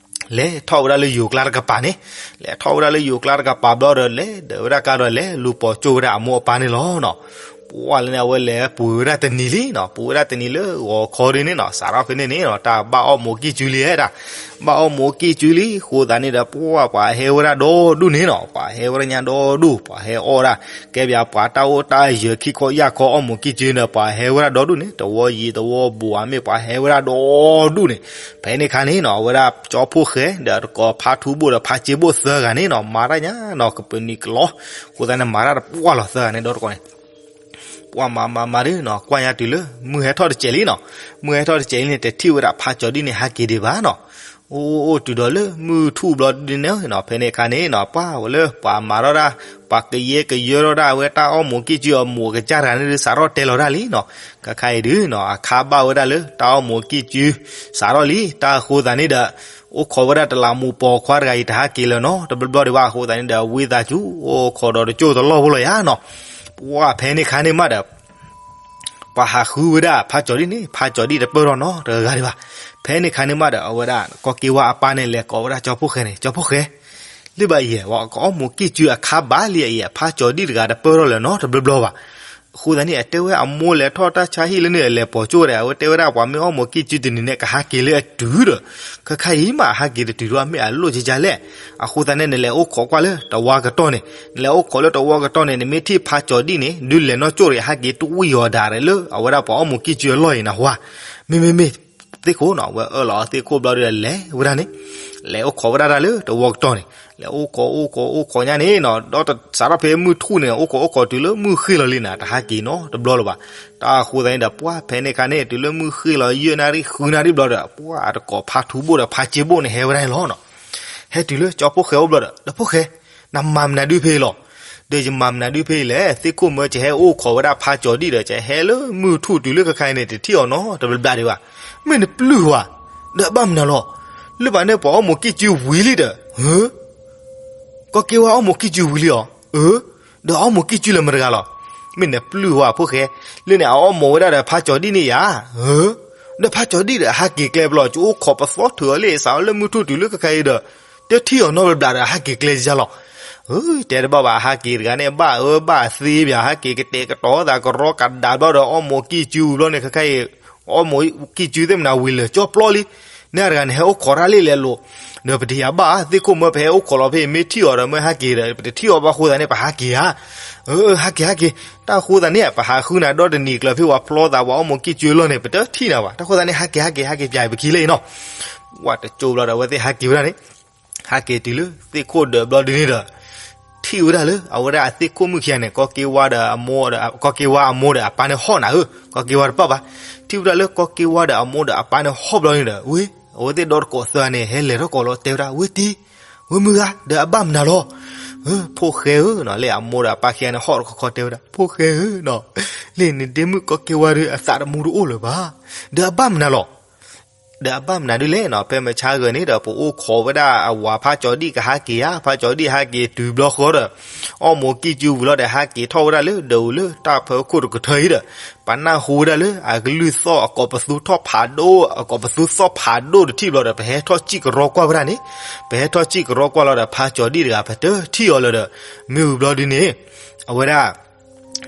လဲၤထီၣ်ဝဲဒၣ်လၢယိၤကျါတကပၤန့ၣ်, လဲၤထီၣ်ဝဲဒၣ်လၢယိၤကျါတကပၤဘျီဒီး လဲၤဒၢးဝဲဒၣ်ကါဒီးလဲၤလူၤပိာ်ကၠိဝဲဒၣ်အမိၢ်အပၢ်န့ၣ်လီၤနီၤ. ပှၤလၢန့ၣ် အဝဲလဲၤပှ့ၤဝဲဒၣ်တနံၤလံနီၤ, ပှ့ၤဝဲဒၣ်တနံၤလၢဂီၤခီဒ်န့ၣ်နီၤ, စးထီၣ်ဖဲန့ၣ်န့ၣ်နီၤ တၢ်ဘၣ်အီၣ်မူးကံၢ်ကၠုလံဧါဒၣ်, ဘၣ်အီၣ်မူးကံၢ်ကၠုလံ, အဃိသတးန့ၣ်ဒီး ပှၤ ပှၤဟဲဝဲဒၣ်ဒီဒူၣ်န့ၣ်နီၤ, ပှၤဟဲဝဲဒၣ်ညါဒီဒူၣ်, ပှၤဟဲအီၣ်ဒၣ် ကဲပှၤတၢ်အိၣ်တၢ်ယၢၤခံခီယၢ်ခီအီၣ်မူးကံၢ်ကၠုန့ၣ် ပှၤဟဲဝဲဒၣ်ဒီဒူၣ်န့ၣ်, တဝီယံၤတဝီဘူးဧါမ့ၢ် ပှၤဟဲဝဲဒၣ်ဒီဒူၣ်န့ၣ်, ဖဲန့ၣ်အခါန့ၣ်နီၤ အဝဲဒၣ်ကၠီဖှိၣ်ဃဲ ဒီးတကိးဖါထူဘိၣ်ဒီးဖါစ့ဘိၣ်သၢဂၤန့ၣ်နီၤ မၤတၢ်ညါနီၤ ကပနံးကလီ, အဃိသတးန့ၣ် မၤတၢ်တပှၢ်လီၤသၢဂၤန့ၣ်ဒီတကိးန့ၣ် ပှၤမၤမၤမၤဒုးနီၤ ကွၢ်ညါတုၤလၢ မုၢ်ဟဲထီၣ်တစဲးလံနီၤ, မုၢ်ဟဲထီၣ်တစဲးလံန့ၣ် တထံၣ်ဝဲဒၣ်ဖါကၠီၤဒံၣ်န့ၣ် ဟးက့ၤဒံးဘၣ်နီၤ, အိၣ်အိၣ်တုၤဒီးလၢမုၢ်ထူၣ်ဘျီဒုးန့ၣ်နီၤ, ဖဲန့ၣ်အခါန့ၣ်နီၤ ပှၤဝဲလၢပှၤမၤထီၣ်ဒၣ် ပှၤကယဲကယၢထီၣ်ဒၣ်ဝဲတၢ်အီၣ်မူးကံၢ်ကၠုအမူးအကစၢ်တဂၤန့ၣ်ဒုး စးထီၣ်တဲလီၤတၢ်လံနီၤ, ခဲခါအံၤဒုးနီၤ အခါဘၣ်ဝဲဒၣ်လၢတၢ်အီၣ်မူးကံၢ်ကၠု စးထီၣ်လံ, တၢ်အဃိသတးန့ၣ်ဒီး အိၣ်ခိးဝဲဒၣ်တလးမူးပိာ်ခွါတဂၤအံၤ တဟးက့ၤလၢၤနီတဘျီဘျီဒံးဘၣ်, အဃိသတးန့ၣ်ဒီး ဝံသးစူၤ အိၣ်ခိးဒီးတကၠိၢ်တလီၢ်ဖိလီၤယၤနီၤ, ပှၤဖဲန့ၣ်ခါန့ၣ်မးဒီး ပှၤဟးဃုဝဲဒၣ်ဖါကၠီၤဒံၣ်န့ၣ် ဖါကၠီၤဒံၣ်တပၢၢ်ထီၣ်နီတဂၤဒံးဘၣ်, ဖဲန့ၣ်ခါန့ၣ်မးဒီး အဝဲဒၣ်ကီၢ်က့ဝါအပၢ်န့ၣ် လဲၤကိးဝဲဒၣ်ကၠီဖှိၣ်ဃဲန့ၣ် ကၠီဖှိၣ်ဃဲ လၢဘၣ်အံၤ ပှၤကအီၣ်မူးကံၢ်ကၠုအခါဘၣ်လံအံၤ ဖါကၠီၤဒံၣ်တဂၤတပၢၢ်ထီၣ်လၢၤနီတဘျီဘျီဘၣ်, အဃိသတးန့ၣ် အတဲဝဲအမိၢ်လဲၤထီၣ်တၢ်ဆါဟံၣ်လၢန့ၣ် အလဲၤပိာ်ကၠိၣ်ဝဲဒၣ် အဝဲတဲဝဲဒၣ်ပှၤမ့ၢ်အီၣ်မူးကံၢ်ကၠုတနံၤန့ၣ် ကဟးက့ၤလၢအတုၤဒီး ခဲခါအံၤမး အဟးက့ၤတတုၤဒီး အမ့ၢ်အလိၣ်ကကလဲၣ်, အဃိသတးန့ၣ် နလဲၤအိၣ်ခိးကွၢ်လၢတဝါကတီၢ်န့ၣ်, နလဲၤအိၣ်ခိးလၢတဝါကတီၢ်န့ၣ် နမ့ၢ်ထံၣ်ဖါကၠီၤဒံၣ်န့ၣ် ဒုးလဲၤနီၢ်ကၠိၣ်တဂ့ၤ ဟးက့ၤတဝံၣ်အီၤဒၣ်ရဲၣ်လၢ အဝဲဒၣ်ပှၤအီၣ်မူးကံၢ်ကၠုအလီၢ်အံၤနၢ်ဟူဧါ, မ့မ့မ့ၢ် သ့ၣ်ခိၣ်နီၤ, အဝဲအၢၣ်လီၤအသ့ၣ်ခိၣ်ဘျီဒီးလဲၤဝဲဒၣ်န့ၣ်, လဲၤအိၣ်ခိးဝဲဒၣ်တၢ်လၢတဝါကတီၢ်န့ၣ်, လဲၤအိၣ်ခိးအိၣ်ခိးအိၣ်ခိးညါန့ၣ်နီၤ, ဒီးစးထီၣ်ဖဲမုၢ်ထူၣ်န့ၣ် အိၣ်ခိးအိၣ်ခိးတုၤလၢမုၢ်ဃ့ၢ်လီၤလံန့ၣ် တဟးက့ၤနီတဘျီလၢၤဘၣ်, တၢ်အဃိသတးန့ၣ်ဒီး ပှၤဖဲန့ၣ်အခါန့ၣ် တုၤလၢမုၢ်ဃ့ၢ်လီၤယဲၢ်နၣ်ရံၣ်ဃုနၣ်ရံၣ်ဘျီဒီး ပှၤတကိးဖါထူဘိၣ်ဒီးဖါစ့ဘိၣ်န့ၣ် ဟဲဝဲဒၣ်န့ၣ်လီၤနီၤ, ဟဲတုၤလၢကၠီဖှိၣ်ဃဲအိၣ်ဘျီဒီး ဒီးဖှိၣ်ဃဲ, နမၤမနုၤဒုးဖဲအံၤလီၤ, ဒီးယမၤမနုၤဒုဖဲအံၤလဲၣ်, သ့ၣ်ခိၣ်မၢ ယဟဲအိၣ်ခိးဝဲဒၣ်ဖါကၠီၤဒံၣ်ဒီး ယဟဲလၢမုၢ်ထူၣ်တုၤလၢခဲခါအံၤန့ၣ် တထံၣ်အီၤနီတဘျီဘျီဒံးဘၣ်. မ့ၢ်နပျုၢ်ဝဲ, ဒီးအဘၣ်မနုၤလီၤ. လၢဘၣ်န့ၣ်ပှၤအီၣ်မိၢ်ကံၢ်စုဝံၤလံဒီး, ကီၢ်က့ဝါအီၣ်မိၢ်ကံၢ်စုဝံၤလံအီၤ, အၢ, ဒီးအီၣ်မိၢ်ကံၢ်စုလၢမတဂၤလီၤ. မ့ၢ်နပျုၢ်ဝဲဖိၣ်ဃဲ, လၢန့ၣ်အအီၣ်မိၢ်ဝဲဒၣ်ဒီးဖါကၠီၤဒံၣ်န့ၣ်ယၤ, အၢ, ဒီးဖါကၠီၤဒံၣ်ဒီးအဟးက့ၤကျဲဘျီ ကအိၣ်ခိးပသီထုးအီၤလၢ စးအီၤလၢမုၢ်ထူၣ်တုၤလၢခဲခါအံၤဒီး တထံၣ်အီၤနီတဘျီဘျီဒီး ဟးက့ၤကျဲယၤလီၤ. တဲတဘၣ်ဘၣ် အဟးက့ၤတဂၤန့ၣ် ဘၣ်အၢဘၣ်သီဘၣ် ဟးက့ၤကတဲာ်ကတီၤသးကရီကဒါဘျီဒီး အီၣ်မိၢ်ကံၢ်စုဝံၤဘျီန့ၣ် ခဲခါအံၤ အီၣ်မိၢ်ကံၢ်စုသ့ၣ်မနၤဝံၤလၢာ်ကၠီပျီလံ. န့ၣ်တဂၤန့ၣ်ဟဲအိၣ်ခိးတၢ်လံလဲၤလိာ်, ဒီးပတယၤဘၣ် သ့ၣ်ခိၣ်မၢ ပဟဲအိၣ်ခိးလီၤဖဲအံၤ မ့ၢ်ထံၣ်အီၤဒီး မ့ၢ်ဟးက့ၤဒီး ပတထံၣ်အီၤဘၣ်အဃိသတးန့ၣ် ပဟးက့ၤဧါ. အၢ ဟးက့ၤ ဟးက့ၤ, တၢ်အဃိသတးန့ၣ် ပဟးဃုနၤဒီတနံၤကျၢၤဖဲပှၤဖျီသး ပှၤအီၣ်မိၢ်ကံၢ်စုအလီၢ်န့ၣ် ပတထံၣ်နၤဘၣ်. တၢ်အဃိသတးန့ၣ် ဟးက့ၤ ဟးက့ၤ ဟးက့ၤ ပၠးအံၤပခံလၢအံၤနီၤ. ဝဲတကၠိဘျီဒီး အဝဲသ့ၣ်ဟးက့ၤဝဲဒၣ်န့ၣ် ဟးက့ၤတုၤလၢသ့ၣ်ခိၣ်ဒၢးဘျီဒ်န့ၣ်ဒီး ထံၣ်ဝဲဒၣ်လၢအဝဲဒၣ်အသ့ၣ်ခိၣ်မုၣ်ခံဂၤန့ၣ် ကီၢ်က့ဝါဒီးအမိၢ်ဒီး ကီၢ်က့ဝါအမိၢ်ဒီးအပၢ်န့ၣ်ဟီၣ်နၤဧၢ, ကီၢ်က့ဝါတပၣ်ဘၣ်. ထံၣ်ဝဲဒၣ်လၢကီၢ်က့ဝါဒီးအမိၢ်ဒီးအပၢ်န့ၣ်ဟီၣ်ဘျီန့ၣ်ဒီး ဝ့ၢ် အဝဲသ့ၣ်ဒီတကိးသၢဂၤန့ၣ် ဟဲလဲၤထီၣ်ကိးလီၤတဲဝဲဒၣ် ဝ့ၢ်တံၢ်, ဝ့ၢ်မုၢ်ဂၤ ဒီးအဘၣ်မနုၤလီၤ. ဖိၣ်ဃဲဧၢနီၤ လၢအမိၢ်ဒီးအပၢ်ခံဂၤန့ၣ် ဟီၣ်တခီခီတဲဝဲဒၣ် ဖိၣ်ဃဲဧၢနီၤ, လၢနဒ့မုၣ်ကီၢ်က့ဝါဒီးအသးတမူတအိၣ်လၢၤဘၣ်, ဒီးအဘၣ်မနုၤလီၤ. ဒီးအဘၣ်မနုၤဒ်လဲၣ်နီၤ, ဖဲမုၢ်ဆါဂၤန့ၣ်ဒီး ပအိၣ်ခိးဝဲဒၣ်အဝၤဖါကၠီၤဒံၣ်ကဟးက့ၤဧါ, ဖါကၠီၤဒံၣ်ဟးက့ၤတုၤဘျီဃီဒီး အီၣ်မိၢ်ကံၢ်စုဝံၤလီၤဒီး ဟးက့ၤထီၣ်ဝဲဒၣ်လၢဒၢးအူလၢတၢ်ဖၢခိၣ်တကထၢအံၤဒီး ပနၢ်ဟူဝဲဒၣ်လၢအကလုၢ်သီၣ်အကိးပသူထီၣ်ဖးဒိၣ်, အကိးပသူသီၣ်ဖးဒိၣ်တထံၣ်ဘျီဒီး ပဟဲထီၣ်စံၣ်ကရီကွၢ်ဝဲဒၣ်န့ၣ်, ပဟဲထီၣ်စံၣ်ကရီကွၢ်လီၤဒီး ဖါကၠီၤဒံၣ်တဂၤ ပတထံၣ်အီၤလၢၤဒီး မ့ၢ်ဝံၤဘျီဒ်န့ၣ် အဝဲဒၣ်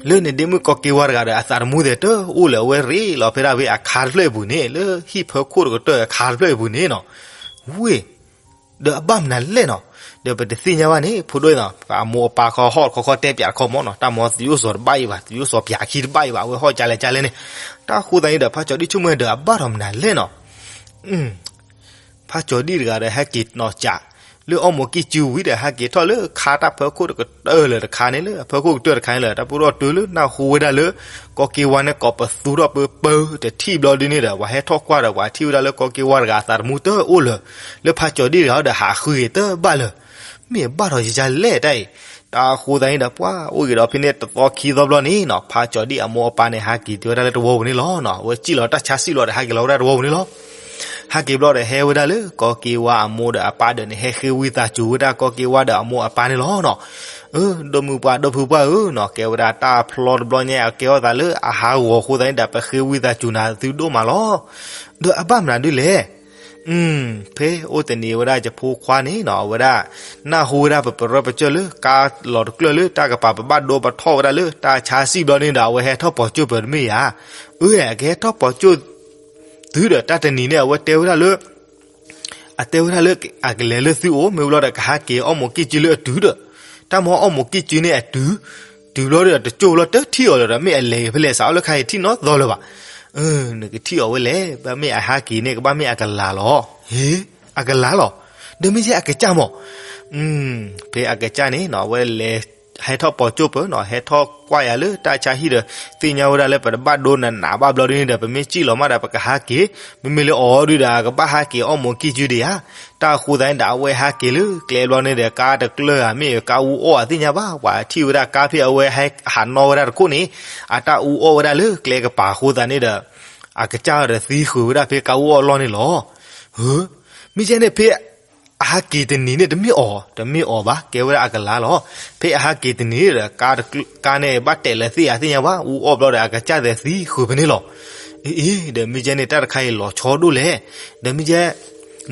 လၢနဒ့မုၣ်ကီၢ်က့ဝါတဂၤဒီး အသးတမူသဲးတအိၣ်လၢၤ အဝဲရ့လီၤဖဲဒၣ်ဖဲအခါတဖျၢၣ်အပူၤန့ၣ်, လၢဟံၣ်ဖၢခိၣ်တကတၢၢ်အခါတဖျၢၣ်အပူၤန့ၣ်နီၤ. ဝ့ၢ် ဒီးအဘၣ်မနုၤလဲၣ်နီၤ, ဒီးပတသ့ၣ်ညါဘၣ်န့ၣ် ဖိဒိၣ်နီၤ, အမိၢ်အပၢ်ခီဟီၣ်တခီခီတဲပၠးတခီမ့ၢ်နီၤ, တၢ်မ့ၢ်သုးအိၣ်စီၤတဘၣ်အံၤဘၣ်, သုးအိၣ်စီၤပၠးခံတဘၣ်အံၤဘၣ်, အဝဲဟီၣ်ကလဲၣ်ကလဲၣ်န့ၣ်, တၢ်ဃိသတးန့ၣ်ဒီး ဖါကၠီၤဒံၣ်ဆိကမိၣ်ဒီးအဘၣ်ထီၣ်မနုၤလဲၣ်နီၤ. ဖါကၠီၤဒံၣ်တဂၤဒီး ဟဲက့ၤနီၢ်ကၠး လၢအီၣ်မိၢ်ကံၢ်စုဝံၤဒီး ဟဲက့ၤထီၣ်လၢခါတၢ်ဖၢခိၣ်တကတၢၢ်လၢာ်တခါန့ၣ်လၢ အဖၢခိၣ်ကတၢၢ်တခါန့ၣ်လၢာ် တၢ်ပူၤထီၣ်တုၤလၢနၢ်ဟူဝဲဒၣ်လၢ ကီၢ်က့ဝါန့ၣ်ကိးပသူထီၣ်ပၢပၢတထံၣ်ဘျီဒ်န့ၣ်ဒီး ပှၤဟဲထီၣ်ကွၢ်ဒီး ပှၤထံၣ်ဝဲဒၣ်လၢကီၢ်က့ဝါတဂၤအသးတမူတအိၣ်လၢၤ လၢဖါကၠီၤဒံၣ်တဂၤဒီး ဟးဃုဂ့ၤတဘၣ်လၢၤ. မ့ၢ်အဘၣ်ထီၣ်ယယါလဲၣ်တၢ်အံၤ, တၢ်ဃိသတးန့ၣ်ဒီး ပှၤအိၣ်ဂ့ၤဒီးဖဲန့ၣ်တသီခံသီဘျီန့ၣ်နီၤ, ဖါကၠီၤဒံၣ်အမိၢ်အပၢ်န့ၣ် ဟးက့ၤတုၤဝဲဒၣ်လၢတဝီပူၤန့ၣ်လီၤ. အဝဲစံၣ်လီၤတၢ်ဆါစံၣ်ဘျီဒီး ဟးက့ၤလီၤဝဲဒၣ်တဝီပူၤန့ၣ်လီၤ. ဟဲက့ၤဘျီဒီးဟဲဝဲဒၣ်လၢကီၢ်က့ဝါအမိၢ်ဒီးအပၢ်ဒီးန့ၣ် ဟဲဃ့ဝံသးစူၤဝဲဒၣ်ကီၢ်က့ဝါဒီးအမိၢ်အပၢ်န့ၣ်လီၤနီၤ. အၢ ဒိၣ်မုၢ်ပှၢ်ဒိၣ်ဖုပှၢ်ဧၢနီၤ, ကဲဝဲဒၣ်တၢ်ဖျီတဘျီညါ အကဲထီၣ်သးလၢအဟးဂီၤအဃိသတးန့ၣ်ဒီး ပဃ့ဝံသးစူၤနၤသုဒိၣ်မးလီၤ. ဒီးအဘၣ်မနုၤဒ်လဲၣ် ဖဲအိၣ်တနံၤဝဲဒၣ်ယဖိခွါန့ၣ်နီၤ အဝဲဒၣ် နၢ်ဟူဝဲဒၣ်ပပရၢပကျၢၢ်လၢကါလီၤတကျၢၢ်လၢတၢ်ကပၤပဘၣ်ဒိပထီၣ်ဝဲဒၣ်လၢတၢ်ဆါစံၣ်ဘျီန့ၣ်ဒီး အဝဲဟဲထီၣ်ပိာ်ကၠိၣ်ပၢၤတမ့ၢ်ဧါ. အၢ အကဟဲထီၣ်ပိာ်ကၠိၣ်သုဒီးတၢ်တနံၤန့ၣ် အဝဲတဲဝဲဒၣ်လၢ အတဲဝဲဒၣ်လၢအကလဲၤလၢသုအိၣ် မ့ၢ်ဝံၤလီၤဒီးကဟးက့ၤအီၣ်မိၢ်ကံၢ်စုလၢအတုၤဒီး တၢ်မ့ၢ်အီၣ်မိၢ်ကံၢ်စုန့ၣ်အတုၤ တုၤဘျီဒီးတကၠိၣ်ဘျီတထံၣ်အီၤလၢၤဒီး မ့ၢ်အလဲၤဖဲလဲၣ်စးအီၤလၢခါအံၤထံၣ်နီသီလၢၤဘၣ်. နကထံၣ်အီၤဝဲလဲၣ် ဘၣ်မ့ၢ်အဟးက့ၤန့ၣ် ကဘၣ်မ့ၢ်အကလၤလီၤ. ဟ့ အကလၤလီၤ. ဒီးမ့ၢ်ယဲအကစၢ်မး ဖဲအကစၢ်န့ၣ်နီၤ အဝဲလဲၤ ဟဲထီၣ်ပိာ်ကၠိၣ်ပၢၤနီၤ ဟဲထီၣ်ကွၢ်ယၤလၢတၢ်ဆါဟံၣ်ဒီး သ့ၣ်ညါဝဲဒၣ်လၢပတဘၣ်ဒိနးနးဘၣ်ဘျီဒ်န့ၣ်ဒီး ပမ့ၢ်စံၣ်လီၤမးဒီး ပကဟးက့ၤ မ့မ့ၢ်လၢအီၤဒုဒီး ကဘၣ်ဟးက့ၤအီၣ်မိၢ်ကံၢ်စုဒံးဧါ. တၢ်အဃိသတးန့ၣ်ဒီး အဝဲဟးက့ၤလၢကျဲဘျီန့ၣ်ဒီး ကါတကျၢၢ်ဧါ မ့ၢ်ကါအူအီၣ်ဧါသ့ၣ်ညါဘၣ် ပှၤထံၣ်ဝဲဒၣ်ကါဖဲအဝဲဟးနီၣ်ဝဲဒၣ်တခိၣ်န့ၣ် အတၢ်အူအီၣ်ဝဲဒၣ်လၢကျဲကပၤအဃိသတးန့ၣ်ဒီး အကစၢ်ဒီးသံဃုာ်ဝဲဒၣ်ဖဲကါအူအီၣ်လီၢ်န့ၣ်လီၤ. မ့ၢ်ကဲန့ၣ်ဖဲ အဟးက့ၤတနံၤန့ၣ် တမ့ၢ်အီၤ တမ့ၢ်အီၤဘၣ် ကဲဝဲဒၣ်အကလၤလီၤ. ဖဲအဟးက့ၤတနံၤဒီး ကါန့ၣ်ဘၣ်တဲာ်လၢသ့ၣ်ဧါသ့ၣ်ညါဘၣ် အူအီၣ်ဘျီဒီး အကစၢ်သဲးသံဃုာ်ဖဲန့ၣ်လီၤ. အ့ ဒီးမ့ၢ်ကဲန့ၣ် တၢ်တခါအံၤလီၤဆီဒိၣ်လဲၣ်. ဒီးမ့ၢ်ကဲ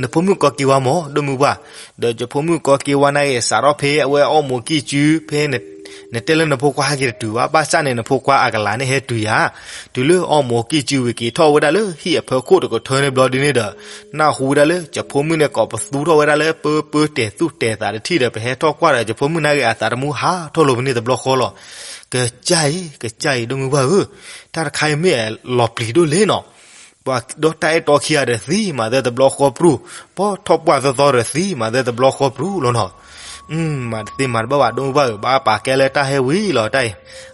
နဖိမုၣ်ကီၢ်က့ဝါမး ဒိၣ်မုၢ်ပှၢ် ဒီးယဖိမုၣ်ကီၢ်က့ဝါန့ၣ်ဂ့ၤ စးထီၣ်ဖဲအဝဲအီၣ်မိၢ်ကံၢ်စု ဖဲ နတဲလၢနဖိခွါဟဲက့ၤတတုၤဘၣ် ဘၣ်ဆၣ်န့ၣ် နဖိခွါအကလၤန့ၣ်ဟဲတုၤယၤ တုၤလၢအီၣ်မိၢ်ကံၢ်စုဝံၤက့ၤထီၣ်ဝဲဒၣ်လၢဟံၣ်အဖၢခိၣ်တကထၢန့ၣ်ဘျီဒ်န့ၣ်ဒီး နၢ်ဟူဝဲဒၣ်လၢ ယဖိမုၣ်န့ၣ်ကိးပသူထီၣ်ဝဲဒၣ်လၢပၢပၢတဲာ်သူၣ်တဲာ်သးတထံၣ်ဒီး ပဟဲထီၣ်ကွၢ်ဒီး ယဖိမုၣ်န့ၣ်ဂ့ၤအသးတမူဟးထီၣ်လိာ်ဖဲန့ၣ်တဘျီဃီလီၤ. ကစၢ်အံၤ ကစၢ်အံၤ ဒိၣ်မုၢ်ပှၢ်ဧၢ, တၢ်တခါအံၤမ့ၢ်လီၤပျံၤဒိၣ်လဲၣ်နီၤ. ပှၤဒီးတၢ်အဲၣ်တီခံဂၤဒီးသံမၤသဲတဘျီဃီပြူၢ်, ပှၤထီၣ်ပှၢ်သီသီဒီးသံမၤသဲတဘျီဃီပြူၢ်လီၤနီၤ. မၤတသ့မၤတဘၣ်ဘၣ် ဒိၣ်မုၢ်ပှၢ်ဧၢ, ဘၣ်ပာ်ကဲလၢတၢ်ဟဲဝံၤလီၤတၢ်အံၤ,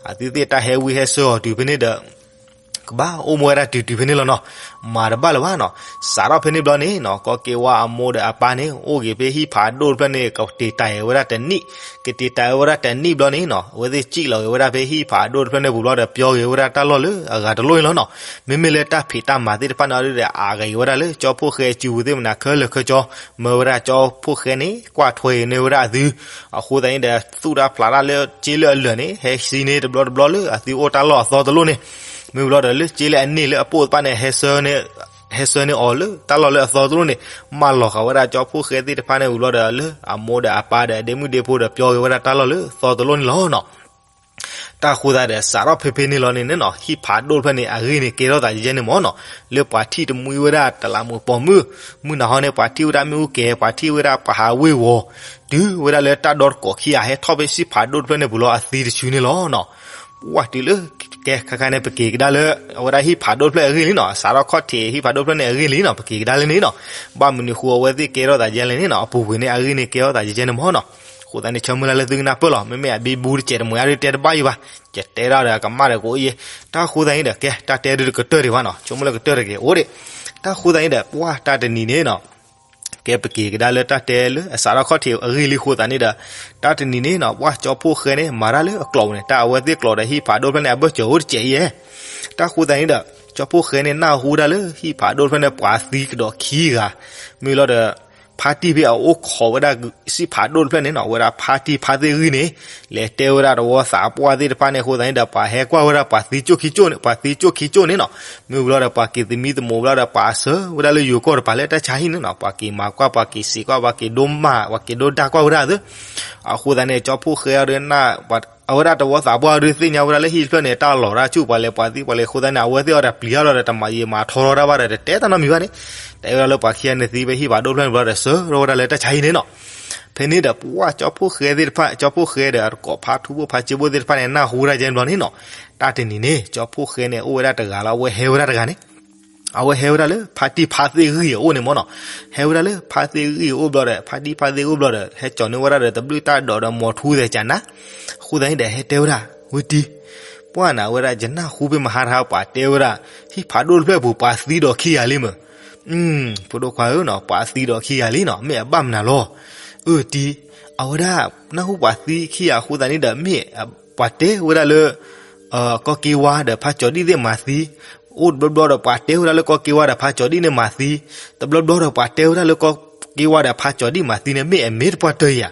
အသုသ့ၣ်တၢ်ဟဲဝံၤဟဲဆှၢအီၤတုၤဖဲန့ၣ်ဒီး ကဘၣ်အိၣ်မူဝဲဒၣ်တုၤတုၤဖဲန့ၣ်လီၤနီၤ. မၤတဘၣ်လၢၤဘၣ်နီၤ. စးထီၣ်ဖဲန့ၣ်ဘျီန့ၣ်နီၤ ကီၢ်က့ဝါအမိၢ်ဒီးအပၢ်န့ၣ် အိၣ်က့ၤဖဲဟံၣ်ဖးဒိၣ်တဖျၢၣ်န့ၣ် ကတ့ၤတၢ်အဝဲဒၣ်တနံၣ်, ကတ့ၤတၢ်အဝဲဒၣ်တနံၣ်ဘျီန့ၣ်နီၤ အဝဲသ့ၣ်စံၣ်လီၤက့ၤဝဲဒၣ်ဖဲဟံၣ်ဖးဒိၣ်တဖျၢၣ်န့ၣ်ပူၤဘျီဒီး ပျီက့ၤဝဲဒၣ်တၢ်လီၢ်လၢအဂၤတလိၣ်န့ၣ်လီၤနီၤ. မ့မ့ၢ်လၢတၢ်ဖံးတၢ်မၤသ့ၣ်တဖၣ်န့ၣ်ဒီး အဂ့ၤဝဲဒၣ်လၢ ကၠီဖှိၣ်ဃဲစုပူၤသ့ၣ်မနၤခဲလၢာ်ခဲဆ့, မၢဝဲဒၣ်ကၠီဖှိၣ်ဃဲန့ၣ် ကွၢ်ထွဲအံၤန့ၢ်ဝဲဒၣ်အသု, အဃိသတးန့ၣ်ဒီး သူၣ်တၢ်ဖျးတၢ်လၢကၠ့လၢအလၢာ်န့ၣ် ဟဲစံးန့ၢ်တဘျီတဘျီလၢအသုအိၣ်တၢ်လီၢ်အသီတလိၣ်န့ၣ်, မ့ၢ်ဘျီဒီးလၢကၠ့လၢအန့ၢ်လၢအပိၢ်တဖၣ်န့ၣ် ဟဲဆှၢန့ၢ်အီၤလၢတၢ်လီၢ်လၢအသီတလိၣ်န့ၣ်, မၢလီၤဃာ်ဝဲဒၣ်ကၠီဖှိၣ်ဃဲသ့ၣ်တဖၣ်န့ၣ်ဝံၤဘျီဒီး လၢအမိၢ်ဒီးအပၢ်ဒီးအဒ့မုၣ်ဒ့ဖိဒီး ပျီက့ၤဝဲဒၣ်တၢ်လီၢ်လၢသီတလိၣ်န့ၣ်လီၤနီၤ. တၢ်ဃိသတးဒီး စးထီၣ်ဖဲဖဲန့ၣ်လီၤန့ၣ်နီၤ ဟံၣ်ဖးဒိၣ်တဖျၢၣ်န့ၣ် အဂ့ၢ်န့ၣ်ကဲထီၣ်သးယဲန့ၣ်မ့ၢ်နီၤ, လၢပှၤထံၣ်တမှံဝဲဒၣ်တလးမူးပိာ်မုၣ်, မုၢ်နၤဟီန့ၣ် ပှၤထံၣ်ဝဲဒၣ်မ့ၣ်အူကဲၤ, ပှၤထံၣ်ဝဲဒၣ်ပှၤဟးဝ့ၢ်ဝီၤ, တုၤဝဲဒၣ်လၢတၢ်ဒီတကိးခံဂၤ ဟဲထီၣ်ဖဲဟံၣ်ဖးဒိၣ်တဖျၢၣ်န့ၣ်ပူၤလီၤ အသံတဆူန့ၣ်လီၤနီၤ. ပှၢ်တုၤလၢ ကဲခါခါန့ၣ် ပက့ၤကဒါလၢ အဝဲဒၣ်ဟံၣ်ဖးဒိၣ်တဖျၢၣ်အဂ့ၢ်လံနီၤ, စးထီၣ်ခီၣ်ထံးဟံၣ်ဖးဒိၣ်တဖျၢၣ်န့ၣ်အဂ့ၢ်လံနီၤ, ပက့ၤကဒါလၢန့ၣ်နီၤ. ဘၣ်မနုၤဃိအဝဲသ့ၣ်ကဲထီၣ်သးယဲလဲၣ်န့ၣ်နီၤ, အပူၤကွံာ်န့ၣ် အဂ့ၢ်န့ၣ်ကဲထီၣ်သးယဲန့ၣ်မ့ၢ်နီၤ. အဃိသတးန့ၣ် ဆၢမုၢ်လၢ်လၢသုကနၢ်ပၢၢ်လီၤ, မ့မ့ၢ်အဘံဘူတစဲးတမှဲၤအါဒုးတဲတဘၣ်အံၤဘၣ်, ယတဲဒၣ်ဒီးကမၣ်ဒီးကအိၣ်ယဲ, တၢ်ဃိသတးန့ၣ်ဒီး ကဲ တၢ်တဲဒုးတကတၢၢ်ဒံးဘၣ်နီၤ, ဆိကမိၣ်လၢကတၢၢ်တက့ၤအိၣ်ဒံး. တၢ်ဃိသတးန့ၣ်ဒီး ပှၢ်တၢ်တနံၤန့ၣ်နီၤ ကဲပက့ၤကဒါလၢတၢ်တဲလၢအစးထီၣ်ခီၣ်ထံးအဂ့ၢ်လံအဃိသတးန့ၣ်ဒီး, တၢ်တနံၤန့ၣ်နီၤ ပှၢ်ကၠီဖှိၣ်ဃဲန့ၣ် မၤတၢ်လၢအကျိးပူၤန့ၣ် တၢ်အဝဲသ့ၣ်ကျိးဒီးဟံၣ်ဖးဒိၣ်တဖျၢၣ်န့ၣ် အဘၢၣ်စၢၤအိၣ်တစဲးအံၤဧါ. တၢ်ဃိသတးန့ၣ်ဒီး ကၠီဖှိၣ်ဃဲန့ၣ် နၢ်ဟူဒၣ်လၢဟံၣ်ဖးဒိၣ်တဖျၢၣ်န့ၣ် ပှၤသံကဒီးခံဂၤ, မ့ၢ်လီၤဒီး ဖါတံၢ်ဖဲအအိၣ်ခိးဝဲဒၣ်ဟံၣ်ဖးဒိၣ်တဖျၢၣ်န့ၣ်နီၤ အဝဲဒၣ်ဖါတံၢ်ဖါသ့ၣ်ဂံၢ်န့ၣ် လဲၤတဲဝဲဒၣ်တဝီသးပှၢ်သ့ၣ်တဖၣ်န့ၣ်အဃိသတးန့ၣ်ဒီး ပှၤဟဲကွၢ်ဝဲဒၣ်ပှၤသံကၠိၣ်ခံကၠိၣ်န့ၣ်, ပှၤသံကၠိၣ်ခံကၠိၣ်န့ၣ်နီၤ. မ့ၢ်ဝံၤလီၤဒီး ပှၤက့ၤသမံသမိးဝဲဒၣ်ဒီးပှၤအဆၢဝဲဒၣ်လၢယိၤကီၢ်တပၤလၢတၢ်ဆါဟံၣ်န့ၣ်နီၤ, ပှၤက့ၤမၤကွၢ် ပှၤက့ၤစံးကွၢ် ပှၤက့ၤဒိမၢ် ပှၤက့ၤဒိဒါကွၢ်ဝဲဒၣ်သ့ၣ်. အဃိသတးန့ၣ် ကၠီဖှိၣ်ဃဲအီၤဒုး အဝဲဒၣ်တဝီသးပှၢ်အီၤဒုးသ့ၣ်ညါဝဲဒၣ်လၢဟံၣ်တဖျၢၣ်န့ၣ် တၢ်လီၤတၢ်ဆူၣ် ပှၤလဲၤပှၤသံ ပှၤလဲၤအဃိသတးန့ၣ် အဝဲသ့ၣ်အီၤဒီးပျံၤအါလီၤဒီး တမၤယံာ်မၤထီထီၣ်တၢ်ဘၣ်ဒီး တတဲတၢ်နီတမံၤဘၣ်န့ၣ်, တဲဝဲဒၣ်လၢပှၤခံဂၤန့ၣ်သံဖဲဟံၣ်ဖးဒိၣ်တဖျၢၣ်န့ၣ်ဘျီဒီး ဆှၢထီၣ်ဝဲဒၣ်လၢတၢ်ဆါဟံၣ်န့ၣ်နီၤ. ဖဲန့ၣ်ဒီး ပှၢ်ကၠီဖှိၣ်ဃဲသ့ၣ်တဖၣ် ကၠီဖှိၣ်ဃဲဒီး အတကိးဖါထူဖိဖါစ့ဖိသ့ၣ်တဖၣ်န့ၣ် နၢ်ဟူဝဲဒၣ်ယဲန့ၣ်ဘျီန့ၣ်နီၤ, တၢ်တနံၤန့ၣ် ကၠီဖှိၣ်ဃဲန့ၣ် အိၣ်ဝဲဒၣ်တဂၤလီၤ အဝဲဟဲဝဲဒၣ်တဂၤန့ၣ် အဝဲဟဲဝဲဒၣ်လၢဖါတံၢ်ဖါသ့ၣ်ဂံၢ်အအိၣ်န့ၣ်မ့ၢ်နီၤ. ဟဲဝဲဒၣ်လၢဖါသ့ၣ်ဂံၢ်အအိၣ်ဘျီဒီး ဖါတံၢ်ဖါသ့ၣ်ဂံၢ်အအိၣ်ဘျီဒီး ဟဲကၠီၤန့ၢ်ဝဲဒၣ်ဒီးတဘျုးတၢ်ဒိးဒီးမိာ်ထူသဲးကနၤ, အဃိသတးန့ၣ်ဒီး ဟဲတဲဝဲဒၣ် ဝံတံၤ, ပှၢ်နၤဝဲဒၣ် ယနၢ်ဟူဖဲမဟါတဟါပှၤတဲဝဲဒၣ် ဟံၣ်ဖးဒိၣ်တဖျၢၣ်အပူၤ ပှၤသံဒီးခံဂၤလံမ့ၢ် ဖိဒိၣ်ခွါဧၢနီၤ, ပှၤသံဒီးခံဂၤလံနီၤ, မ့ၢ်အဘၣ်မနုၤလီၤ. အၢတံၤ, အဝဲဒၣ် နၢ်ဟူပှၤသံခံဂၤအဃိသတးန့ၣ်ဒီး မ့ၢ်ပှၤတဲဝဲဒၣ်လၢ ကီၢ်က့ဝါဒီးဖါကၠီၤဒံၣ်သ့ၣ်မၤသံ, အိၣ်တဘျီဘျီဒီးပှၤတဲဝဲဒၣ်လၢကီၢ်က့ဝါဒီးဖါကၠီၤဒံၣ်န့ၣ်မၤသံ, တဘျီဘျီဒီးပှၤတဲဝဲဒၣ်လၢကီၢ်က့ဝါဒီးဖါကၠီၤဒံၣ်မၤသံန့ၣ် မ့ၢ်အမ့ၢ်တပှၢ်တၢၢ်ဧါ.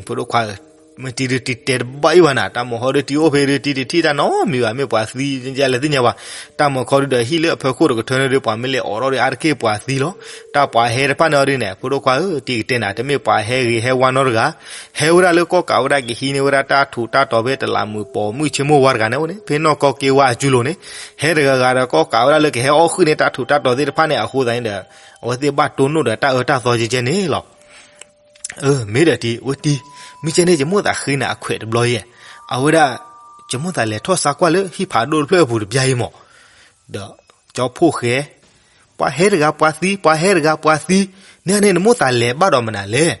ဖိဒိၣ်ခွါဧၢ, မ့ၢ်တံၤဒုးတံၤတဲတဘၣ်အံၤဘၣ်နၤ, တၢ်မီၤဃီဒုးတံၤအိၣ်ဖဲဒုးတံၤတထံၣ်တၢ်နီတမံၤဘၣ်, မ့ၢ်ပှၤသံယဲလဲၣ်သ့ၣ်ညါဘၣ်. တၢ်မီၤခီဒုးဒီးဟံၣ်လၢအဖီခိၣ်တကထၢန့ၣ်ဒုး ပှၤမ့ၢ်လဲၤအိးထီၣ်ဒီးအါတက့ၢ်ပှၤသံလီၤ. တၢ်ပှၤဟဲတဖၣ်န့ၣ်အီၤဒုးန့ၣ် ဖိဒိၣ်ခွါဧၢ, တံၤကတဲနၤ, တမ့ၢ်ပှၤဟဲဂ့ၤဟဲဝါနီတဂၤ, ဟဲဝဲဒၣ်လၢကီၢ်ကးဝဲဒၣ်ကဟံးန့ၢ်ဝဲဒၣ်တၢ်ထူးတၢ်တီၤဖဲတလးမုာ်ပိာ်မုၣ်ဆ့မိၢ်ဝါတဂၤန့ၣ်အိၣ်န့ၣ်, ဖဲနီၢ်ကီၢ်က့ဝါအစုလိၤန့ၣ်, ဟဲတဂၤဂၤဒီးကီၢ်ကးဝဲဒၣ်လၢကဟဲအီၣ်ဃုာ်န့ၢ်တၢ်ထူးတၢ်တီၤသ့ၣ်တဖၣ်န့ၣ် အဃိသတးန့ၣ်ဒီး အဝဲသ့ၣ်ဘၣ်တိၢ်နီၣ်ဒီးတၢ်အၢတၢ်သီကဲကဲန့ၣ်လီၤ. အၢ မ့ၢ်ဒီးတံၤ, ဝဲတံၤ, မ့ၢ်ကဲန့ၣ် ယမိၣ်သးဃ့နၤအခွဲးတဘျီယဲၢ်, အဝဲဒၣ် ယမိၣ်သးလဲၤထီၣ်ဆါကွၢ်လၢဟံၣ်ဖးဒိၣ်တဖျၢၣ်အပူၤတဘျီအံၤမး, ဒီးကၠီဖှိၣ်ဃဲ, ပှၤဟဲတဂၤပှၤသံ, ပှၤဟဲတဂၤပှၤသံ, န့ၣ်န့ၣ် နမိၣ်သးလဲၤဘၣ်ဒီးမနုၤလဲၣ်.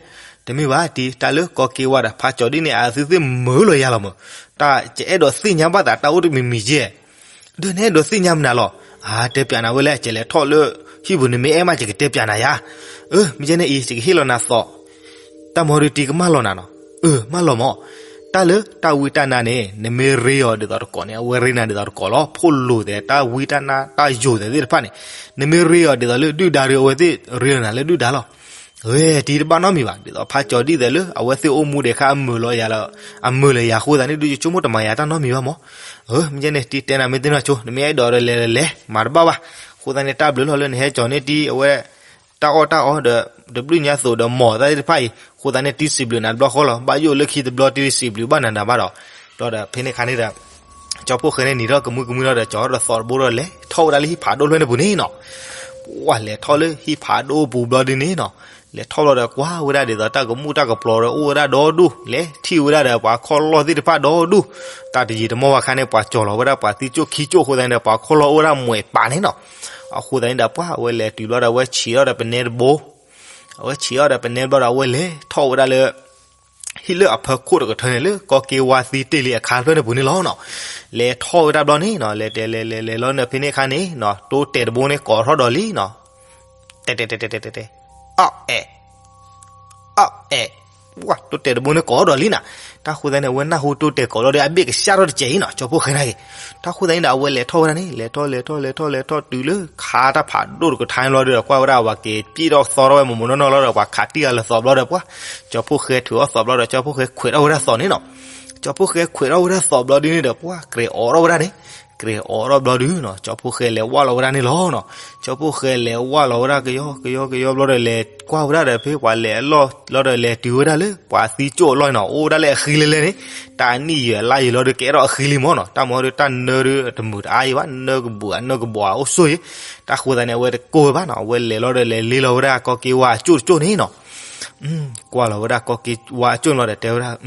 တမ့ၢ်ဘၣ်တံၤ, တၢ်လၢကီၢ်က့ဝါဒီးဖါကၠီၤဒံၣ်န့ၣ် အသုသ့ၣ်မုာ်လီၤယၤလီၤမး, တၢ်ကအဲၣ်ဒိးသ့ၣ်ညါဘၣ်သးတၢ်အိၣ်တမံၤမံၤယဲၢ် ဒီးနအဲၣ်ဒိးသ့ၣ်ညါမနုၤလီၤ. အတဲပၠးနၤဝဲလဲၣ်, ကလဲၤထီၣ်လၢဟံၣ်ပူၤ နမ့ၢ်အဲၣ်မးယကတဲပၠးနၤယၤ. အၢ မ့ၢ်ကဲန့ၣ်အံၤ ယကဟ့ၣ်လီၤနၤသီး, တၢ်မီၤဒုးတံၤကမၢ်လီၤနၤနီၤ. အၢ မၢ်လီၤမး. တၢ်လၢတၢ်ဝံတၢ်နါန့ၣ် နမ့ၢ်ရ့အီၤဒ်သိးတကိးန့ၣ် အဝဲရ့နၤဒ်သိးတကိးလီၤ. ဖိၣ်လိာ်သဲး တၢ်ဝံတၢ်နါ တၢ်ယိာ်သဲးသ့ၣ်တဖၣ်န့ၣ် နမ့ၢ်ရ့အီၤဒ်သိးလၢဒုၣ်ဒါဒီး အဝဲသ့ၣ်ရ့လီၤနၤလၢဒုၣ်ဒါလီၤ. အဝဲတံၤတဘၣ်နီတမံၤဘၣ်, ဒ်သိးဖါကၠီၤဒံၣ်သဲးလၢ အဝဲသ့ၣ်အိၣ်မူဒဲးခါ အမုာ်လီၤယၤလီၤ, အမုာ်လီၤယၤအဃိသတးန့ၣ် ဒုးယဆိကမိၣ်တမၤယၤတၢ်နီတမံၤဘၣ်မး. အၢ မ့ၢ်ကဲန့ၣ် တံၤတဲနၤမ့ၢ်သ့ၣ်နီၢ်ဆိ, နမ့ၢ်အဲၣ်ဒိးဒီးလဲၤလဲၤ မၤတဘၣ်ဘၣ်. အဃိသတးန့ၣ် တၢ်ဘျုးလီၤလၢနဟဲကၠီၤန့ၢ်တံၤ အဝဲ တၢ်အီၣ်တၢ်အီဒီး တဘျုးညါသိးဒီးမီၤသၣ်သ့ၣ်တဖၣ်အံၤ, အဃိသတးန့ၣ် တံၤစံးဘျုးနၤတဘျီဃီလီၤ. ဘၣ်ယိၣ်လၢခံတဘျီ တံၤစံးဘျုးဘၣ်နၤနၤဘၣ်ဒီး, ဒီးဖဲန့ၣ်အခါန့ၣ်ဒီး ကၠီဖှိၣ်ဃဲန့ၣ်နံၤထီၣ်ကမူကမူထီၣ်ဒီး ကၠီဒီးသီးတဘိဒီး လဲၤထီၣ်ဝဲဒၣ်လၢဟံၣ်ဖးဒိၣ်တဖျၢၣ်န့ၣ်ပူၤန့ၣ်နီၤ. ပှၢ်လဲၤထီၣ်လၢဟံၣ်ဖးဒိၣ်ပူၤဘျီဒ်န့ၣ်နီၤ, လဲၤထီၣ်လီၤဒီးကွၢ်ဝဲဒၣ်ဒ်သိးတၢ်ကမူၣ်တၢ်ကပျီၤဒီးအိၣ်ဝဲဒၣ်ဒီဒူၣ်, လဲၤထံၣ်ဝဲဒၣ်ဒီးပှၤခီၣ်လီၢ်သ့ၣ်တဖၣ်ဒီဒူၣ်, တၢ်တယံာ်တမီၢ်ဘၣ်ခါန့ၣ် ပှၤကၠီၤလီၤဝဲဒၣ်ပှၤသံကၠိၣ်ခံကၠိၣ်အဃိသတးန့ၣ်ဒီး ပှၤခီၣ်လီၢ်အိၣ်ဝဲဒၣ်မှဲၤပာ်န့ၣ်နီၤ. အဃိသတးန့ၣ်ဒီး ပှၢ်ဝဲလဲၤတုၤဘျီဒီး အဝဲဆံးထီၣ်ဒီးပနဲတဘိ, အဝဲဆံးထီၣ်ဒီးပနဲဘျီဒီး အဝဲလဲၤထီၣ်ဝဲဒၣ်လၢ ဟံၣ်လၢအဖၢခိၣ်တကထၢန့ၣ် လၢကီၢ်က့ဝါသံတ့ၢ်လံအခါဖျၢၣ်န့ၣ်ပူၤန့ၣ်လီၤနီၤ. လဲၤထီၣ်ဝဲဒၣ်ဘျီန့ၣ်နီၤ လဲၤတဲလဲၤလဲၤလဲၤလီၤန့ၣ်ဖဲန့ၣ်အခါန့ၣ်နီၤ တိတဲာ်တဘိန့ၣ်ကိးထီၣ်ဒီးလံနီၤ. တဲတဲတဲတဲတဲတဲတဲ အီၣ်အဲၣ် အီၣ်အဲၣ် ပှၤတိတဲာ်တဘိန့ၣ်ကိးဒီးလံနီၤ. တၢ်ဃိသတးန့ၣ် အဝဲနၢ်ဟူတိတဲာ်ကိးလီၤဒီး အဘ့ၣ်ကစၢ်ထီၣ်တစဲးအံၤနီၤ ကၠီဖှိၣ်ဃဲနာ်က့ၤ. တၢ်ဃိသတးန့ၣ်ဒီး အဝဲလဲၤထီၣ်ဝဲဒၣ်န့ၣ် လဲၤထီၣ်လဲၤထီၣ်လဲၤထီၣ်လဲၤထီၣ်တုၤလၢခါတၢ်ဖးဒိၣ်တကထါဘျီဒီး ကွၢ်ဝဲဒၣ်ပှၤက့ၤပျံၢ်ထီၣ်သီထီၣ်ဝဲမိၢ်မိၢ်နီၢ်နီၢ်လီၤဒီး ပှၤခးတံၢ်ဂၤလၢသီဘျီဒီး ပှၤ ကၠီဖှိၣ်ဃဲထုးအီၣ်သီဘျီဒီး ကၠီဖှိၣ်ဃဲခွဲးထီၣ်ဝဲဒၣ်သီန့ၣ်နီၤ. ကၠီဖှိၣ်ဃဲခွဲးထီၣ်ဝဲဒၣ်သီဘျီဒ်န့ၣ်ဒီး ပှၤကြဲးအိးထီၣ်ဝဲဒၣ်န့ၣ် ကြဲးအိးထီၣ်ဘျီဒုနီၤ ကၠီဖှိၣ်ဃဲလဲၤဝၢ်လီၤဝဲဒၣ်န့ၣ်လီၤနီၤ. ကၠီဖှိၣ်ဃဲလဲၤဝၢ်လီၤဝဲဒၣ်ကယီကယီကယီဘျီဒီး လဲၤကွၢ်ဝဲဒၣ်ဒီး ဖဲပှၤလဲၤအလီၢ်လီၤဒီး လဲၤတုၤဝဲဒၣ်လၢပှၤသံကၠိၣ်အလီၢ်နီၤ အိၣ်ဝဲဒၣ်လၢအဃံလၢလဲၣ်န့ၣ် တၢ်နံၣ်ယဲၢ်လါယဲၢ်လီၤဒီး ကအဲၣ်ဒိးအဃံလံမၢ်နီၤ. တၢ်မၤဒီးတၢ်နၢဒီးတမုာ်တအါယံၤဘၣ် နၢကဘုးအနၢကဘီးအိၣ်ဆိၣ်ယံၤ. တၢ်ဃိသတးန့ၣ် အဝဲတကိၢ်ဝဲဘၣ်နီၤ အဝဲလဲၤလီၤဒီး လဲၤလ့လီၤဝဲဒၣ်ကီၢ်က့ဝါအကၠိၣ်တကၠိၣ်န့ၣ်နီၤ. ကွၢ်လီၤဝဲဒၣ်ကီၢ်က့ဝါအကၠိၣ်န့ၣ်လီၤဒီး တဲဝဲဒၣ်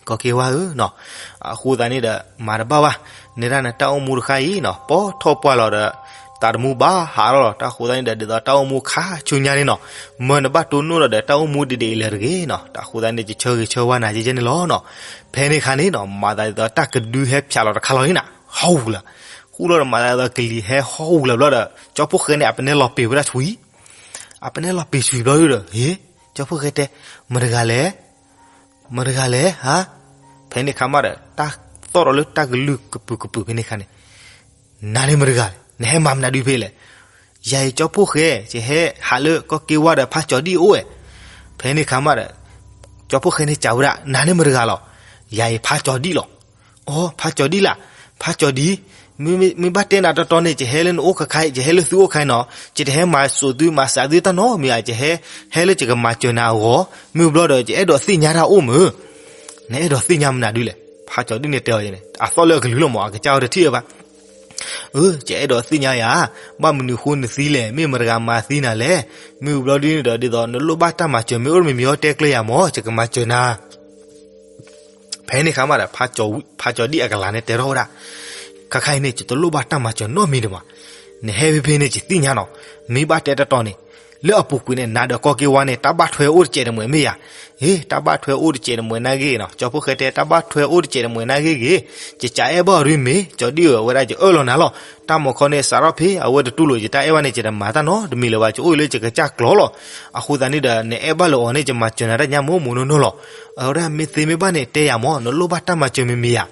ကီၢ်က့ဝါဧၢနီၤ အဃိသတးန့ၣ်ဒီး မၤတဘၣ်ဘၣ်, နဲဒၣ်နတၢ်အိၣ်မူတခါအံၤနီၤ ပီၢ်ထီၣ်ပှၢ်လီၤဒီး သးတမူဘၣ်ဟးထီၣ်လီၤ. တၢ်ဃိသတးန့ၣ်ဒီး ဒ်သိးတၢ်အိၣ်မူခါဆူညါန့ၣ်နီၤ မၢနဘၣ်တိၢ်နီၣ်လီၤဒီး တၢ်အိၣ်မူဒ်ဒ်အံၤလၢၤတဂ့ၤနီၤ. တၢ်ဃိသတးန့ၣ် ယဆၢဂ့ၤဆၢဝါနၤယဲယဲန့ၣ်လီၤနီၤ. ဖဲန့ၣ်အခါန့ၣ်နီၤ မၤသးဒ်သိးတၢ်ကဒုဟဲဖျးလီၤတခါလီၤန့ၣ်နီၤ ဟီၣ်ဝူၤလၢၤ, ဃူလီၤဒီးမၤသးဒ်သိးကလံၤဟဲဟီၣ်ဝူၤလၢၤဘျီဒီး ကၠီဖှိၣ်ဃဲန့ၣ် အပနဲလီၤပံာ်ဝဲဒၣ်ဆူအံၤ အပနဲလီၤပံာ်ဆူအံၤဘျီဒီး ဟ့ၣ်, ကၠီဖှိၣ်ဃဲတဲ မတဂၤလဲၣ် မတဂၤလဲၣ်, ဟါ, ဖဲန့ၣ်အခါမးဒီး တၢ်သီၣ်ထီၣ်လၢတၢ်ကလုၢ်ကပုာ်ကပုာ်ဖဲန့ၣ်အခါန့ၣ်, နၤန့ၣ်မတဂၤလဲၣ်, နဟဲမၤမနုၤဒုဖဲလဲၣ်, ယၤအံၤကၠီဖှိၣ်ဃဲ ယဟဲဟးလၢကီၢ်က့ဝါဒီးဖါကၠီၤဒံၣ်အိၣ်ဝဲ, ဖဲန့ၣ်အခါမးဒီး ကၠီဖှိၣ်ဃဲန့ၣ်စံးဝဲဒၣ် နၤန့ၣ်မတဂၤလီၤ, ယၤအံၤဖါကၠီၤဒံၣ်လီၤ, အိ ဖါကၠီၤဒံၣ်လၢ်, ဖါကၠီၤဒံၣ် မ့ၢ်ဘၣ်တဲနၤတီတီန့ၣ် ယဟဲလၢနအိၣ်ခါခါအံၤ ယဟဲလၢသုအိၣ်ခါအံၤနီၤ, ယတဟဲမၤစိာ်သုမၤစးသုတၢ်နီတမံၤဧါ, ယဟဲ ဟဲလၢယကမၤစၢၤနၤအဂီၢ်, မ့ၢ်ဘျီဒီး ယအဲၣ်ဒိးသ့ၣ်ညါတၢ်အိၣ်မုၢ်, နအဲၣ်ဒိးသ့ၣ်ညါမနုၤဒုလဲၣ်, ဖါကၠီၤဒံၣ်န့ၣ်တဲအီၤန့ၣ် အသီၣ်လၢအကလုၢ်လီၤမး အကစၢ်ဝဲတထံၣ်အဘၣ်, အၢ ယအဲၣ်ဒိးသ့ၣ်ညါယၤ, ဘၣ်မနုၤဃိနသံလဲၣ်, မ့ၢ်မတဂၤမၤသံနၤလဲၣ်, မ့ၢ်ဘျီဒ်န့ၣ်ဒီး ဒ်သိးနလိၣ်ဘၣ်တၢ်မၤစၢၤမ့ၢ်အိၣ်တမံၤမံၤ တဲကျၢၤယၤမး ယကမၤစၢၤနၤ ဖဲန့ၣ်အခါမးဒီး ဖါကၠီၤဒံၣ်အကလၤန့ၣ်တဲထီၣ်ဝဲဒၣ်, ခါခါအံၤန့ၣ် ယတလိၣ်ဘၣ်တၢ်မၤစၢၤနီတမံၤဒံးဘၣ်, နဟဲဖဲဖဲန့ၣ် ယသ့ၣ်ညါနီၤ, မ့ၢ်ဘၣ်တဲတီတီန့ၣ်, လၢအပူၤကွံာ်န့ၣ် နၤဒီးကီၢ်က့ဝါန့ၣ် တၢ်ဘၣ်ထွဲအိၣ်တစဲးတမှဲၤမ့ၢ်ယၤ, ဟ့ တၢ်ဘၣ်ထွဲအိၣ်တစဲးတမှဲၤနာ်ဂ့ၤနီၤ, ကၠီဖှိၣ်ဃဲတဲ တၢ်ဘၣ်ထွဲအိၣ်တစဲးတမှဲၤနာ်ဂ့ၤဂ့ၤ, ယကအဲၣ်ဘၣ်အီၤဒ်မ့ၢ် ကၠီၤဒံၣ်ဧၢ အဝဲဒၣ်ယအၢၣ်လီၤနၤလီၤ, တၢ်မၤခီန့ၣ် စးထီၣ်ဖဲအဝဲတတူၢ်လိာ်ယတၢ်အဲၣ်ဘၣ်န့ၣ် ယတမၤတၢ်နီတမံၤလၢၤဘၣ်, ယအိၣ်အံၤလၢယကစၢ်ကျီၤလီၤ, အဃိသတးန့ၣ်ဒီး နအဲၣ်ဘၣ်လၢအီၤန့ၣ် ယမၤစၢၤနၤတၢ်ညါမိၢ်မိၢ်နီၢ်နီၢ်လီၤ, အဝဲဒၣ်မ့ၢ်သ့မ့ၢ်ဘၣ်န့ၣ် တဲယၤမး နလိၣ်ဘၣ်တၢ်မၤစၢၤမံၤမံၤယၤ,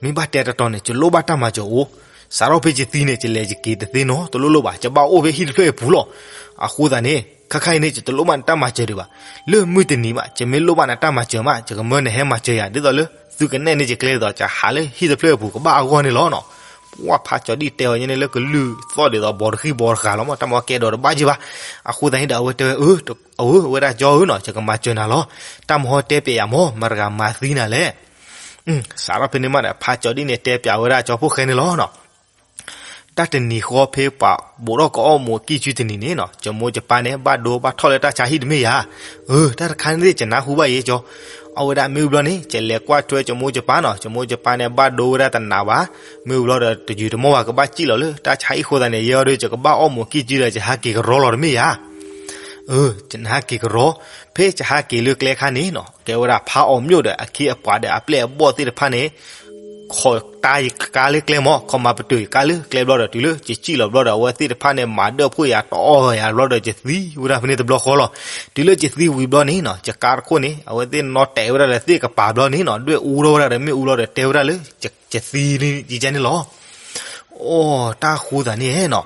မ့ၢ်ဘၣ်တဲတီတီန့ၣ် ယလိၣ်ဘၣ်တၢ်မၤစၢၤအိၣ်, စးထီၣ်ဖဲယသံန့ၣ် ယလဲၤယက့ၤတသ့နီတလိၣ်လိၣ်ဘၣ်, ယဘၣ်အိၣ်ဖဲဟံၣ်တဖျၢၣ်အံၤပူၤလီၤ, အဃိသတးန့ၣ် ခါခါအံၤန့ၣ် ယတလိၣ်ဘၣ်နတၢ်မၤစၢၤဒံးဘၣ်, လၢမုၢ်တနံၤမး ယမ့ၢ်လိၣ်ဘၣ်နတၢ်မၤစၢၤမး ယကမၢနဟဲမၤစၢၤယၤ ဒ်သိးလၢ သုကနဲၣ်န့ၢ်ယကျဲဒ်သိး ယဟးလၢဟံၣ်တဖျၢၣ်အံၤပူၤကဘၣ်အဂီၢ်န့ၣ်လီၤနီၤ, ပှၢ်ဖါကၠီၤဒံၣ်တဲအီၤညါန့ၣ်လၢကလုၢ်သီၣ်ဒ်သိးဘီတဃံဘီတဃာ်လီၤမး, တၢ်မၤကဲဒီးတဘၣ်က့ဘၣ်, အဃိသတးန့ၣ်ဒီး အဝဲတဲဝဲ အဝဲဒၣ်ကၠီဧၢနီၤ ယကမၤစၢၤနၤလီၤ, တၢ်မၤဟီတဲပျဲယၤမး မတဂၤမၤသံနၤလဲၣ် စးထီၣ်ဖဲန့ၣ်မးဒီး ဖါကၠီၤဒံၣ်န့ၣ်တဲပျဲဝဲဒၣ်ကၠီဖှိၣ်ဃဲန့ၣ်လီၤနီၤ, တၢ်တနံၤဃီဖဲပှၤဘူးထီၣ်ကအီၣ်မူးကံၢ်ကုတနံၤန့ၣ်နီၤ, ယမိၢ်ယပၢ်န့ၣ် ဘၣ်ဒိဘၣ်ထီၣ်လၢတၢ်ဆါဟံၣ်တမ့ၢ်ဧါ, အၢ တၢ်တခါန့ၣ် ယနၢ်ဟူဘၣ်ယဲကၠီ, အဝဲဒၣ်မ့ၢ်ဘျီန့ၣ် ယလဲၤကွၢ်ထွဲယမိၢ်ယပၢ်နီၤ, ယမိၢ်ယပၢ်န့ၣ် ဘၣ်ဒိဝဲဒၣ်တနးဘၣ်, မ့ၢ်ဘျီဒီးတယုၢ်တမီၢ်ဘၣ် ကဘၣ်စံၣ်လီၤလၢတၢ်ဆါဟံၣ်အဃိသတးန့ၣ် ယဲအီၤဒီး ယကဘၣ်အီၣ်မူးကံၢ်ကုဒီး ယဟးက့ၤကရီလီၤတမ့ၢ်ဧါ အၢ ယနဟးက့ၤကရီ, ဖဲယဟးက့ၤလၢကျဲခါန့ၣ်နီၤ ကဲဝဲဒၣ်ဖးအီၣ်မျိာ်ဒီး အခ့အပှၤဒီး အပျဲၢ်အဘီၣ်သ့ၣ်တဖၣ်န့ၣ် ခိးတၢ်ယကါလၢကျဲမး, ခိးမၤပတုာ်ယကါလၢကျဲဘျီဒီး တုၤလၢယစံၣ်လီၤဘျီဒီး အဝဲသ့ၣ်တဖၣ်န့ၣ် မၤဒၢၣ်ဖှိၣ်ယၤ တအီၣ်ယၤဘျီဒီး ယသံဝဲဒၣ်ဖဲန့ၣ်တဘျီဃီလီၤ. တုၤလၢယသံဝံၤဘျီန့ၣ်နီၤ ယကါတခိၣ်န့ၣ် အဝဲသ့ၣ်နီၣ်တဲာ်ဝဲဒၣ်ဒီးသ့ၣ်ကပၤဘျီန့ၣ်နီၤ ဒွဲၣ်အူထီၣ်ဝဲဒၣ်ဒီး မ့ၣ်အူလီၤဒီး တဲဝဲဒၣ်လၢ ယသံန့ၣ် ယကါန့ၣ်လီၤ. အိ တၢ်ဃိသးန့ၣ်နီၤ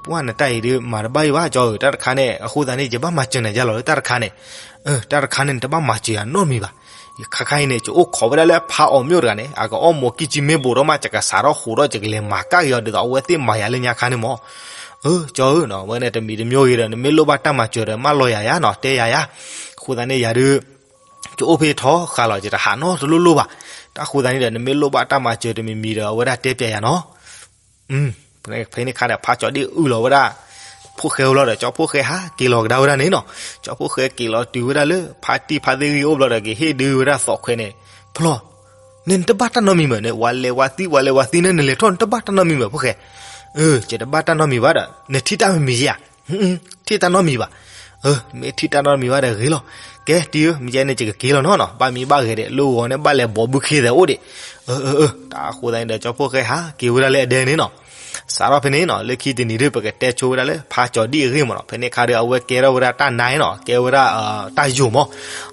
ပှၢ်နတၢ်အံၤဒုး မၤတဘၣ်အံၤဘၣ် ကၠီဧၢ, တၢ်တခါန့ၣ် အဃိသးန့ၣ် ယဘၣ်မၤစၢၤနၤယါလီၤလၢတၢ်တခါန့ၣ်, တၢ်တခါန့ၣ် နတဘၣ်မၤစၢၤယၤနီတမံၤဘၣ်. ခါခါအံၤန့ၣ် ယအိၣ်ခိးဝဲဒၣ်လၢဖးအီၣ်မျိာ်တဂၤန့ၣ် အကအီၣ်မူးကံၢ်ကုမ့ၢ်ဘူးထီၣ်မး ယကစးထီၣ်ဃိးဒီး ယကလဲၤမၤကၣ်က့ၤအီၤဒ်သိး အဝဲသ့ၣ်မၤယၤလၢညါခါန့ၣ်မး. အၢ ကၠီဧၢ, ဝဲန့ၣ်တမံၤတမံၤဂ့ၤဒီး နမ့ၢ်လိၣ်ဘၣ်တၢ်မၤစၢၤဒီး မၢလီၤယၤယါနီၤ တဲယၤယါ. အဃိသးန့ၣ်ယၤဒုး ယအိၣ်ဖဲထီဃာ်လီၤ ယတဟးနီတလိၣ်လိၣ်ဘၣ်. တၢ်ဃိသးန့ၣ်ဒီး နမ့ၢ်လိၣ်ဘၣ်တၢ်မၤစၢၤတမံၤမံၤဒီး အဝဲဒၣ်တဲပျဲယၤနီၤ. ဖဲန့ၣ်အခါဒီး ဖးကၠီၤဒံၣ်အုၣ်လီၤဝဲဒၣ် ဖိၣ်ဃဲအိၣ်လီၤဒီး ကၠီဖိၣ်ဃဲဟးက့ၤလီၤကဒါဝဲဒၣ်န့ၣ်နီၤ. ကၠီဖိၣ်ဃဲက့ၤလီၤတုၤဝဲဒၣ်လၢ ဖါတံၢ်ဖါသ့ၣ်ဂံၢ်အိၣ်ဘျီဒီး ကဟ့ၣ်ဒုးဝဲဒၣ်သီၣ်ခွဲးန့ၣ်, ဖျီၣ်, နတဘၣ်တၢ်နီတမံၤမ့ၢ်န့ၣ် ဝၤလဲၤဝၤသံ ဝၤလဲၤဝၤသံန့ၣ် နလဲၤထီၣ် နတဘၣ်တၢ်နီတမံၤမ့ၢ်ဖိၣ်ဃဲ. အၢ ယတဘၣ်တၢ်နီတမံၤဘၣ်ဒီး နထံၣ်တၢ်မံၤမံၤဧါ. ထံၣ်တၢ်နီတမံၤဘၣ်. မ့ၢ်ထံၣ်တၢ်နီတမံၤဘၣ်ဒီးဂ့ၤလီၤ. ကဲ တံၤဧၢ, မ့ၢ်ကဲန့ၣ် ယကက့ၤလီၤနီၤနီၤ, ဘၣ်မံဘၣ်ဂဲၤဒီး လၢဂီၤန့ၣ် ဘၣ်လဲၤဘိးဘုခ့သဲးအိၣ်ဒံး. အၢ အၢ အၢ တၢ်အဃိသတးန့ၣ်ဒီး ကၠီဖီၣ်ဃဲဟးက့ၤဝဲဒၣ်လၢအဒဲန့ၣ်နီၤ. စးထီၣ်ဖဲန့ၣ်နီၤ လၢခံတနံၤဒီး ပကတဲဆိဝဲဒၣ်လၢ ဖါကၠီၤဒံၣ်အဂ့ၢ်မးနီၤ. ဖဲန့ၣ်အခါဒီး အဝဲကဲထီၣ်ဝဲဒၣ်တၢ်နါနီၤ, ကဲဝဲဒၣ် တၢ်ယိာ်မး.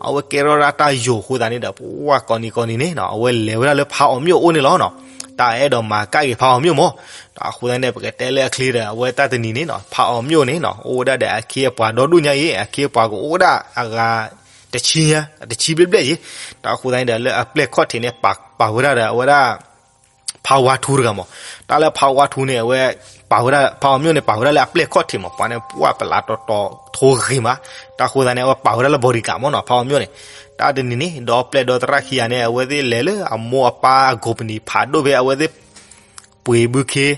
အဝဲကဲထီၣ်ဒၣ်တၢ်ယိာ်အဃိသတးန့ၣ်ဒီး ပှၤကိးနံၤကိးနံၤန့ၣ်နီၤ အဝဲလဲၤဝဲဒၣ်လၢဖါအီၤမျိာ်အိၣ်န့ၣ်လီၤနီၤ. တၢ်အဲၣ်ဒိးမၤကၣ်က့ၤဖါအီၤမျိာ်မး. တၢ်အဃိသတးန့ၣ် ပကတဲလၢအချ့ဒီး အဝဲတၢ်တနံၤန့ၣ်နီၤ ဖါအီၤမျိာ်န့ၣ်နီၤ အိၣ်ဝဲဒၣ်ဒီးအခ့အပှၤဒီဒိၣ်ညါအံၤ, အခ့အပှၤကအိၣ်ဝဲဒၣ်အဂၤ တဆံညါ တဆံဘျဲၣ်ဘျဲၣ်အံၤ. တၢ်အဃိသတးန့ၣ်ဒီး လၢအပျဲၢ်ခီၣ်ထံးန့ၣ် ပာ်ဝဲဒၣ်ဒီးအဝဲဒၣ် ဖါဝါထူတဂၤမး. တၢ်လၢဖါဝါထူန့ၣ် အဝဲပာ်ဝဲဒၣ် ဖါအီၤမျိာ်န့ၣ် ပာ်ဝဲဒၣ်လၢအပျဲၢ်ခီၣ်ထံးမး. ပှၤန့ၣ် ပှၤပလးတီၤတီၤထိဂ့ၤမး. တၢ်အဃိသတးန့ၣ် အဝဲပာ်ဝဲဒၣ်လၢ bodyguard မးနီၤ ဖါအီၤမျိာ်န့ၣ်. တၢ်တနံၤန့ၣ် ဒီပျဲၢ်ဒီသရၣ်ခံဂၤန့ၣ် အဝဲသ့ၣ်လဲၤလၢအမိၢ်အပၢ်အကိးပနံၤဖးဒိၣ်ဖဲ အဝဲသ့ၣ် ပှ့ၤဘုခ့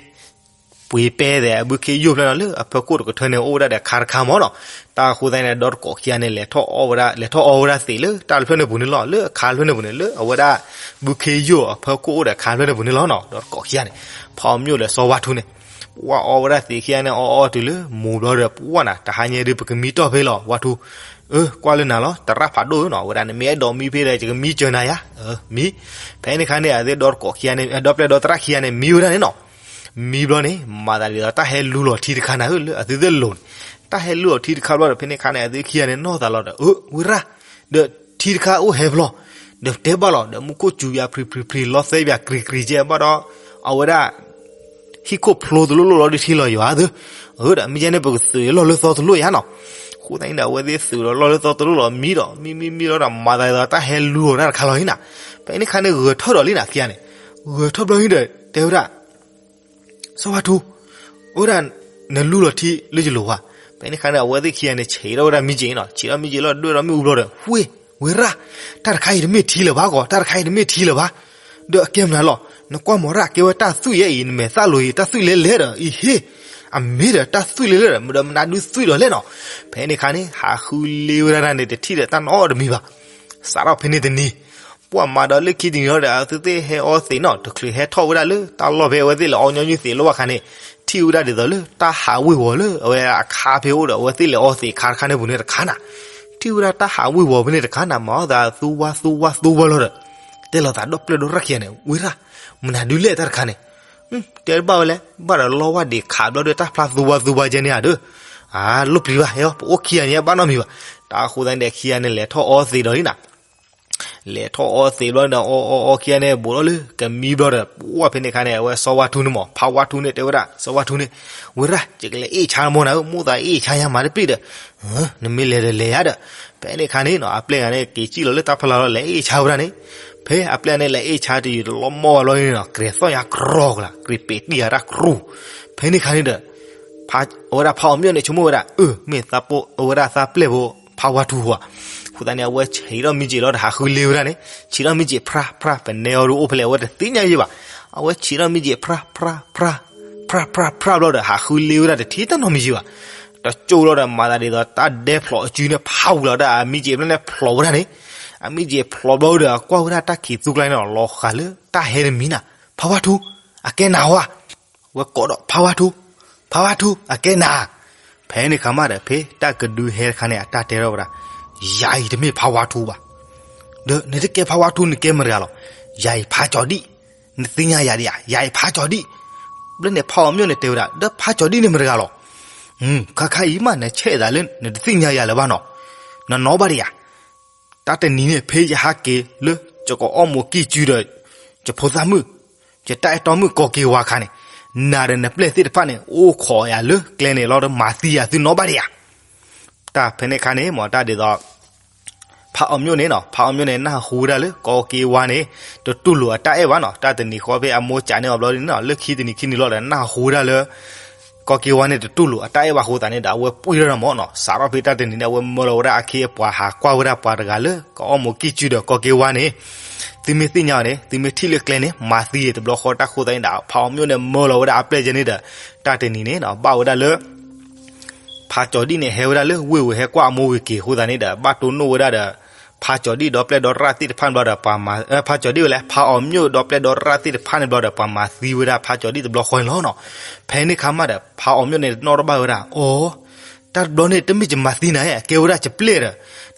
ပှ့ၤပဲသဲး အဘုခ့ယိာ်ဖျၢၣ်နီၤ လၢအဖီခိၣ်တကထၢန့ၣ် အိၣ်ဝဲဒၣ်ဒီးခါတခါမးနီၤ. တၢ်အဃိသတးန့ၣ် ဒီတကိးခံဂၤန့ၣ် လဲၤထီၣ်အီဝဲဒၣ် လဲၤထီၣ်အီဝဲဒၣ်သံးလၢတၢ်တဖျၢၣ်န့ၣ်ပူၤန့ၣ်လီၤ. လၢအခါတဖျၢၣ်န့ၣ်ပူၤန့ၣ် လၢအဝဲဒၣ် ဘုခ့ယိာ်အဖီခိၣ်အိၣ်ဒီးခါတဖျၢၣ်န့ၣ်ပူၤန့ၣ်လီၤနီၤ. ဒီတကိးခံဂၤန့ၣ် ဖါအီၤမျိာ်ဒီးစီၤဝါထူန့ၣ် ပှၤအီဝဲဒၣ်သံးခံဂၤန့ၣ် အီအီတုၤလၢမိၢ်ဘျီဒီး ပှၤနၤ တဟါညါဒုး ပကမံတီၢ်ဖဲလီၤ ဝါထူ. အၢ ကွၢ်လၢနၤလီၤ သရၣ်ဖးဒိၣ်ဧၢနီၤ, အဝဲဒၣ် နမ့ၢ်အဲၣ်ဒိးမံဖဲဒီး ယကမံစၢၤနၤယါ. မံ. ဖဲန့ၣ်အခါန့ၣ် အဝဲသ့ၣ်ဒီတကိးခံဂၤန့ၣ် ဒီပျဲၢ်ဒီသရၣ်ခံဂၤန့ၣ် မံဝဲဒၣ်န့ၣ်နီၤ. မံဘျီန့ၣ် မၤသးဒ်သိးတၢ်ဟဲလူလီၤထံတခါနၤဧၢ လၢအသုသ့ၣ်လိၤန့ၣ်. တၢ်ဟဲလူလီၤထံတခါဘျီဒီး ဖဲန့ၣ်အခါန့ၣ် အသုခံဂၤန့ၣ် နီၢ်သးလီၤဒီး အၢ ဝ့ၢ်ရၣ် ဒီးထံတခါအိၣ်ဟဲဖျီ ဒီးတဲဘၣ်လီၤ ဒီးမူခိၣ်စူၤယၤဖျံဖျံဖျံ လီသဲယၤကြံးကြံးကဲဘၣ်ဒီး အဝဲဒၣ် ဟံၣ်ခိၣ်ဖျိတလိၣ်လိၣ်လီၤဒုးထံလီၤယွၤသု. အၢ ဒီးမ့ၢ်ကဲန့ၣ် ပကသုးလီၢ်လၢသီတလိၣ်ယါနီၤ. အဃိသတးန့ၣ်ဒီး အဝဲသ့ၣ်သုးဒီးလီၢ်လၢသီတလိၣ်လီၤ မံဒီး မံမံမံလီၤဒီး မၤသးဒ်သိးတၢ်ဟဲလူလီၤတၢ်တခါလီၤအံၤနၤ. ဖဲန့ၣ်အခါန့ၣ် ဂဲၤထီၣ်ဒီးလံနၤခံဂၤန့ၣ် ဂဲၤထီၣ်ဘျီအံၤဒီး တဲဝဲဒၣ် စီၤဝါထူ အိၣ်ဒၣ် နလူလီၤထံလၢယလိၤဝါ. ဖဲန့ၣ်အခါန့ၣ် အဝဲသ့ၣ်ခံဂၤန့ၣ် ဆံးထီၣ်ဝဲဒၣ်မ့ၢ်က့ၤနီၤ, ဆံးထီၣ်မ့ၢ်က့ၤလီၤ ဒွဲၣ်ဒီးမ့ၣ်အူဘျီဒီး ဝ့ၢ် ဝ့ၢ်ရၣ် တၢ်တခါအံၤတမ့ၢ်ထံလၢၤဘၣ်ကီး, တၢ်တခါအံၤတမ့ၢ်ထံလၢၤဘၣ်. ဒီးအကဲမနုၤလီၤ, နကွၢ်မီၤရၣ် ကဲဝဲတၢ်သွံၣ်ယဲအံၤ နမဲာ်သၣ်လိၤအံၤ တၢ်သွံၣ်လဲလဲဒီး အံၤဟ့ၣ် အမ့ၢ်ဒီးတၢ်သွံၣ်လဲလဲဒီး မ့ၢ်ဒီးမနုၤဒုးသွံၣ်ဒီးလဲၣ်နီၤ. ဖဲန့ၣ်အခါန့ၣ် ဟးဃုလ့ဝဲဒၣ်န့ၣ် တထံၣ်ဒီးတၢ်နီတမံၤဘၣ်. စးထီၣ်ဖဲန့ၣ်တနံၤ ပှၤမၤဒီးလၢခံတနံၤလီၤဒီး အဝဲသ့ၣ်ဟဲအီသံးနီၤ, တချုးဟဲထီၣ်ဝဲဒၣ်လၢတၢ်လီၢ်ဖဲအဝဲသ့ၣ်လဲၤအီညီနုၢ်သံးလီၢ်ဘၣ်အခါန့ၣ် ထံၣ်ဝဲဒၣ်ဒ်သိးလၢတၢ်ဟးဝ့ၤဝီၤလၢအဝဲအခါဖဲအိၣ်ဒီး အဝဲသ့ၣ်လဲၤအီသံးအခါတခါန့ၣ်ပူၤန့ၣ်တခါနၤ, ထံၣ်ဝဲဒၣ်တၢ်ဟးဝ့ၤဝီၤဖဲန့ၣ်တခါနၤ, မၤအီၣ်သးသူဝါသူဝါသူဝါလီၤဒီး တဲလီၤသးဒီးပျဲၢ်ဒီရၣ်ခံဂၤန့ၣ် ဝ့ၢ်ရၣ် မနုၤဒုးလဲၣ်တၢ်တခါန့ၣ် တဲတဘၣ်ဝဲလဲၣ်, ဘၣ်ဒီးလီဝါဒံးခးဘျီဒီးတၢ်ဖျါသူဝါသူဝါကဲန့ၣ်ဧါဒီး, အါ လိၣ်ပျံၤဘၣ်ဟဲအီၤ ပအိၣ်ခံဂၤန့ၣ် ဘၣ်နီတမံၤဘၣ်. တၢ်အဃိသတးန့ၣ်ဒီး ခံဂၤန့ၣ် လဲၤထီၣ်အီသံးဒီးလံနၤ, လဲၤထီၣ်အီသံးဘျီဒီး အီအီအီခံဂၤန့ၣ် ဘူးထီၣ်လၢကမံဘျီဒီး ပှၤဖဲန့ၣ်အခါန့ၣ် အဝဲစီၤဝါထူန့ၣ်မး ဖါဝါထူန့ၣ် တဲဝဲဒၣ် စီၤဝါထူန့ၣ်, ဝ့ၢ်ရၣ် ယကလဲၤအ့ၣ်ဆါမီၤနၤဧၢ, မိၣ်သးအ့ၣ်ဆါယါမၤတပ့ၢ်ဒီး နမ့ၢ်လဲၤဒီးလဲၤယါဒီး, ဖဲန့ၣ်အခါန့ၣ်နီၤ အပျဲၢ်ဂၤန့ၣ် က့ၤစံၣ်လီၤလၢတၢ်ဖီလာ်လီၤ လဲၤအ့ၣ်ဆါဝဲဒၣ်န့ၣ်, ဖဲအပျဲၢ်န့ၣ် လဲၤအ့ၣ်ဆါတယုာ်တလီၤမီၢ်ဝဲလီၤန့ၣ်နီၤ ကြဲၤသီၣ်ညါကြီကလၤ ကြံးပ့းတံၢ်ယၤတၢ်ကြီ, ဖဲန့ၣ်အခါန့ၣ်ဒီး အဝဲဒၣ်ဖါအီၤမျိာ်န့ၣ် ဆိကမိၣ်ဝဲဒၣ် အၢ မ့ၢ်သးပှၢ် အဝဲဒၣ်သးပျဲၢ်ဖိ ဖါဝါထူဧါ, အဃိသတးန့ၣ် အဝဲဆံးထီၣ်မ့ၢ်က့ၤလီၤဒီး ဟးဃုလ့ဝဲဒၣ်န့ၣ်, ဆံးထီၣ်မ့ၢ်က့ၤဖြါဖြါ ပနဲအီၤဒုးအိၣ်ဖဲလဲၣ် အဝဲတသ့ၣ်ညါယဲဘၣ်, အဝဲဆံးထီၣ်မ့ၢ်က့ၤဖြါဖြါ ဖြါ ဖြါ ဖြါ ဖြါဘျီဒီး ဟးဃုလ့ဝဲဒၣ်တထံၣ်တၢ်နီတမံၤယဲဘၣ်, တကၠိလီၤဒီး မၤသးဒ်သိးတၢ်ဒဲဖျိးအစုန့ၣ် ဖးဝံၤလီၤဒီး အမ့ၢ်က့ၤဖျီန့ၣ် ဖျိးဝဲဒၣ်န့ၣ်, အမ့ၢ်က့ၤဖျိးဘျီဒီး အကွၢ်ဝဲဒၣ်တၢ်ခံးသူကျါန့ၣ် လီၤဃာ်လၢတၢ်ဟဲတမံၤနၤ, ဖါဝါထူ အကဲနၤဧါ ဝဲကိးဒီးဖါဝါထူ, ဖါဝါထူ အကဲနၤ, ဖဲန့ၣ်အခါမးဒီး ဖဲတၢ်ကဒုဟဲတခါန့ၣ် အတၢ်တဲထီၣ်ဝဲဒၣ်, ယၤအံၤတမ့ၢ်ဖါဝါထူဘၣ်, ဒီးနတကဲဖါဝါထူ နကဲမတၤတဂၤလီၤ, ယၤအံၤဖါကၠီၤဒံၣ်, နသ့ၣ်ညါယၤဒံးဧါ, ယၤအံၤဖါကၠီၤဒံၣ်, ဘျီန့ၣ်ဖါအီၤမျိာ်န့ၣ်တဲဝဲဒၣ် ဒီးဖါကၠီၤဒံၣ်န့ၣ်မတၤတဂၤလီၤ, ခါခါအံၤမး နဆဲးသးလၢနတသ့ၣ်ညါယၤလၢၤဘၣ်နီၤ, နနီၢ်ဘၣ်ဒံးဧါ တၢ်တနံၤန့ၣ် ဖဲယဟးက့ၤလၢ ယကအီၣ်မူးကံၢ်စုဒီး ယဖိသၣ်မုၣ်, ယတၢ်အဲၣ်တီမုၣ်ကီၢ်က့ဝါအခါန့ၣ်, နၤဒီးနပျဲၢ်သ့ၣ်တဖၣ်န့ၣ် အိၣ်ခိးယၤလၢကျဲန့ၣ်လီၤဒီး မၤသံယၤသုနီၢ်ဘၣ်ဒံးဧါ. တၢ်ဖဲန့ၣ်အခါန့ၣ် မ့ၢ်တၢ်ဒ်သိး ဖါအီၤမျိာ်န့ၣ်နီၤ, ဖါအီၤမျိာ်န့ၣ် နၢ်ဟူဝဲဒၣ်လၢကီၢ်က့ဝါန့ၣ် တတူၢ်လိာ်အတၢ်အဲၣ်ဘၣ်နီၤ. တၢ်တနံၤဃီဖဲအမိၢ်ကးန့ၢ်အီၤဘျီန့ၣ်နီၤ, လၢခံတနံၤခံနံၤလီၤဒီး နၢ်ဟူဝဲဒၣ်လၢ ကီၢ်က့ဝါန့ၣ် တတူၢ်လိာ်အတၢ်အဲၣ်ဘၣ်အဃိသတးန့ၣ်ဒီး အဝဲပှံၢ်ထီၣ်ဒီးမ့ၢ်နီၤ, စးထီၣ်ဖဲတၢ်တနံၤန့ၣ် အဝဲမၢလီၤဝဲဒၣ်အခ့အပှၤ ဟးကွၢ်ဝဲဒၣ်ပှၤတဂၤလၢ ကအီၣ်မူးကံၢ်စုဒီးကီၢ်က့ဝါန့ၣ်, သုမ့ၢ်သ့ၣ်ညါအီၤန့ၣ် သုမ့ၢ်ထံၣ်လၢကျဲန့ၣ် မၤသံအံၤတဘျီဃီ. တၢ်အဃိသတးန့ၣ်ဒီး ဖါအီၤမျိာ်န့ၣ် မၢလီၤဝဲဒၣ်အပျဲၢ်ယဲန့ၣ်ဒီး တၢ်တနံၤန့ၣ်နီၤ ဘၣ်ဝဲဒၣ်လၢ ဖါကၠီၤဒံၣ်န့ၣ် ဟဲဝဲဒၣ်လၢဝ့ၢ်ဝဲၤ ဟဲကွၢ်အမိၢ်ဝ့ၤက့ၤအဃိသတးန့ၣ်ဒီး ဘၣ်တိၢ်နီၣ်ဝဲဒၣ်ဒီး ဖါကၠီၤဒံၣ်ဒီးပျဲၢ်ဒီသရၣ်သ့ၣ်တဖၣ်န့ၣ်ဘျီဒီး ပှၤမၤ ဖါကၠီၤဒံၣ်ဝဲလဲၣ်, ဖါအီၤမျိာ်ဒီးပျဲၢ်ဒီသရၣ်သ့ၣ်တဖၣ်န့ၣ်ဘျီဒီး ပှၤမၤသံဝဲဒၣ်ဖါကၠီၤဒံၣ်တဘျီဃီန့ၣ်လီၤနီၤ. ဖဲန့ၣ်အခါမးဒီး ဖါအီၤမျိာ်န့ၣ် နီၣ်ထီၣ်ဘၣ်ဝဲဒၣ် အိၣ် တၢ်တဘျီန့ၣ် တမ့ၢ်ယမၤသံနၤဧါ, ကဲဝဲဒၣ်ယပျဲၢ်ဒီး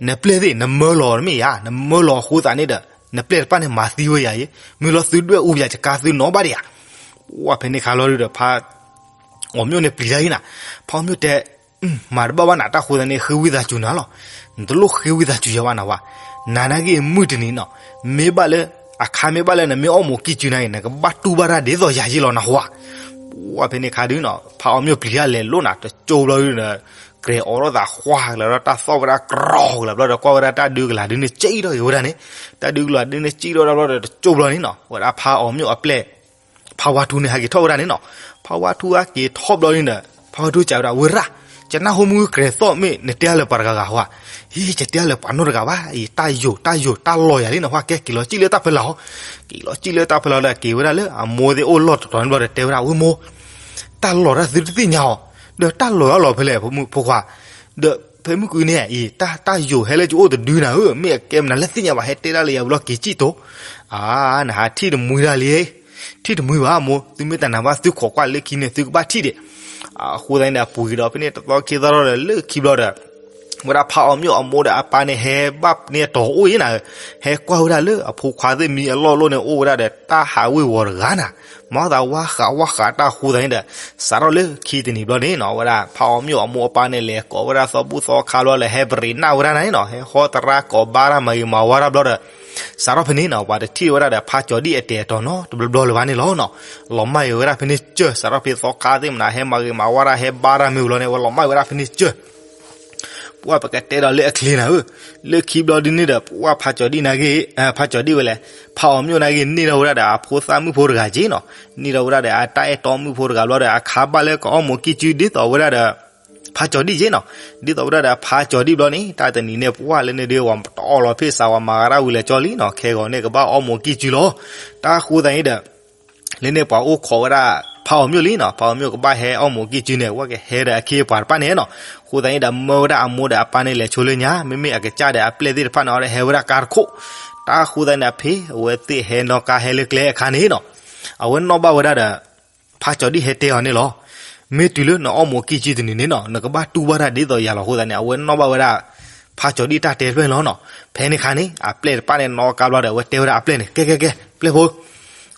နပျဲၢ်သ့ၣ် နမၢလီၤတမ့ၢ်ဧါ, နမၢလီၤအဃိသတးန့ၣ်ဒီး နပျဲၢ်တဖၣ်န့ၣ်မၤသံဝဲယၤအံၤ, မ့ၢ်လီၤသုဒွဲၣ်အူယၤယကါသုနီၤဘၣ်ဒံးဧါ. ပှၢ်ဖဲန့ၣ်ခါလီၤဒုဒီး ဖါအီၣ်မျိၣ်န့ၣ်ပျံၤတၢ်အံၤနၤ, ဖါအီၣ်မျိၣ်တဲ မၤတဘၣ်ဘၣ်နၤ တၢ်ဃိသတးန့ၣ် ဃ့ဝံသးစူၤနၤလီၤ. နတလိၣ်ဃ့ဝံသးစူၤယၤဘၣ်နၤဝဲ, နၤနာ်က့ၤမုၢ်တနံၤနီၤ, မ့ၢ်ဘၣ်လၢ အခါမ့ၢ်ဘၣ်လၢနမ့ၢ်အီၣ်မိၢ်ကံၢ်စုနၤအံၤ နကဘၣ်တူၢ်ဘၣ်တၢ်ဒ်သိးယၤယ့လီၤနဟါ. ပှၢ်ဖဲန့ၣ်ခါဒုနီၤ ဖါအီၣ်မျိၣ်ပျံၤတၢ်လဲၤလိၣ်နၤ တကၠိဘျီဒုဒီး ကြဲၤအိးထီၣ်သးဃှါကလၢၤဒီး တၢ်သီၣ်ဝဲဒၣ်ကြီကလၢၤဘျီဒီး ကွၢ်ဝဲဒၣ်တၢ်ဒုကလၤဒုန့ၣ် စံၣ်ထီၣ်က့ၤဝဲဒၣ်န့ၣ်, တၢ်ဒုကလၤဒုန့ၣ် စံၣ်ထီၣ်ဒၣ်ဘျီဒီး တကၠိဘျီန့ၣ်နီၤ ဝဲဒၣ်ဖါအီၣ်မျိၣ်အပျဲၢ် ဖါဝါထူန့ၣ် ဟဲက့ၤထီၣ်ဝဲဒၣ်န့ၣ်နီၤ. ဖါဝါထူဟဲက့ၤထီၣ်ဘျီန့ၣ်ဒီး ဖါဝါထူစံးဝဲဒၣ် ဝ့ရၣ်, ယနၢ်ဟူမုၢ်ကြဲၤသီၣ်မ့ၢ်နတဲလၢပှၤတဂၤဂၤဟါ, ဟံ ယတဲလၢပှၤနီတဂၤဘၣ်အံၤ, တၢ်ယိာ် တၢ်ယိာ် တၢ်လီၤယၤလံနီၤ, ဟါကဲက့ၤလီၤစံၣ်လၢတၢ်ဖဲလၢ်ဟီ, က့ၤလီၤစံၣ်လၢတၢ်ဖဲလၢ်ဒီး က့ၤဝဲဒၣ်လၢအမိၢ်သ့ၣ်အိၣ်လီၢ်တတီၤန့ၣ်ဘျီဒီး တဲဝဲဒၣ် ဝ့မိၢ်, တၢ်လီၤတၢ်သုတသ့ၣ်ညါအီၤ, ဒီးတၢ်လီၤအလီၤဖဲလဲၣ် ဖိခွါ, ဒီးဖဲမုၢ်ကွံာ်န့ၣ်အံၤ တၢ်ယိာ်ဟဲလၢယအိၣ်တဒုနၤဧၢ, မ့ၢ်အကဲမနုၤလဲၣ်သ့ၣ်ညါဘၣ် ဟဲတဲဒၣ်လၢယၤဝံၤလီၤက့ၤစံၣ်တိၤ, အါ နဟးထံၣ်တမှံတၢ်လံ ထံၣ်တမှံဘၣ်မိၢ်, သုမ့ၢ်တနာ်ဘၣ်သုခိးကွၢ်လၢခံန့ၣ် သုကဘၣ်ထံၣ်ဒံး. အဃိသတးန့ၣ်ဒီး အပူၤကွံာ်ဒီးဖဲန့ၣ် တသီခံသီဒီး လၢခံဘျီဒီး ဝဲဒၣ်ဖါအီၣ်မျိၣ်အမိၢ်ဒီးအပၢ်န့ၣ် ဟဲဘၣ်န့ၢ်အတီၤအိၣ်အံၤနၤ, ဟဲကွၢ်ဝဲဒၣ်လၢအဖိခွါသ့ၣ်မံအလီၢ်လိၣ်န့ၣ် အိၣ်ဝဲဒၣ်ဒီးတၢ်ဟးဝ့ၤဝီၤတဂၤနၤ, မၤသးဝါဃးဝါဃးတၢ်ဃိသတးန့ၣ်ဒီး စးထီၣ်လၢခံတနံၤဘျီန့ၣ်နီၤ ဝဲဒၣ်ဖါအီၣ်မျိၣ်အမိၢ်အပၢ်န့ၣ် လဲၤကိးဝဲဒၣ်သီဘူၣ်သီခါဘျီ လဲၤဟဲပရံးနၢ်ဝဲဒၣ်နၤနီၤ, ဟဲဟီတရါကိးဘါတၢ်မၤဂ့ၤမၤဝါတၢ်ဘျီဒီး စးထီၣ်ဖဲန့ၣ်နီၤ ပှၤတထံၣ်ဝဲဒၣ်ဒီးဖါကၠီၤဒံၣ်အတဲာ်အတီၤနီတဘျီဘျီလၢၤဘၣ်န့ၣ်လီၤနီၤ. လီၤမၢ်အီၤဝဲဒၣ်ဖဲန့ၣ်စၢၢ်, စးထီၣ်ဖဲသီခါသ့ၣ်မနၤ ဟဲမၤဂ့ၤမၤဝါတၢ် ဟဲဘါတၢ်မ့ၢ်ဝံၤလီၤန့ၣ် အဝဲလီၤမၢ်အီၤဝဲဒၣ်ဖဲန့ၣ်စၢၢ်. ပှၢ်ပကတဲဒီးလၢအချ့နၤဧၢ, လၢခံဘျီဒ်န့ၣ်ဒီး ပှၢ်ဖါကၠီၤဒံၣ်နာ်က့ၤ, ဖါကၠီၤဒံၣ်ဝဲလဲၣ်, ဖါအီၣ်မျိၣ်နာ်က့ၤ န့ၢ်ထီၣ်ဝဲဒၣ်ဒီးအဖိသၣ်မုၣ်ဖိတဂၤက့နီၤ, န့ၢ်ထီၣ်ဝဲဒၣ်ဒီးအတၢ်အဲၣ်တီမုၣ်ဖိတဂၤဘျီဒီး အခါဘၣ်လၢကအီၣ်မိၢ်ကံၢ်စုဒ်သိးဝဲဒၣ်ဒီး ဖါကၠီၤဒံၣ်က့နီၤ, ဒ်သိးဝဲဒၣ်ဒီးဖါကၠီၤဒံၣ်ဘျီန့ၣ် တၢ်တနံၤန့ၣ် ပှၢ်လၢန့ၣ်ဒုး ဝဲတအီၣ်လီၤဖ့ၣ်စး ဝဲမၤဂၤတၢ်ဝံၤလဲၤကၠီလံနီၤ, ခဲဂီၤန့ၣ်ကဘၣ်အီၣ်မိၢ်ကံၢ်စုလီၤ. တၢ်ဃိသတးန့ၣ်ဒီး လၢန့ၣ်ပှၤအိၣ်ခိးဝဲဒၣ် ဖါအီၣ်မျိၣ်လံနီၤ, ဖါအီၣ်မျိၣ်ကဘၣ်ဟဲအီၣ်မိၢ်ကံၢ်စုန့ၣ် ဝဲကဟဲဒီးအခ့အပှၤတဖၣ်န့ၣ်နီၤ, အဃိသတးန့ၣ်ဒီး မၢဝဲဒၣ်အမိၢ်ဒီးအပၢ်န့ၣ်လဲၤဆိလၢညါ, မ့မ့ၢ်အကစၢ်ဒီးအပျဲၢ်သ့ၣ်တဖၣ်န့ၣ် အီၤဒီးဟဲဝဲဒၣ်ကါတခိၣ်. တၢ်ဃိသတးန့ၣ်ဒီး ဖဲအဝဲသ့ၣ်ဟဲနီၣ်ကါဟဲလၢကျဲအခါန့ၣ်နီၤ, အဝဲနီၣ်ဘၣ်ဝဲဒၣ်ဒီး ဖါကၠီၤဒံၣ်ဟဲတဲအီၤန့ၣ်လီၤ. မ့ၢ်တုၤလၢနအီၣ်မိၢ်ကံၢ်စုတနံၤန့ၣ်နီၤ, နကဘၣ်တူၢ်ဘၣ်တၢ်ဒ်သိးယၤလီၤ. အဃိသတးန့ၣ် အဝဲနီၣ်ဘၣ်ဝဲဒၣ် ဖါကၠီၤဒံၣ်တၢ်တဲတဖျၢၣ်န့ၣ်လီၤနီၤ. ဖဲန့ၣ်အခါန့ၣ် အပျဲၢ်တဖၣ်န့ၣ်နီၣ်ကါဘျီဒီး အဝဲတဲဝဲဒၣ်အပျဲၢ်န့ၣ် ကဲကဲကဲ ပျဲၢ်ဖိ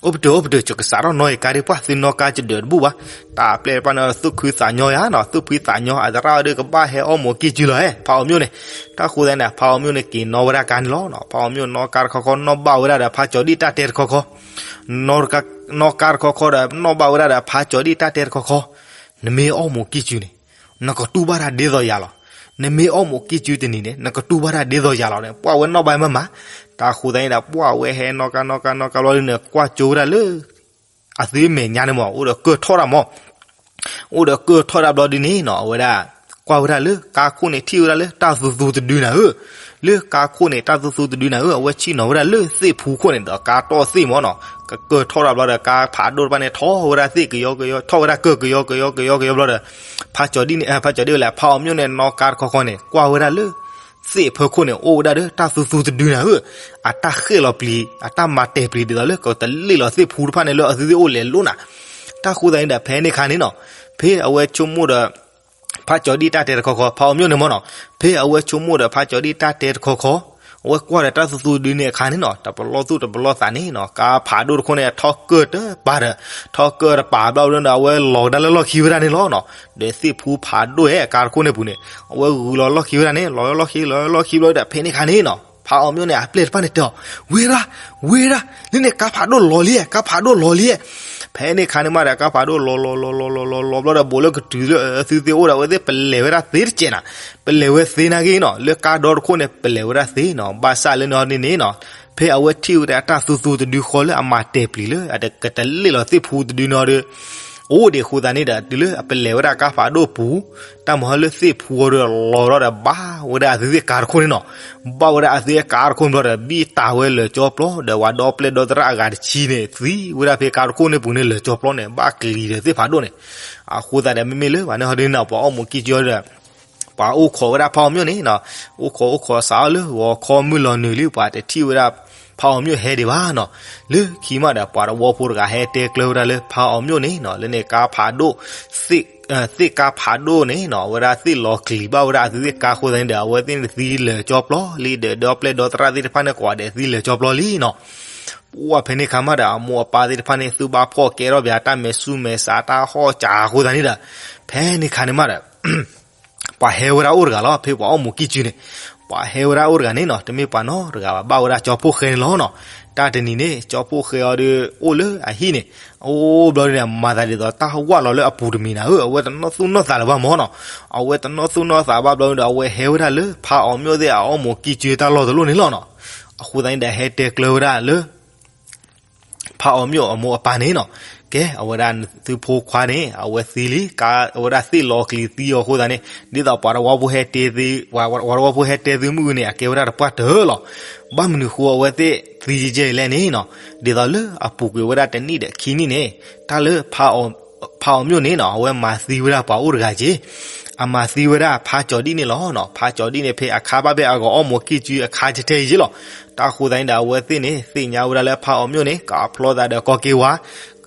အိၣ်ပတုာ် အိၣ်ပတုာ် ယကစးထီၣ်နီၣ်အံၤကါဒံး ပှၢ်သုနီၣ်ကါယဒၢးတဘူၣ်ဘၣ်. တၢ်အပျဲၢ်တဖၣ်န့ၣ် သူၣ်ခုသးညီယၤနီၤ, သူၣ်ဖှံသးညီ အသရၣ်ဝဲဒၣ်ကဘၣ်ဟဲအီၣ်မိၢ်ကံၢ်စုလီၤ ဖါအီၣ်မျိၣ်န့ၣ်. တၢ်ဃိသတးန့ၣ် ဖါအီၣ်မျိၣ်န့ၣ် က့ၤနီၣ်ဝဲဒၣ်ကါန့ၣ်လီၤနီၤ. ဖါအီၣ်မျိၣ်နီၣ်ကါတခီခီ နီၣ်ဘၣ်ဝဲဒၣ်ဒီးဖါကၠီၤဒံၣ်တၢ်တဲတခီခီ နီၣ်ကါတခီခီဒီး နီၣ်ဘၣ်ဝဲဒၣ်ဒီးဖါကၠီၤဒံၣ်တၢ်တဲတခီခီ, နမ့ၢ်အီၣ်မိၢ်ကံၢ်စုန့ၣ် နကတူၢ်ဘၣ်တၢ်ဒ်သိးယၤလီၤ. နမ့ၢ်အီၣ်မိၢ်ကံၢ်စုတနံၤန့ၣ် နကတူၢ်ဘၣ်တၢ်ဒ်သိးယၤလီၤန့ၣ် ပှၢ်ဝဲနီၣ်ဘၣ်မးမး. တၢ်ဃိသတးန့ၣ်ဒီး ပှၢ်ဝဲဟဲနီၣ်ကါနီၣ်ကါနီၣ်ကါဘျီဒုန့ၣ် ကွၢ်ကၠိဝဲဒၣ်လၢ အသုမဲာ်ညါန့ၣ်မး အိၣ်ဒီးကၢၢ်ထီၣ်တၢ်မး အိၣ်ဒီးကၢၢ်ထီၣ်တၢ်ဘျီဒုန့ၣ်နီၤ အဝဲဒၣ် ကွၢ်ဝဲဒၣ်လၢကါခိၣ်န့ၣ် ထံၣ်ဝဲဒၣ်လၢတၢ်သူသူတဒုနၤဧၢ. လၢကါခိၣ်န့ၣ် တၢ်သူသူတဒုနၤဧၢ အဝဲဆ့ၣ်နီၤဝဲဒၣ်လၢသ့ၣ်ဖူခိၣ်န့ၣ်ဒီး ကါတီၢ်သ့ၣ်မးနီၤ. ကကၢၢ်ထီၣ်တၢ်ဘျီဒီး ကါဖးဒိၣ်တဖၣ်န့ၣ် ထီၣ်ဝဲဒၣ်သ့ၣ်ကယီကယီ ထီၣ်ဝဲဒၣ်ကၢၢ်ကယီကယီကယီကယီဘျီဒီး ဖါကၠီၤဒံၣ်န့ၣ် ဖါကၠီၤဒံၣ်ဝဲလဲၣ် ဖါအီၣ်မျိၣ်န့ၣ် နီၣ်ကါတခီခီန့ၣ် ကွၢ်ဝဲဒၣ်လၢ သ့ၣ်အဖီခိၣ်န့ၣ် အိၣ်ဝဲဒၣ်ဒီးတၢ်သူသူတဒုနၤဧၢ. အတၢ်ဃ့ၣ်လီၤပျံၤ အတၢ်မၤတဲာ်ပျံၤဒ်သိးလၢ ကတလ့ၣ်လီၤသ့ၣ်ဖူတဖၣ်န့ၣ် လၢအသုသ့ၣ်အိၣ်လဲၤလိၣ်နၤ. တၢ်ဃိသတးန့ၣ်ဒီး ဖဲန့ၣ်အခါန့ၣ်နီၤ ဖဲအဝဲဆိကမိၣ်ဒီး ဖါကၠီၤဒံၣ်တၢ်တဲတခီခီ ဖါအီၣ်မျိၣ်န့ၣ်မးနီၤ ဖဲအဝဲဆိကမိၣ်ဒီးဖါကၠီၤဒံၣ်တၢ်တဲတခီခီ အဝဲကွၢ်ဒီးတၢ်သူသူဒုန့ၣ်အခါန့ၣ်နီၤ တပလီၢ်သူၣ်တပလီၢ်သးန့ၣ်နီၤ ကါဖးဒိၣ်တခိၣ်န့ၣ် ထီၣ်ကၢၢ်တပၤဒီး ထီၣ်ကၢၢ်တပၤဘျီဒီး အဝဲလီၤကဒါလၢလီၢ်ခံဝဲဒၣ်န့ၣ်လီၤနီၤ. ဒီးသ့ၣ်ဖူဖးဒိၣ်ဟဲကါတခိၣ်န့ၣ်ပူၤန့ၣ် အဝဲဂုာ်လီၤလီၢ်ခံဝဲဒၣ်န့ၣ် လီၤလီၢ်ခံ လီၤလီၢ်ခံဘျီဒီး ဖဲန့ၣ်အခါန့ၣ်နီၤ ဖါအီၣ်မျိၣ်န့ၣ် အပျဲၢ်တဖၣ်န့ၣ်တဲအီၤ ဝ့ရၣ် ဝ့ရၣ် လၢန့ၣ်ကါဖးဒိၣ်လီၤလံ ကါဖးဒိၣ်လီၤလံ. ဖဲန့ၣ်အခါန့ၣ်မးဒီး ကါဖးဒိၣ်လီၤလီၤလီၤလီၤလီၤလီၤလီၤဘျီဒီး ဘူးလၢကတုၤလၢသုသ့ၣ်အိၣ်ဒီး အဝဲသ့ၣ်ပလဲၤဝဲဒၣ်သ့တစဲးနၤ ပလဲၤဝဲသ့နာ်က့နီၤ လၢကါဒီတခိၣ်န့ၣ် ပလဲၤဝဲဒၣ်သ့နီၤ ဘၣ်ဆၣ်လၢန့ၣ်န့ၣ်နီၤ ဖဲအဝဲထံၣ်ဝဲဒၣ်တၢ်သူသူတဒုဃီလၢအမၤတဲာ်ပျံၤလၢ အကတလ့ၣ်လီၤသ့ၣ်ဖူတဒုနီၤဒီး အိၣ်ဒံးအဃိသတးန့ၣ်ဒီး တုၤလၢအပလဲၤဝဲဒၣ်ကါဖးဒိၣ်ပူၤ တၢ်မၤဟဲလၢသ့ၣ်ဖူအီၤဒီးလီၤဒီးဘၣ်ဝဲဒၣ်အသုသ့ၣ်ကါတခိၣ်န့ၣ်နီၤ ဘၣ်ဝဲဒၣ်အသုသ့ၣ်ကါတခိၣ်န့ၣ်ဘျီဒီး ဘံၣ်တၢ်ဝဲလၢာ်ကၠီပျီ ဒီးဝဲဒီပျဲၢ်ဒီသရၣ်အဂၤတဆံန့ၣ် သံဝဲဒၣ်ဖဲကါတခိၣ်န့ၣ်ပူၤန့ၣ် လၢာ်ကၠီပျီန့ၣ် ဘၣ်ကလံၤဒီးသ့ၣ်ဖးဒိၣ်န့ၣ် အဃိသတးဒီး မ့မ့ၢ်လၢပှၤန့ၣ်ဟီဒ်န့ၣ် ပှၤအီၣ်မိၢ်ကံၢ်ကၠီဒီး ပှၤအိၣ်ခိးဝဲဒၣ်ဖါအီၣ်မျိၣ်န့ၣ်နီၤ အိၣ်ခိးအိၣ်ခိးစးအီၤလၢဂီၤခီမုၢ်လီၤနုာ်လံ ပှၤတထံၣ်ဝဲဒၣ် ဖါအီၣ်မျိၣ်ဟဲဒံးဘၣ်နီၤ လၢခံမးဒီး ပှၤတဝီဖိတဂၤဟဲတဲကျၢၤဝဲဒၣ်လၢဖါအီၣ်မျိၣ်န့ၣ်နီၤ လၢန့ၣ်ကါဖးဒိၣ်သ့ၣ် သ့ၣ်ကါဖးဒိၣ်န့ၣ်နီၤ အဝဲဒၣ်သ့ၣ်လီၤကျံၤဘၣ်ဝဲဒၣ်အသုသ့ၣ်ကါအဃိသတးန့ၣ်ဒီး အဝဲသ့ၣ်န့ၣ်သံလၢာ်ကၠီပျီလံဒီး ဒီပျဲၢ်ဒီသရၣ်သ့ၣ်တဖၣ်န့ၣ် ကိးဂၤဒဲးသံလၢာ်ကၠီပျီလံနီၤ. ပှၢ်ဖဲန့ၣ်ခါမးဒီး အမိၢ်အပၢ်သ့ၣ်တဖၣ်န့ၣ် သုဘၣ်ဖှီၣ်ကဲထီၣ်ပၠးတၢ်မဲာ်ဆူမဲာ်ဆါတၢ်ဟီၣ်ကၠးအဃိသတးန့ၣ်ဒီး ဖဲန့ၣ်ခါန့ၣ်မးဒီး ပှၤဟဲဝဲဒၣ်အိၣ်တဂၤလီၤ. ဖဲပှၤအီၣ်မူးကံၢ်စုန့ၣ် ပှၤဟဲဝဲဒၣ်အိၣ်တဂၤန့ၣ်နီၤ တမ့ၢ်ပှၤနီတဂၤဘၣ် ဘၣ်ဝဲဒၣ်ကၠီဖှိၣ်ဃဲန့ၣ်လီၤနီၤ. တၢ်တနံၤန့ၣ် ကၠီဖှိၣ်ဃဲအီၤဒီး အိၣ်လၢအဟံၣ်န့ၣ် အိၣ်ဘျီဒုန့ၣ် မၤသးဒ်သိးတၢ်ဝၢ်လီၤလၢအပူၤတမံၤနၤဧၢ အဝဲတနီၣ်သူၣ်နီၣ်သးလၢၤဘၣ်မၢ်နီၤ. အဝဲတနီၣ်သူၣ်နီၣ်သးဘၣ်ဘျီဒုဒီး အဝဲဟဲဝဲဒၣ်လၢဖးအီၤမျိၣ်သ့ၣ်အအီၣ်မူးကံၢ်စုတၢ်လီၢ်တလီၢ်န့ၣ်လီၤနီၤ. အဃိသတးန့ၣ်ဒီး ဟဲတဲကျၢၤဝဲဒၣ်လၢ ဖးအီၤမျိၣ်အမိၢ်အပၢ်န့ၣ်နီၤ, ကဲ အဝဲဒၣ်သုဖိခွါန့ၣ် အဝဲသံလံ, ကါ အဝဲဒၣ်သ့ၣ်လီၤကျံၤသံအီၤအဃိသတးန့ၣ် ဒ်သိးပှၤတဝီဖိဟဲတဲသု, ပှၤတဝီဖိဟဲတဲသုမုၢ်အုန့ၣ် အကဲဝဲဒၣ်တပှၢ်တၢၢ်လီၤ. ဘၣ်မနုၤဃိအဝဲသ့ၣ်သံယဲၢ်လဲၣ်န့ၣ်နီၤ, ဒ်သိးလၢအပူၤကွံာ်ဝဲဒၣ်တနံၣ်ဒီးခံနံၣ်န့ၣ် တၢ်လၢ ဖးအီၤမျိၣ်န့ၣ်နီၤ အဝဲမၤသံဝဲဒၣ်ပှၤအိၣ်တဂၤက့ၤ, အမၤသံဝဲဒၣ်ဖးကၠီၤဒံၣ်န့ၣ်လီၤနီၤ. ဖးကၠီၤဒံၣ်န့ၣ် ဖဲအခါဘၣ်ဖဲအဂီၤအီၣ်မူးကံၢ်စုအခါကထဲအံၤယ့ၢ်လီၤ. တၢ်အဃိသတးန့ၣ်ဒီး အဝဲသ့ၣ်န့ၣ် သ့ၣ်ညါဝဲဒၣ်လၢဖးအီၤမျိၣ်န့ၣ် ကဖျီသးဒီးကီၢ်က့ဝါ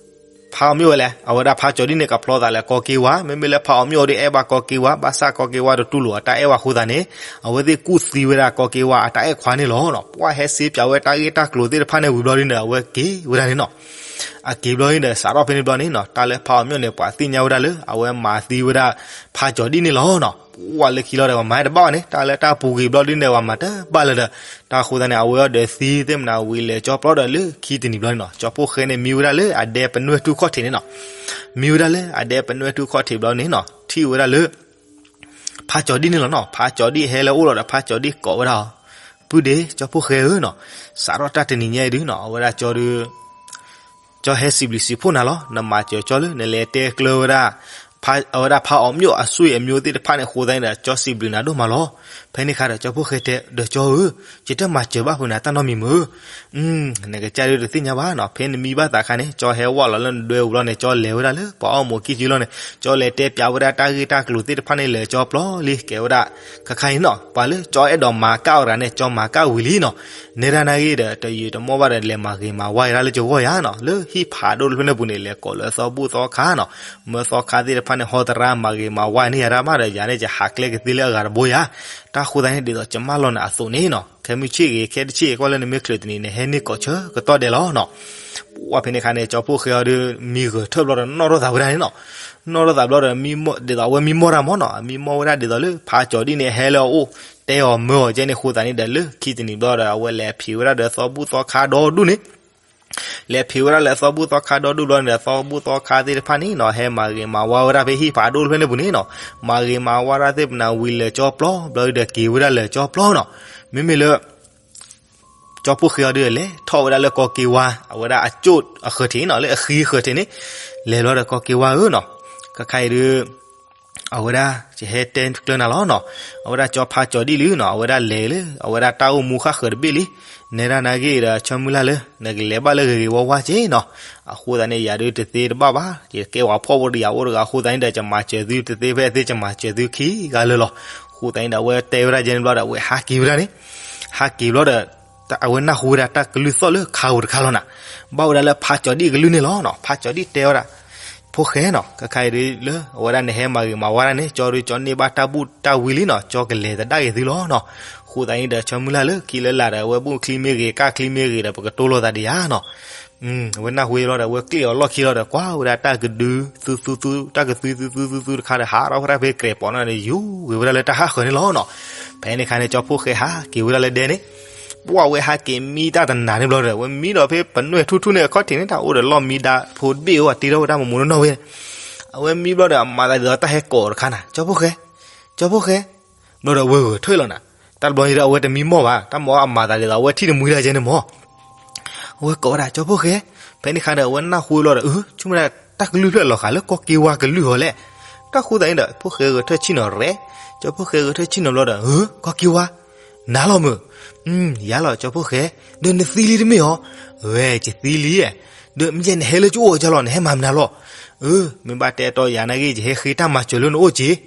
ဖးအီၤမျိၣ်ဝဲလဲၣ်, အဝဲဒၣ်ဖးကၠီၤဒံၣ်န့ၣ် ကဖျီသးလၢကီၢ်က့ဝါ, မ့မ့ၢ်လၢဖးအီၤမျိၣ်အီၤဒီးအဲၣ်ဘၣ်ကီၢ်က့ဝါ, ဘၣ်ဆၣ်ကီၢ်က့ဝါတတူၢ်လိာ်အတၢ်အဲၣ်ဝဲအဃိသတးန့ၣ် အဝဲသ့ၣ်ကူၣ်သံဝဲဒၣ်ကီၢ်က့ဝါအတၢ်အဲၣ်ခွါန့ၣ်လီၤနီၤ. ပှၢ်ဟဲစ့ပၠးဝဲတၢ်ဂ့ၢ်တၢ်ကျိၤသ့ၣ်တဖၣ်န့ၣ်ဝံၤဘျီဒုန့ၣ် အဝဲက့ၤဝဲဒၣ်န့ၣ်နီၤ. အက့ၤဘျီဒုန့ၣ်ဒီး စးထီၣ်ဖဲန့ၣ်ဘျီန့ၣ်နီၤ တၢ်လၢဖးအီၤမျိၣ်န့ၣ် ပှၤသ့ၣ်ညါဝဲဒၣ်လၢ အဝဲမၤသံဝဲဒၣ် ဖးကၠီၤဒံၣ်န့ၣ်လီၤနီၤ. ပှၢ်လၢခံလီၤဒီး ပှၤမၤတဘၣ်ဘၣ်န့ၣ် တၢ်လၢတၢ်ပူၤကွံာ်ဘျီဒုန့ၣ် ပှၤမၤတဘၣ်လၢၤဒီး တၢ်အဃိသတးန့ၣ် အဝဲအီၤဒီးသံသ့ၣ်မနၤဝံၤလၢာ်ကၠီပျီဒီး လၢခံတနံၤဘျီန့ၣ်နီၤ ကၠီဖှိၣ်ဃဲန့ၣ် မံဝဲဒၣ်လၢအဒဲပနွဲၢ်ထူၣ်ခီၣ်ထံးန့ၣ်နီၤ. မံဝဲဒၣ်လၢအဒဲပနွဲၢ်ထူၣ်ခီၣ်ထံးဘျီန့ၣ်နီၤ ထံၣ်ဝဲဒၣ်လၢ ဖးကၠီၤဒံၣ်န့ၣ်လီၤနီၤ. ဖးကၠီၤဒံၣ်ဟဲလၢအအိၣ်လီၤဒီး ဖးကၠီၤဒံၣ်ကိးဝဲဒၣ်အီၤ, ပုၢ်ဒ့ ကၠီဖှိၣ်ဃဲဧၢနီၤ, စးထီၣ်တၢ်တနံၤညါအံၤဒုနီၤ အဝဲဒၣ်ကၠီဒု ကၠီဟဲစံးဘျုးစံးဖှိၣ်နၤလီၤ. နမၤစၢၤကၠီလၢ နလဲၤတဲကျၢၤဝဲဒၣ် အဝဲဒၣ်ဖးအီၤမျိၣ်အဆွေအမျိုးသ့ၣ်တဖၣ်န့ၣ်အဃိသတးန့ၣ်ဒီး ကၠီစံးဘျုးနၤဒိၣ်မးလီၤ. ဖဲန့ၣ်အခါဒီး ကၠီဖှိၣ်ဃဲတဲဒီးကၠီဧၢ, ယတမၤစၢၤဘၣ်ဖုးနၤတၢ်နီတမံၤမ့ၢ်ဧၢ, နကစၢ်ဒုတသ့ၣ်ညါဘၣ်နီၤ. ဖဲနမံဘၣ်သးခါန့ၣ် ကၠီဟဲဝဲလီၤလၢနဒွဲပူၤလီၤန့ၣ် ကၠီလဲၤဝဲဒၣ်လၢပှၤအီၣ်မူးကံၢ်စုလီၤန့ၣ် ကၠီလဲၤတဲပၠးဝဲဒၣ်တၢ်ဂ့ၢ်တၢ်ကျိၤသ့ၣ်တဖၣ်န့ၣ်လၢာ်ကၠီပျီလံ ကဲဝဲဒၣ် ခါခါအံၤနီၤ ပှၤလၢကၠီအဲၣ်ဒိးမၤကၣ်အီၤတဂၤန့ၣ် ကၠီမၤကၣ်ဝံၤလံနီၤ. နဲဒၣ်နၢ်ဂ့ၢ်ဒီး တယုာ်တမီၢ်ဘၣ်ဒီး လဲၤမၤဂ့ၤမၤဝါယၤတၢ်လၢကဂီၢ်ယၤနီၤ. လၢဟံၣ်ဖးဒိၣ်တဖျၢၣ်န့ၣ်ပူၤန့ၣ် လဲၤကိးလၢသီဘူၣ်သီခါနီၤ, မၢသီခါသ့ၣ်တဖၣ်န့ၣ် ဟီတရါမၤဂ့ၤမၤဝါန့ၢ်ယၤတၢ်မးဒီး ယၤန့ၣ်ယဟးကျဲကသ့လၢအဂၤတဘိယၤ. တၢ်အဃိသတးန့ၣ် ဒ်သိးယမၢလီၤနၤအသိးန့ၣ်နီၤ ခဲမုၢ်ဆ့ၣ်ဂ့ၤ ခဲတဆ့ၣ်ဂ့ၤကွၢ်လၢနမ့ၢ်ချုးတနံၤန့ၣ် ဟဲန့ၢ်ကိးဆၢကတီၢ်ဒဲးလီၤနီၤ. ပှၢ်ဖဲန့ၣ်အခါန့ၣ် ကၠီဖှိၣ်ဃဲအီၤဒီး မံဂဲၤထၢၣ်ဘျီဒီး နီၣ်ထီၣ်သးဝဲဒၣ်န့ၣ်နီၤ. နီၣ်ထီၣ်သးဘျီဒီး ဒ်သိးအဝဲမံမီၢ်တၢ်မၢ်နီၤ, အမံမီၢ်ဝဲဒၣ်ဒ်သိးလၢ ဖးကၠီၤဒံၣ်န့ၣ် ဟဲလၢအအိၣ် တဲအီၤမၢအီၤကဲန့ၣ်အဃိသတးန့ၣ်ဒီး လၢခံတနံၤဘျီဒီး အဝဲလဲၤဖံးဝဲဒၣ်ဒီးသီဘူၣ်သီခါဒီဒူၣ်န့ၣ် လဲၤဖံးဝဲဒၣ်လၢသီဘူၣ်သီခါဒီဒူၣ်ဘျီန့ၣ်ဒီး သီဘူၣ်သီခါသ့ၣ်တဖၣ်န့ၣ်နီၤ ဟဲမၤဂ့ၤမၤဝါဝဲဒၣ်ဖဲဟံၣ်ဖးဒိၣ်တဖျၢၣ်န့ၣ်ပူၤန့ၣ်နီၤ. မၤဂ့ၤမၤဝါဒၣ်သ့ၣ်ပနၤဝံၤလၢာ်ကၠီပျီ ဘျီဒီးက့ၤဝဲဒၣ်လၢာ်ကၠီပျီနီၤ. မ့မ့ၢ်လၢ ကၠီဖှိၣ်ဃဲအီၤဒီး လဲၤထီၣ်ဝဲဒၣ်လၢကီၢ်က့ဝါ အဝဲဒၣ်အကၠိၣ်အဃၢၤထံးနီၤ လၢအဃံအဃၢၤထံးန့ၣ် လဲၤဘျီဒီးကီၢ်က့ဝါဧၢနီၤ. ခါခါအံၤဒုး အဝဲဒၣ် ယဟဲတဲကျၢၤနၤလီၤနီၤ. အဝဲဒၣ်ကၠီဖးကၠီၤဒံၣ်လံနီၤ အဝဲဒၣ်လဲၤလၢ အဝဲဒၣ်တၢ်အိၣ်မူဃၣ်ဃၢၤတဘ့ၣ်လံ. နဲဒၣ်နၢ်ဂ့ၢ်ဒီး ဆၢမုၢ်လၢ်လၢ နကလဲၤဘၣ်လၢဂ့ၤဂ့ၤဝါဝါက့နီၤ. အဃိသတးန့ၣ် ယၤဒုးတသ့တဘၣ်ဘၣ် ယကဲဝဲဖှီၣ်ဖိတယၤအိၣ်တဂၤအဃိသတးန့ၣ်ဒီး ယမၤစၢၤသုတသ့ဖဲအသ့ ယမၤစၢၤသုခံဂၤလၢာ်လီၤ. အဃိသတးန့ၣ်ဒီး အဝဲတဲဝဲဒၣ်ယဲန့ၣ်ဘျီဒီး အဝဲဟးက့ၤဝဲဒၣ်န့ၣ် ဟးက့ၤဘျီဒီး အဝဲနၢ်ဟူဝဲဒၣ်တၢ်ကလုၢ်သီၣ်လၢခါဧိၤတခါလီၤနၤ. ဘၣ်ဝဲဒၣ်လၢဖးကၠီၤဒံၣ်ကလုၢ်န့ၣ်လီၤနီၤ. ဖးကၠီၤဒံၣ်တဲဝဲဒၣ် ဖိၣ်ဃဲနီၤ ခဲခါအံၤဒုးလၢ အဝဲဒၣ်နဟဲမၤဂ့ၤမၤဝါဒၣ်န့ၣ် ကၠီဒုးကၠီန့ၢ်ဘၣ်တၢ်ဘူၣ်တၢ်ဝံလံနီၤ ကၠီကလဲၤသဒၣ်က့ၤသုလီၤနီၤ. အဃိသတးန့ၣ်ဒီး ဆၢမုၢ်လၢ်လၢခံလၢလာ်ဒီး အဝဲဘူၣ်ချံမ့ၢ်ဂ့ၤ ကၣ်ချံမ့ၢ်ဂ့ၤဒီး ပကတိၢ်လိာ်သးဒံးယၤနီၤ. အဝဲနၢ်ဟူလီၤဒီး အဝဲကျ့ၣ်အီၤလီၢ်ခံလီၤဒီး ကွၢ်ဝဲဒၣ်တၢ်ကဒု သူသူသူ တၢ်ကသူသူသူသူတခါဒီး ဟးထီၣ်ဝဲဒၣ်ဖဲကြဲးပိာ်နီၤန့ၣ် ယူၤဂ့ၤဝဲဒၣ်လၢတၢ်ဟးဃၢၤန့ၣ်လီၤနီၤ. ဖဲန့ၣ်အခါန့ၣ် ကၠီဖိၣ်ဃဲဟးက့ၤဝဲဒၣ်လၢဒဲန့ၣ် ပှၢ်ဝဲဟးက့ၤမံတၢ်တနၤန့ၣ်ဘျီဒီး အဝဲမံဒီးဖဲပနွဲၢ်ထူၣ်ထူၣ်န့ၣ်အခီၣ်ထံးန့ၣ် တၢ်အိၣ်ဒီးလီၢ်မံဒါဖိတဘ့ၣ်အိၣ် အတ့ထီၣ်ဝဲတၢ်မူးမူးနီၢ်နီၢ်ဝဲန့ၣ် အဝဲမံဘျီဒီး အမၤသးဒ်သိးတၢ်ဟဲကိးအီၤတခါနၤ ကၠီဖိၣ်ဃဲ ကၠီဖိၣ်ဃဲ ဘျီဒီးအဝဲဂဲၤထၢၣ်လီၤနၤ. တၢ်တဘျီအံၤဒီး အဝဲတမံမီၢ်ဘၣ် တၢ်မၤအမၤသးဒ်သိး အဝဲထံၣ်တမှံတၢ်ကဲန့ၣ်မၢ် အဝဲကိးဝဲဒၣ် ကၠီဖိၣ်ဃဲ ဖဲန့ၣ်အခါဒီး အဝဲနၢ်ဟူလီၤဒီး အၢ ဆိကမိၣ်ဒၣ်တၢ်ကလုၢ်ဖျၢၣ်လီၤဃာ်လၢကီၢ်က့ဝါကလုၢ်ဟီလဲၣ်. တၢ်ဃိသတးန့ၣ်ဒီး ဖိၣ်ဃဲဂဲၤထၢၣ်ဆ့ၣ်နီၤရဲၣ် ကၠီဖိၣ်ဃဲဂဲၤထၢၣ်ဆ့ၣ်နီၤဘျီဒီး အၢ ကီၢ်က့ဝါ နၤလီၤမုၢ် ယၤလီၤ ကၠီဖိၣ်ဃဲ ဒီးနသံလံတမ့ၢ်ဧါ. ဝဲ ယသံလံ ဒီးမ့ၢ်ယဲနဟဲလၢကအိၣ်အီၤလီၤ နဟဲမၤမနုၤလီၤ. အၢ မ့ၢ်ဘၣ်တဲတီယၤနာ်ဂ့ၢ် ယဟဲဃ့တၢ်မၤစၢၤလၢနအိၣ်က့ၤ ဟ့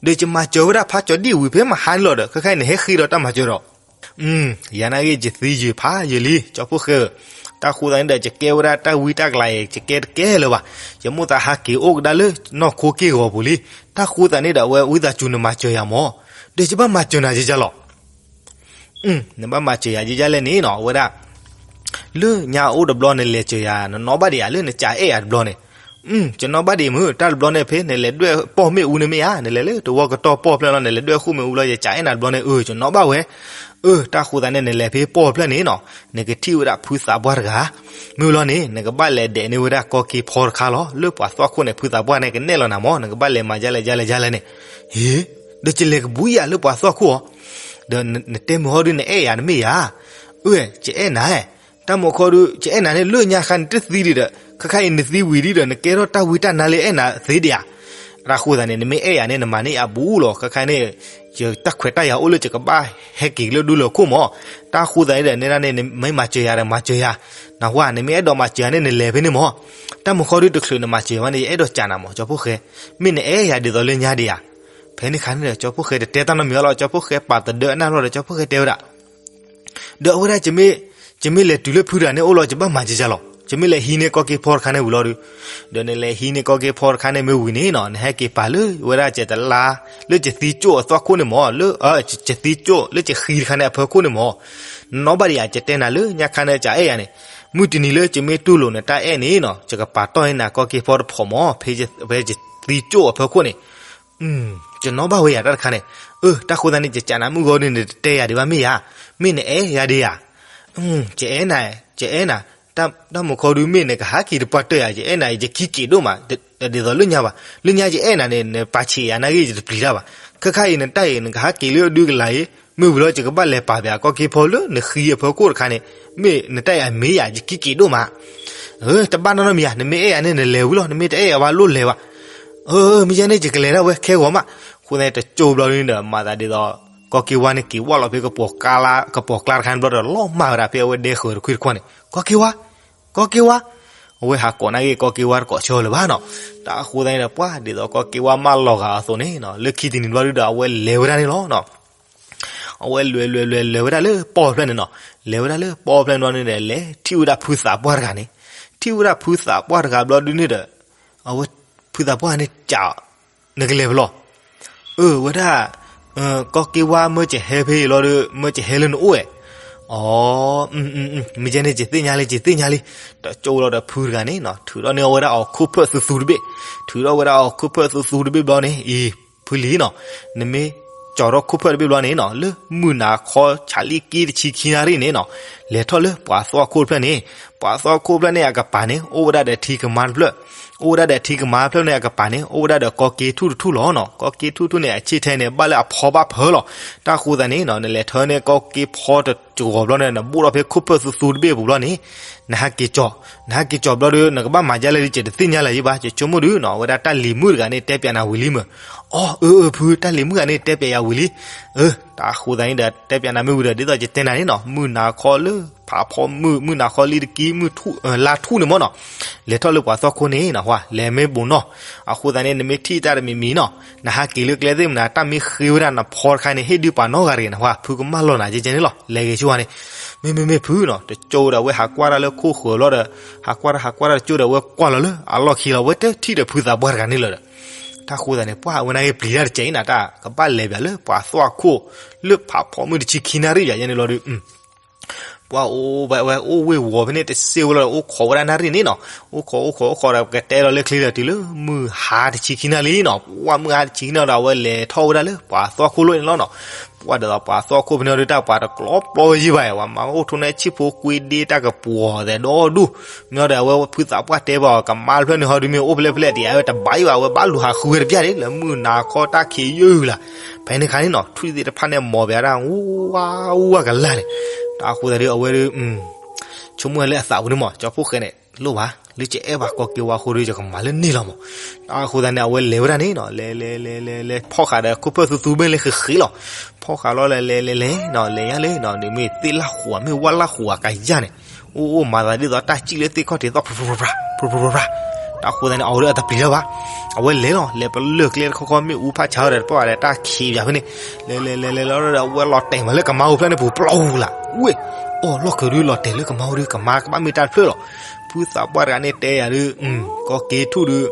ဒီးယမၤစၢၤဝဲဒၣ်ဖးကၠီၤဒံၣ်ဝံၤဖဲမဟါန့ၣ်လီၤဒီး ခဲခါအံၤနဟဲဃ့ဒီးတၢ်မၤစၢၤဒီး ယၤနာ်ဂ့ၢ် ယသံယုာ်ဖးယုာ်လံ ကၠီဖိၣ်ဃဲဧၢ တၢ်ဃိသတးန့ၣ်ဒီး ယကဲဝဲဒၣ်တၢ်ဝံတၢ်ကလၤအံၤ ယကဲတကဲလၢၤဘၣ်. ယမိၣ်သးဟးက့ၤအိၣ်ကဒါလၢနီၢ်ခိက့ၢ်ဂီၤပူၤလံ. တၢ်ဃိသတးန့ၣ်ဒီး အဝဲဝံသးစူၤနမၤစၢၤယၤမၢ်. ဒီးယဘၣ်မၤစၢၤနၤယကလီၤ. နဘၣ်မၤစၢၤယၤယကလဲၣ်န့ၣ်နီၤ, အဝဲဒၣ် လၢညါအိၣ်တဘျီနလဲၤစၢၤယၤ နနီၣ်ဘၣ်ဒံးဧါ လၢနကးအဲၣ်ယၤတဘျီန့ၣ်. ယနီၣ်ဘၣ်ဒံးမုၢ် တၢ်တဘျီန့ၣ်ဖဲ နလဲၤဒွဲၣ်ပီၢ်မ့ၣ်အူန့ၣ်မ့ၢ်ဧါ, နလဲၤလၢတဝီကတီၢ်ပီၢ်ဖျၢၣ်လီၤ နလဲၤဒွဲၣ်ဃိၣ်မ့ၣ်အူလီၤ ယကးအဲၣ်နၤတဘျီန့ၣ် အၢ ယနီၣ်ဘၣ်ဝဲ. အၢ တၢ်ဃိသတးန့ၣ် နလဲၤဖဲပီၢ်ဖျၢၣ်န့ၣ်နီၤ, နကထံၣ်ဝဲဒၣ်ဖုသးပှၢ်တဂၤ မ့ၢ်ဝံၤလီၤန့ၣ် နကဘၣ်လဲၤဒဲးန့ၢ်ဝဲဒၣ်ကီၢ်က့ဖီတခါလီၤ. လၢပှၤသွၣ်ခိၣ်န့ၣ် ဖုသးပှၢ်န့ၣ်ကနဲၣ်လီၤနၤမၢ်, နကဘၣ်လဲၤမၤဒ်လဲၣ်ဒ်လဲၣ်ဒ်လဲၣ်န့ၣ်. ဟ့, ဒီးယလဲၤကဘူးယၤလၢပှၤသွၣ်ခိၣ်အီၤ. ဒီးနတဲမုၢ်ဟီဒုးနအဲၣ်ယၤနမ့ၢ်ယၤ. အၢ ယအဲၣ်နၤ, တၢ်မုၢ်ဟီဒုး ယအဲၣ်နၤန့ၣ် လၢညါခါနတသံဒံးဒီး ခါခါအံၤနသံဝံၤဒံးဒီး နကဲထီၣ်တၢ်ဝံတၢ်နါလၢအဲၣ်နၤသ့ဒံးဧါ. တၢ်ဃိသတးန့ၣ် နမ့ၢ်အဲၣ်ယၤန့ၣ် နမၤန့ၢ်ယၤဘူးလီၤ. ခါခါန့ၣ် ယတၢ်ခွဲးတၢ်ယာ်အိၣ်လၢယကဘၣ်ဟဲက့ၤလၢဒူလၢခိၣ်မၢ်. တၢ်ဃိသတးန့ၣ်ဒီး နဲဒၣ်န့ၣ် နမ့ၢ်မၤစၢၤယၤဒီး မၤစၢၤယၤ, နဟါ နမ့ၢ်အဲၣ်ဒိးမၤစၢၤယၤန့ၣ် နလဲၤဖဲန့ၣ်မၢ်. တၢ်မုၢ်ဟီဒုးတချုးနမၤစၢၤယၤဘၣ်န့ၣ် ယအဲၣ်ဒိးကးနၤမၢ် ကၠီဖှိၣ်ဃဲ, မ့ၢ်နအဲၣ်ယၤဒ်သိးလၢညါဒံးဧါ. ဖဲန့ၣ်ခါန့ၣ်ဒီး ကၠီဖှိၣ်ဃဲတတဲတၢ်နီတမံၤအီၤလီၤ. ကၠီဖှိၣ်ဃဲပာ်သဒၢအနၢ်လီၤဒီး ကၠီဖှိၣ်ဃဲတဲဝဲဒၣ် ဒီးအဝဲဒၣ် ယမ့ၢ်လဲၤတုၤလၢဖုတဂၤန့ၣ်အိၣ်လီၤ ယဘၣ်မၤကကလီၤ. ယမ့ၢ်လဲၤဟံးန့ၢ်ကီၢ်က့ဖီတခါန့ၣ်ဝံၤလီၤဒီး, ဒီးနလဲၤဟံးန့ၢ်ကီၢ်က့ဖီတခါန့ၣ်မ့ၢ်ဝံၤန့ၣ်နီၤ, နဟဲက့ၤပာ်လၢဝဲဒၣ်ယတလါ လၢယသံကၠိၣ်အသွၣ်ခိၣ်န့ၣ်မၢ်, လၢ ယသံကၠိၣ်လၢယဃံတခါန့ၣ်အဖီခိၣ်န့ၣ်မၢ်. နနီၣ်ဘၣ်ဒံးဧါ, ယတဲနၤလၢညါခါန့ၣ် ယအဲၣ်ယၤန့ၣ်, မုၢ်တနံၤလၢယမ့ၢ်တူၢ်လိာ်နတၢ်အဲၣ်န့ၣ်နီၤ, ယကပာ်တီၢ်န့ၢ်နၤကီၢ်က့ဖီတဖီမၢ်, ဖဲယသံကၠိၣ်အဖီခိၣ်န့ၣ် ယနီၣ်ဘၣ်ဝဲယၤတၢ်တခါန့ၣ်. အၢ တၢ်ဃိသတးန့ၣ် ယကးနၤမုၢ်ဂီၤဒုး နတတဲယၤဒံးဘၣ်မ့ၢ်ဧါ, မ့ၢ်နအဲၣ်ယၤဒံးဧါ. ယအဲၣ်နၤ, ယအဲၣ်နၤ, တၢ်မုၢ်ဟီဒုးမ့ၢ်နကဟးက့ၤတပှၢ်တၢၢ်ဧါ, ယအဲၣ်နၤ ယခံက့ၤဒိၣ်မး, ဒ်သိးလၢညါဘၣ်, လၢညါယအဲၣ်နၤန့ၣ် နပာ်ဆံးယၤနာ်ဂ့ၢ် ယတပျံၤတၢ်ဘၣ်. ခဲခါအံၤနတၢ်အံၤ နကဟးက့ၤလၢအဒုကလၤအံၤ, မ့ၢ်ဝံၤလီၤ ယကဘၣ်လဲၤပာ်ပှၤကီၢ်က့ဖီလၢနဃံအဖီခိၣ်တခါန့ၣ်, မ့ၢ်နတၢ်အံၤအမ့ၢ်ယၤ ယခံက့ၤဒိၣ်မး. တဘၣ်နီတမံၤဧါ, နမ့ၢ်အဲၣ်ယၤန့ၣ် နလဲၤဝံၤလီၤ, နမ့ၢ်တအဲၣ်ယၤဘၣ်လိၣ်လဲၤဘၣ်. အၢ မ့ၢ်ယဲန့ၣ် ယကလဲၤဒၣ်ဝဲခဲဂီၤမး. အဃိသတးန့ၣ် တကၠိဘျီဒုးဒီး မၤသးဒ်သိး ကီၢ်က့ဝါန့ၣ်က့ၤဝၢ်လီၤဖဲ ကပီၤကျါတခါန့ၣ်ဘျီဒီး လီၤမၢ်ဝဲဒၣ်ဖဲအဝဲဒဲဃၢၤတခွံတခွါန့ၣ်, ကီၢ်က့ဝါ, ကီၢ်က့ဝါ. အဝဲဟးကိးနာ်ဂ့ၢ် ကီၢ်က့ဝါတကိးဆၢလၢၤဘၣ်နီၤ. တၢ်အဃိသတးန့ၣ်ဒီး ပှၢ်ဒ်သိးကီၢ်က့ဝါမၢလီၤဂာ်အသိးန့ၣ်နီၤ, လၢခံတနံၤဘျီဒုးဒီး အဝဲလဲၤဝဲဒၣ်န့ၣ်လီၤ. အဝဲလဲၤလဲၤလဲၤလဲၤဝဲဒၣ်လၢပီၢ်ဖျၢၣ်န့ၣ်နီၤ, လဲၤဝဲဒၣ်လၢပီၢ်ဖျၢၣ်န့ၣ်ဘျီန့ၣ်ဒီး လဲၤထံၣ်ဝဲဒၣ်ဖုသးပှၢ်တဂၤန့ၣ်, ထံၣ်ဝဲဒၣ်ဖုသးပှၢ်တဂၤဘျီဒုးန့ၣ်ဒီး အဝဲဖုသးပှၢ်န့ၣ် ကး နကလဲၤဖဲလဲၣ်. အၢ ဝဲဒၣ် ကီၢ်က့ဝါမၢကဟဲဖဲအံၤလီၤဒီး မၢကဟဲလၢနအိၣ်ဝဲ. အိ မ့ၢ်ယဲန့ၣ် ယသ့ၣ်ညါလံ ယသ့ၣ်ညါလံ. တကၠိလီၤဒီးဖုတဂၤန့ၣ်နီၤ ထုးထီၣ်န့ၢ်ဝဲဒၣ်အီၤခိၣ်ဖၢၣ်သူသူတဘ့ၣ်, ထုးထီၣ်ဝဲဒၣ်အီၤခိၣ်ဖၢၣ်သူသူတဘ့ၣ်ဘျီန့ၣ် အံၤ ဖုလံနီၤ, နမ့ၢ်ကၠီထီၣ်ခိၣ်ဖၢၣ်တဘ့ၣ်ဘျီန့ၣ်နီၤ လၢမုၢ်နၤခီဆးလံက့တဆံခံနၣ်ရံၣ်န့ၣ်နီၤ, လဲၤထီၣ်လၢပှၤသွၣ်ခိၣ်တဖျၢၣ်န့ၣ်, ပှၤသွၣ်ခိၣ်တဖျၢၣ်န့ၣ်အကပၤန့ၣ် အိၣ်ဝဲဒၣ်ဒီးထံကမါတဖျၢၣ်, အိၣ်ဝဲဒၣ်ဒီးထံကမါတဖျၢၣ်န့ၣ်အကပၤန့ၣ် အိၣ်ဝဲဒၣ်ဒီးကီၢ်က့ထူၣ်တထူၣ်လီၤနီၤ. ကီၢ်က့ထူၣ်တထူၣ်န့ၣ် အဆ့ၣ်ထဲန့ၣ် ဘၣ်လၢအဖီဘၣ်ဖၢလီၤ. တၢ်ဃိသတးန့ၣ်နီၤ နလဲၤထီၣ်န့ၢ်ကီၢ်က့ဖီတကဝီၤဘျီန့ၣ် နဘိၣ်ထီၣ်ဖဲခိၣ်ဖၢၣ်သူသူတဘ့ၣ်အပူၤဘျီန့ၣ် နဟးက့ၤကၠီ, နဟးက့ၤကၠီဘျီဒီး နကဘၣ်မၤဒ်လဲၣ်ဒီး ယတသ့ၣ်ညါလၢၤယဘၣ်, ယဆိကမိၣ်ဒုးနီၤ အဝဲဒၣ်တၢ်လံၤမုၣ်တဂၤန့ၣ် တဲပၠးနၤဝံၤလံမ့ၢ်. အိ အၢ အၢ ဖု တၢ်လံၤမုၣ်တဂၤန့ၣ် တဲပၠးယၤဝံၤလံ. အၢ တၢ်ဃိသတးန့ၣ်ဒီး တဲပၠးနၤမ့ၢ်ဝံၤဒီး ဒ်သိးယတဲနၤန့ၣ်နီၤ မုၢ်နၤခီလၢ ဖးဖီမုၢ် မုၢ်နၤခီလံတကံ မုၢ်ထူၣ် လါထူၣ်န့ၣ်မ့ၢ်နီၤ, လဲၤထီၣ်လၢပှၤသွၣ်ခိၣ်န့ၣ်နီၤ ဟါ လဲၤမ့ၢ်ဘူးနီၤ. အဃိသတးန့ၣ် နမ့ၢ်ထံၣ်တၢ်တမံၤမံၤနီၤ နဟးက့ၤလၢကျဲသ့ၣ်မနုၤ တၢ်မ့ၢ်ဃ့ဝဲဒၣ်နဖီတခါန့ၣ် ဟ့ၣ်ဒုးပှၤနီတဂၤတဂ့ၤန့ၣ် ဟါ ဖုကမၢလီၤနၤကဲကဲန့ၣ်လီၤ လဲၤဂ့ၤဆိဝဲန့ၣ်. မ့မ့မ့ၢ်ဖုနီၤ တကၠိဒီး အဝဲဟးကွၢ်တၢ်လၢခိၣ်ဃၢၤလီၤဒီး ဟးကွၢ်တၢ်ဟးကွၢ်တၢ်တကၠိဒီး အဝဲကွၢ်လီၤလၢအလီၢ်ခံလီၤ အဝဲတထံၣ်ဒီးဖုသးပှၢ်တဂၤန့ၣ်လၢၤဒီး တၢ်ဃိသတးန့ၣ် ပှၢ်အဝဲန့ၣ်ဂ့ၤပျံၤတၢ်တစဲးအံၤနၤ တၢ်ကဘၣ်လဲၤဘၣ်လၢပှၤသွၣ်ခိၣ် လၢဖးဖီမုၢ်တဆံခံနၣ်ရံၣ်ယၤယဲန့ၣ်လီၤဒီး ပှၢ်အိၣ်ဝဲအိၣ်ဝ့ၢ်ဝီၤဖဲန့ၣ်တစ့ဝဲလီၤဒီး အိၣ်ခိးဝဲဒၣ်နၣ်ရံၣ်န့ၣ်နီၤ အိၣ်ခိးအိၣ်ခိးအိၣ်ခိးဒီး ကတဲလီၤလၢချ့ဒီးတုၤလၢမုၢ်ဟါတဆံခံနၣ်လံနီၤ ပှၢ်မုၢ်ဟါတဆံခံနၣ်ဒီး အဝဲလဲၤထီၣ်ဝဲဒၣ်လၢပှၤသွၣ်ခိၣ်လိၣ်န့ၣ်လီၤနီၤ ပှၢ်ဒ်သိးပှၤသွၣ်ခိၣ်ဖဲန့ၣ်ဒီး တၢ်ပှၤတကျီပျီဝဲယံၤဘၣ် ပှၤမၤအိၣ်ထိးန့ၢ်ဆံၣ်ဖိကွံဒ့တၢ်ကပှီၤသဲးဒီဒူၣ် မ့ၢ်ဒီး အဝဲဖုသးပှၢ်တဲဘၣ်အီၤ ကမါတဖျၢၣ်န့ၣ်ဟီဒုးမ့ၢ်အိၣ်ဖဲလဲၣ်ဖဲလဲၣ် တယၤဝဲတဘၣ်ယံၤဘၣ် အဝဲဘၣ်လူၤဟးဃုဝဲတပျၢ်န့ၣ် လၢမုၢ်နၤခီတၢ်ခံးယုၢ်လၢ် ဖဲန့ၣ်ခါန့ၣ်နီၤ ထွံၣ်သ့ၣ်တဖၣ်န့ၣ် မီၤဘၣ်ဒၣ် ဝါဝါကလၢ်န့ၣ် တၢ်ဃိသတးဒီး အဝဲဒုး ဆိကမိၣ်လၢအသးပူၤန့ၣ်မး ကၠီဖှိၣ်ဃဲန့ၣ် လိၣ်ဘၣ် လၢယအဲၣ်ဘၣ်ကီၢ်က့ၤဝါအဃိဒီး ယကမၤလၢန့ၣ်လီၤမး တၢ်ဃိသတးန့ၣ် အဝဲလဲၤဝဲဒၣ်န့ၣ်နီၤ လဲၤလဲၤလဲၤလဲၤလဲၤ ဖီၣ်ဃာ်ဒီးခိၣ်ဖၢၣ်သူသူမ့ၢ်လၢဃ့ဃ့လီၤ ဖီၣ်ဃာ်လီၤလဲၤလဲၤလဲၤနီၤ လဲၤညါလၢနီၤ ဒ်မ့ၢ်သ့ၣ်လၢ်ဃိးမ့ၢ်ဝၣ်လၢ်ဃိးကယၢ်န့ၣ် အိၣ်အိၣ်မၤသးဒ်သိးတၢ်စံၣ်လၢသ့ၣ်ခီၣ်ထံးသီၣ် ပြၢပြၢပြၢ ပြၢပြၢပြၢ တၢ်ဃိသတးန့ၣ် အဝဲဒၣ်အတပျံၤလၢၤဘၣ် အဝဲလဲၤလီၤ လဲၤပလၢၢ်ကျဲတခီခီ မ့ၣ်အူဖးဆါဒီးတပၣ်ဘၣ်ဒီး တၢ်ခံးပၠးဖဲန့ၣ် လဲၤလဲၤလဲၤလဲၤလီၤဒီး အဝဲလီၤတဲာ်မးလၢကမါအိၣ်ဖျၢၣ်န့ၣ်ပူၤ ပျီပူၤလၢ် ဝ့ၢ်, အိၣ်လီၢ်ခၢးဒုးလီၤတဲာ်လၢကမါအိၣ်ဒုး ကမါကဘၣ်မ့ၢ်တၢ်တဖျၢၣ်လီၤ. ဖုသးပှၢ်တဂၤန့ၣ်တဲယၤဒုး, ကီက့ထူၣ်ဒုး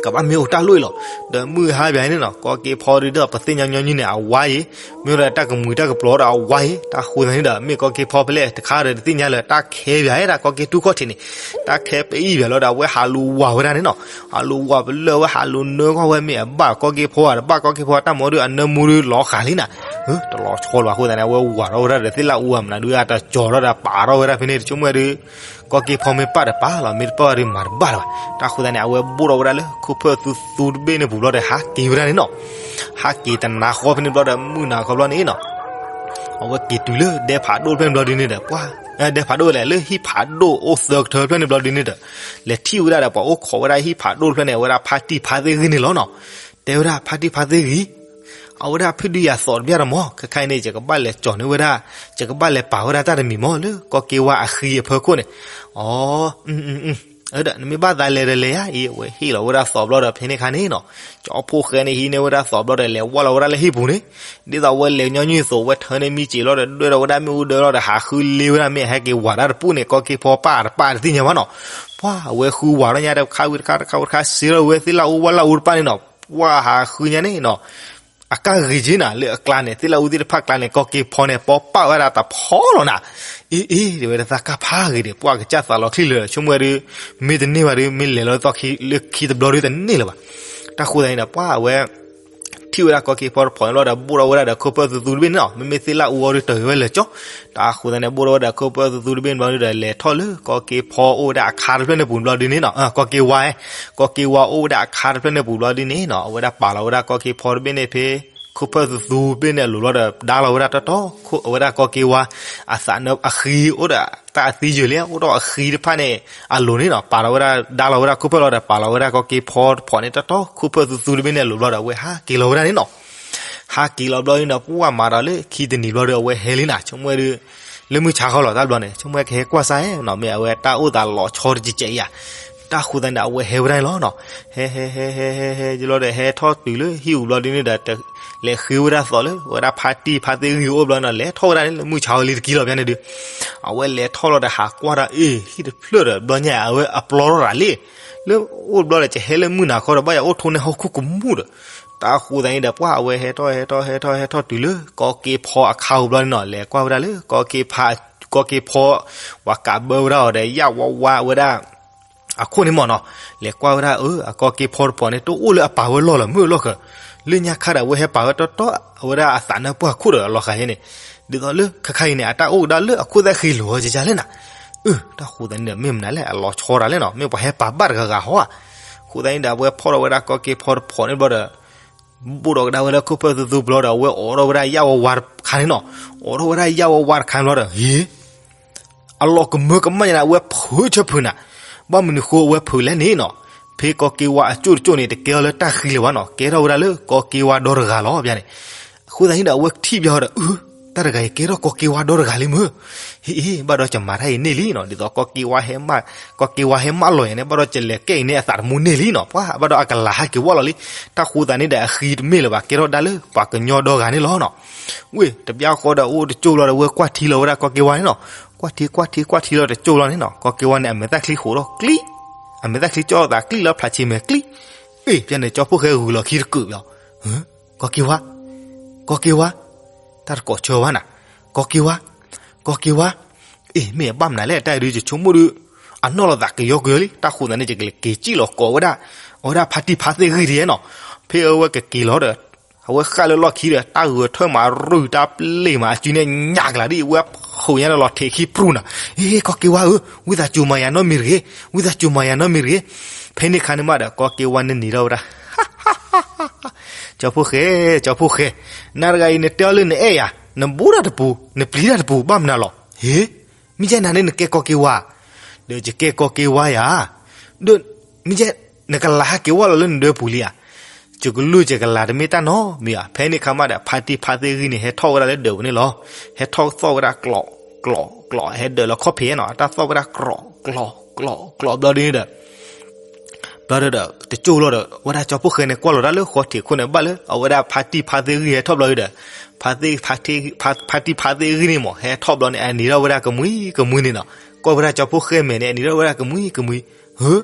ကဘၣ်မ့ၢ်အိၣ်တၢ်လိၣ်အံၤလီၤ. ဒီးမုၢ်ဟါဘၣ်န့ၣ်နီၤ ကီက့ဖီဒုးဒီးပသ့ၣ်ညါညီနုၢ်န့ၣ် အဝါအံၤ, မ့ၢ်ဝဲဒၣ်တၢ်ကမှံၤတၢ်ကပျီၤဒီးအဝါအံၤ, တၢ်ဃိသတးန့ၣ်ဒီး မ့ၢ်ကီက့ဖီဖဲလဲၣ်တခါဒီးတသ့ၣ်ညါလၢၤ တၢ်ခဲဘၣ်ဒၣ် ကီက့ထူၣ်ခီၣ်ထံးန့ၣ်, တၢ်ခဲပအံၤဘၣ်လီၤဒီး အဝဲဟးလူၤဝၤဝဲဒၣ်န့ၣ်နီၤ. ဟးလူၤဝၤပလၢၢ်ဝဲ ဟးလူၤနၢကွၢ်ဝဲ မ့ၢ်အဘၣ်ကီက့ဖီဧါ တဘၣ်ကီက့ဖီ တၢ်မၤဒုးအနၢမူဒုးလီၤဃာ်လံနၤ. တလီၤဆီလၢၤဘၣ်အဃိသတးန့ၣ် အဝဲဝၤထီၣ်ဝဲဒၣ်ဒီး သ့ၣ်လၣ်အူအမနုၤဒုး အတကၠီၤထီၣ်ဒီးပာ်ထီၣ်ဝဲဒၣ်ဖဲန့ၣ် တဆိကမိၣ်ဝဲဒုး ကီက့ဖီမ့ၢ်ပာ်ဒီးပာ်လီၤ မ့ၢ်တပာ်ဝဲဒုးမၤတဘၣ်လၢၤဘၣ်. တၢ်ဃိသတးန့ၣ် အဝဲဘိၣ်ထီၣ်ဝဲဒၣ်လၢခိၣ်ဖၢၣ်သူသူတဘ့ၣ်န့ၣ်ပူၤဘျီဒီး ဟးက့ၤဝဲဒၣ်န့ၣ်နီၤ. ဟးက့ၤတနၤဃီဖဲန့ၣ်ဘျီဒီး မုၢ်နၤခီဘျီန့ၣ်နီၤ အဝဲက့ၤတုၤလၢဒဲဖးဒိၣ်တဖျၢၣ်န့ၣ်ဘျီဒုးန့ၣ်ဒီး ပှၤ, ဒဲဖးဒိၣ်လဲၣ် လၢဟံၣ်ဖးဒိၣ်အိၣ်သၢကထၢဖျၢၣ်န့ၣ်ဘျီဒုးန့ၣ်ဒီး လဲၤထံၣ်ဝဲဒၣ်ဒီး ပှၤအိၣ်ခိးဝဲဒၣ်ဟံၣ်ဖးဒိၣ်တဖျၢၣ်န့ၣ် အဝဲဒၣ်ဖါတံၢ်ဖါသ့ၣ်ဂံၢ်န့ၣ်လီၤနီၤ. တဲဝဲဒၣ်ဖါတံၢ်ဖါသ့ၣ်ဂံၢ်, အဝဲဒၣ်ဖုၣ်ဒုးယၤသိးတဘၣ်တမီၤ ခဲခါအံၤန့ၣ် ယကဘၣ်လဲၤကၠီၤန့ၢ်ဝဲဒၣ်, ယကဘၣ်လဲၤပာ်ဝဲဒၣ်တၢ်တမံၤမီၤ လၢကီက့ဝါအဃံအဖၢခိၣ်န့ၣ်. အီ, ဒီးနမ့ၢ်ဘၣ်သးလဲၤဒီးလဲၤယါအံၤ အဝဲဟ့ၣ်လီၤဝဲဒၣ်သိးဘျီဒီး ဖဲန့ၣ်ခါန့ၣ်နီၤ ကၠီဖှိၣ်ဃဲန့ၣ်ဟံးန့ၢ်ဝဲဒၣ်သိးဘျီဒီး လဲၤဝဲလီၤဝဲဒၣ်လၢဟံၣ်ပူၤန့ၣ်, ဒ်သိးအဝဲလဲၤညီနုၢ်အသိး အဝဲထၢန့ၢ်မံစံာ်လီၤဒီး ဒွဲၣ်ထီၣ်ဝဲဒၣ်မ့ၣ်အူဒၢလီၤဒီး ဟးဃုလ့ဝဲဒၣ် မ့ၢ်အဟဲက့ၤဝၤတၢ်တပူၤန့ၣ် ကီက့ဖီပာ်တပာ်တသ့ၣ်ညါဘၣ်နီၤ. ပှၤအဝဲဃုဝၤထီၣ်ညါဒီး ခါဝံၤတခါ တခါဝံၤတခါ စ့ထီၣ်ဝဲသ့ၣ်လၣ်အူဝဲလၣ်အူတဖၣ်န့ၣ်နီၤ ပှၤဟးဃုညါန့ၣ်နီၤ အကၢ်ဂ့ၤက့နၤ လၢအကျါန့ၣ် သ့ၣ်လၣ်အူသ့ၣ်တဖၣ်ကျါန့ၣ် ကီက့ဖီန့ၣ် ပီပာ်ဝဲဒၣ်တဖီလီၤနၤ. အ့ အ့ တဲဝဲဒၣ်သးကၢ်ဖးဂ့ၤဒီး ပှၤကစၢ်သးလီၤချံလၢာ် ဆိကမိၣ်ဝဲဒုး မ့ၢ်တန့ၢ်ဘၣ်ဒုး မ့ၢ်လဲၤလီၤသီၣ်လၢခံတဘျီဒုးတန့ၢ်လၢၤဘၣ်. တၢ်ဃိသတးန့ၣ်ဒီး ပှၤအဝဲ ထံၣ်ဝဲဒၣ်ကီက့ဖီတဖီန့ၣ်ဘျီဒီး ဘိၣ်ထီၣ်ဝဲဒၣ်ဒီးခိၣ်ဖၢၣ်သူသူတဘ့ၣ်န့ၣ်နီၤ မ့မ့ၢ်သ့ၣ်လၣ်အူအီၤဒုးတဂ့ၤဝဲလၢာ်ကၠီ. တၢ်ဃိသတးန့ၣ် ဘိၣ်ထီၣ်ဝဲဒၣ်ခိၣ်ဖၢၣ်သူသူတဘ့ၣ်န့ၣ်ဘျီဒုးဒီး လဲၤထီၣ်လၢကီက့ဖီအိၣ်ဝဲဒၣ်အခါတဖျၢၣ်န့ၣ်ပူၤဘျီဒုးန့ၣ်နီၤ ကီက့ဝါ ကီက့ဝါအိၣ်ဝဲဒၣ်အခါတဖျၢၣ်န့ၣ်ပူၤဘျီဒုးန့ၣ်နီၤ အဝဲဒၣ်ပာ်လီၤဝဲဒၣ်ကီက့ဖီတဘ့ၣ်န့ၣ်ဖဲ ခိၣ်ဖၢၣ်သူသူတဘ့ၣ်န့ၣ်အလိၤဘျီဒီး ဒါလီၤဝဲဒၣ်တီတီ အဝဲဒၣ်ကီက့ဝါ အသးနၢအဃံအိၣ်ဒီးတၢ်အသံယၢၢ်လံ အိၣ်ဒီးအဃံတဖၣ်န့ၣ် အလိၤန့ၣ်နီၤ ပာ်လီၤဝဲဒၣ် ဒါလီၤဝဲဒၣ်ခိၣ်ဖၢၣ်လီၤဒီး ပာ်လီၤဝဲဒၣ်ကီက့ဖီတဖီန့ၣ်တီတီ ခိၣ်ဖၢၣ်သူသူတဘ့ၣ်န့ၣ်အလိၤဘျီဒီး အဝဲဟးက့ၤလီၤဝဲဒၣ်န့ၣ်နီၤ ဟးက့ၤလီၤဘျီန့ၣ်ဒီး ပှၤမၤဒီးလၢခံတနံၤဘျီဒီး အဝဲဟဲလံနၤ ဆိကမိၣ်ဝဲဒုး လၢမုၢ်ဆါခီလီၤတၢ်ဘျီန့ၣ် ဆိကမိၣ်ဝဲကဟဲကွၢ်စၢ်နီၤ မ့ၢ်အဝဲတၢ်အိၣ်သးလီၤဆီတကဲးကဲးယါ တၢ်ဃိသတးန့ၣ် အဝဲဟဲဝဲဒၣ်န့ၣ်လီၤနီၤ ဟဲ ဟဲ ဟဲ ဟဲ ဟဲ ဟဲ ယလီၤဒီး ဟဲထီၣ်တုၤလၢဟံၣ်ပူၤဘျီဒုးန့ၣ်ဒီး လဲၤဃ့ဝဲဒၣ်သိးလၢ အဝဲဒၣ်ဖါတံၢ်ဖါသ့ၣ်ဂံၢ်အိၣ်ဘျီန့ၣ် လဲၤထီၣ်ဝဲဒၣ်လၢမုၢ်ဆါဝဲလံတကံလီၤ ဖဲန့ၣ်ဒုး အဝဲလဲၤထီၣ်လီၤဒီး ဟးကွၢ်ဒီး အ့ၣ် ဟံၣ်တဖျၢၣ်ဒီး ဘျီညါ အဝဲအပျီထီၣ်ရၤလံ လၢအိၣ်ဘျီဒီး ကဟဲလၢမုၢ်နၤခီဒီး ဘၣ်ယၤအိၣ်ထိးန့ၢ်ဟီၣ်ခိၣ်ကမူၣ်ဒီး တၢ်ဃိသတးန့ၣ်ဒီး ပှၤအဝဲဟဲထီၣ် ဟဲထီၣ် ဟဲထီၣ် ဟဲထီၣ်တုၤလၢ ကီက့ဖီအခါပူၤဘျီန့ၣ်နီၤ လဲၤကွၢ်ဝဲဒၣ်လၢ ကီက့ဖီ ပှၤကးဘၢဝဲဒၣ်အီၤဒီး ယၣ်ဝါဝါဝဲဒၣ် အခိၣ်န့ၣ်မ့ၢ်နီၤ လဲၤကွၢ်ဝဲဒၣ် အၢ အကီက့ဖီတဖီန့ၣ် တအိၣ်လၢအပာ်ဝဲလီၢ်လၢၤ မုၢ်အလီၢ်ဃၢၤ လၢညါခါဒီး အဝဲဟဲပာ်ဝဲတီတီ အဝဲဒၣ်အသးနၢပှၢ်ခိၣ်ဒီးအလီၤဃာ်ယဲန့ၣ် ဒ်သိးလၢခဲခါအံၤန့ၣ် အတၢ်အိၣ်ကဒါလၢအခိၣ်သၣ်ဃံလိာ်အီၤကကလဲၣ်နၤ အၢ တၢ်ဃိသတးန့ၣ်ဒီး မ့ၢ်မနုၤလဲၣ် အလီၤဆီတၢ်လဲၣ်နီၤ မ့ၢ်ပှၤဟဲပာ်ဘၣ်တဂၤဂၤဟီဧါ ဃိသတးန့ၣ်ဒီး အဝဲဖီၣ်ထီၣ်ဝဲဒၣ်ကီက့ဖီတဖီန့ၣ်ဘျီဒီး ဘိၣ်ထီၣ်ကဒါဝဲလၢခိၣ်ဖၢၣ်သူသူဘျီဒီး အဝဲအိးထီၣ်ဝဲဒၣ်ယၣ်ဝါဝါတခါန့ၣ်နီၤ အိးထီၣ်ဝဲဒၣ်ယၣ်ဝါဝါတခါန့ၣ်ဘျီဒီး ဟ့ၣ် အလီၤကမၢကမၣ်ညါန့ၣ် အဝဲဖုးဆၢဖုးနၤ ဘၣ်မနုၤဃိအဝဲဖုးလဲၣ်န့ၣ်နီၤ ဖဲကီက့ဝါအကၠိၣ်တကၠိၣ်န့ၣ် တကဲထီၣ်လၢတၢ်ဃံလၢၤဘၣ်နီၤ ကဲထီၣ်ဝဲဒၣ်လၢကီက့ဝါဒီတဂၤလီၤ ပျါန့ၣ် အဃိသတးန့ၣ်ဒီး အဝဲထံၣ်ပျါအီၤဒီး အၢ တၢ်တဂၤအံၤ ကဲထီၣ်ကီက့ဝါဒီတဂၤလံမ့ၢ် ဟ့ၣ် ဘၣ်ဒီးကမၤတၢ်အံၤန့ၢ်လံနီၤ ဒ်သိးကီက့ဝါဟဲမၢ်လီၤယၤန့ၣ် ဘၣ်ဒီးကလဲၤကဲအံၤန့ၢ်အသးတမူန့ၢ်လံနီၤ ပှၤ ဘၣ်ဒီးအကလၤဟးက့ၤဝဲလီၤလံ တၢ်ဃိသတးန့ၣ်ဒီး အဃံတမ့ၢ်လၢၤဘၣ် ကဲထီၣ်ဒၣ်လၢပှၤကညီဒီဂၤန့ၣ်လီၤနီၤ ဝ့ၢ် တပျၢ်ဃီဒီးအိၣ်တကၠိၢ်လီၤဒီး အဝဲကွၢ်ထံလီၤဝဲဒၣ်ကီက့ဝါန့ၣ်နီၤ ကွၢ်ထံကွၢ်ထံကွၢ်ထံလီၤတကၠိၢ်လီၤန့ၣ်နီၤ ကီက့ဝါန့ၣ် အမဲာ်သၣ်ချံဃိးထီၣ်ကျံ အမဲာ်သၣ်ချံကၠီၣ်သးကျံလီၤဖျါဆံးမဲာ်ကျံ အ့ၣ် ပျါန့ၣ် ကၠီဖှိၣ်ဃဲဂုာ်လီၤခံတကုာ်လီၤ ကီက့ဝါ ကီက့ဝါ တၢ်တကိးဆၢဘၣ်နၤ ကီက့ဝါ ကီက့ဝါ အ့ၣ် မ့ၢ်အဘၣ်မနုၤလဲၣ် တၢ်အံၤဒုး ယဆိကမိၣ်ဒုး အနီၣ်လီၤသးကယီကယီလံ တၢ်ဃိသတးန့ၣ် ယကလဲၤက့ၤစံၣ်လီၤကိးဝဲဒၣ် အဝဲဒၣ်ဖါတံၢ်ဖါသ့ၣ်ဂံၢ်ဒ်နီၤ ဖဲအဝဲကက့ၤလီၤဒီး အဝဲဃၣ်လၢလီၢ်ခံဒီး တၢ်ဂဲၤထၢၣ်မးရုၢ် တၢ်ပျ့ၤမး အစုန့ၣ်ညၣ်ကလၤဒ် အဝဲဖုးညါဒီးလီၤထဲးခံဖြူနၤ အ့ၣ် ကီက့ဝါဧၢ ဝံသးစူၤမၤယၤနီတမံၤတဂ့ၤ ဝံသးစူၤမၤယၤနီတမံၤတဂ့ၤ ဖဲန့ၣ်ခါန့ၣ်မးဒီး ကီက့ဝါန့ၣ်နံၤထီၣ်ဝဲဒၣ် ကၠီဖှိၣ်ဃဲ ကၠီဖှိၣ်ဃဲ နၤတဂၤအံၤ နတဲအီၤလၢနအဲၣ်ယၤ နဘူးတၢ်တပူၤ နပျံၤတၢ်တပူၤ ဘၣ်မနုၤလီၤ ဟ့ၣ် မ့ၢ်ကဲနၤန့ၣ် နကဲကီက့ဝါ ဒီးယကဲကီက့ဝါယၤ ဒီး မ့ၢ်ကဲ နကလၤဟးက့ၤဝဲလီၤလၢနဒၢးပူၤလံဧါ ယကလုၢ်ယကလၤတမ့ၢ်တၢ်နီတမံၤဧါ ဖဲန့ၣ်ခါမးဒီး ဖါတံၢ်ဖါသ့ၣ်ဂံၢ်န့ၣ် ဟဲထီၣ်ဝဲဒၣ်လၢဒၢးပူၤန့ၣ်လီၤ ဟဲထီၣ်သီၣ်ဝဲဒၣ်ကျီး ကျီး ကျီး ဟဲဒၢးလီၤခီၣ်ဖံးနီၤ တၢ်သီၣ်ဝဲဒၣ်ကျီး ကျီး ကျီး ကျီးဘျီဒ်န့ၣ်ဒီး ဘျီဒီး တကၠိၢ်လီၤဒီး အဝဲဒၣ်ကၠီဖီၣ်ဃဲန့ၣ် ကွၢ်လီၤတၢ်လၢဃီထံးခိၣ်န့ၣ် ဘၣ်လၢအဝဲဒၣ်ဖါတံၢ်ဖါသ့ၣ်ဂံၢ်ဟဲထီၣ်ဘျီဒီး ဖါတံၢ်ဖါသ့ၣ်ဂံၢ်န့ၣ်မး ဟဲထီၣ်ဘျီန့ၣ် အနံၤထီၣ်ဝဲဒၣ်ကမှံကမှံန့ၣ်နီၤ. ကွၢ်ဝဲဒၣ်ကၠီဖီၣ်ဃဲမဲာ်န့ၣ် အနံၤထီၣ်ဝဲဒၣ်ကမှံကမှံ.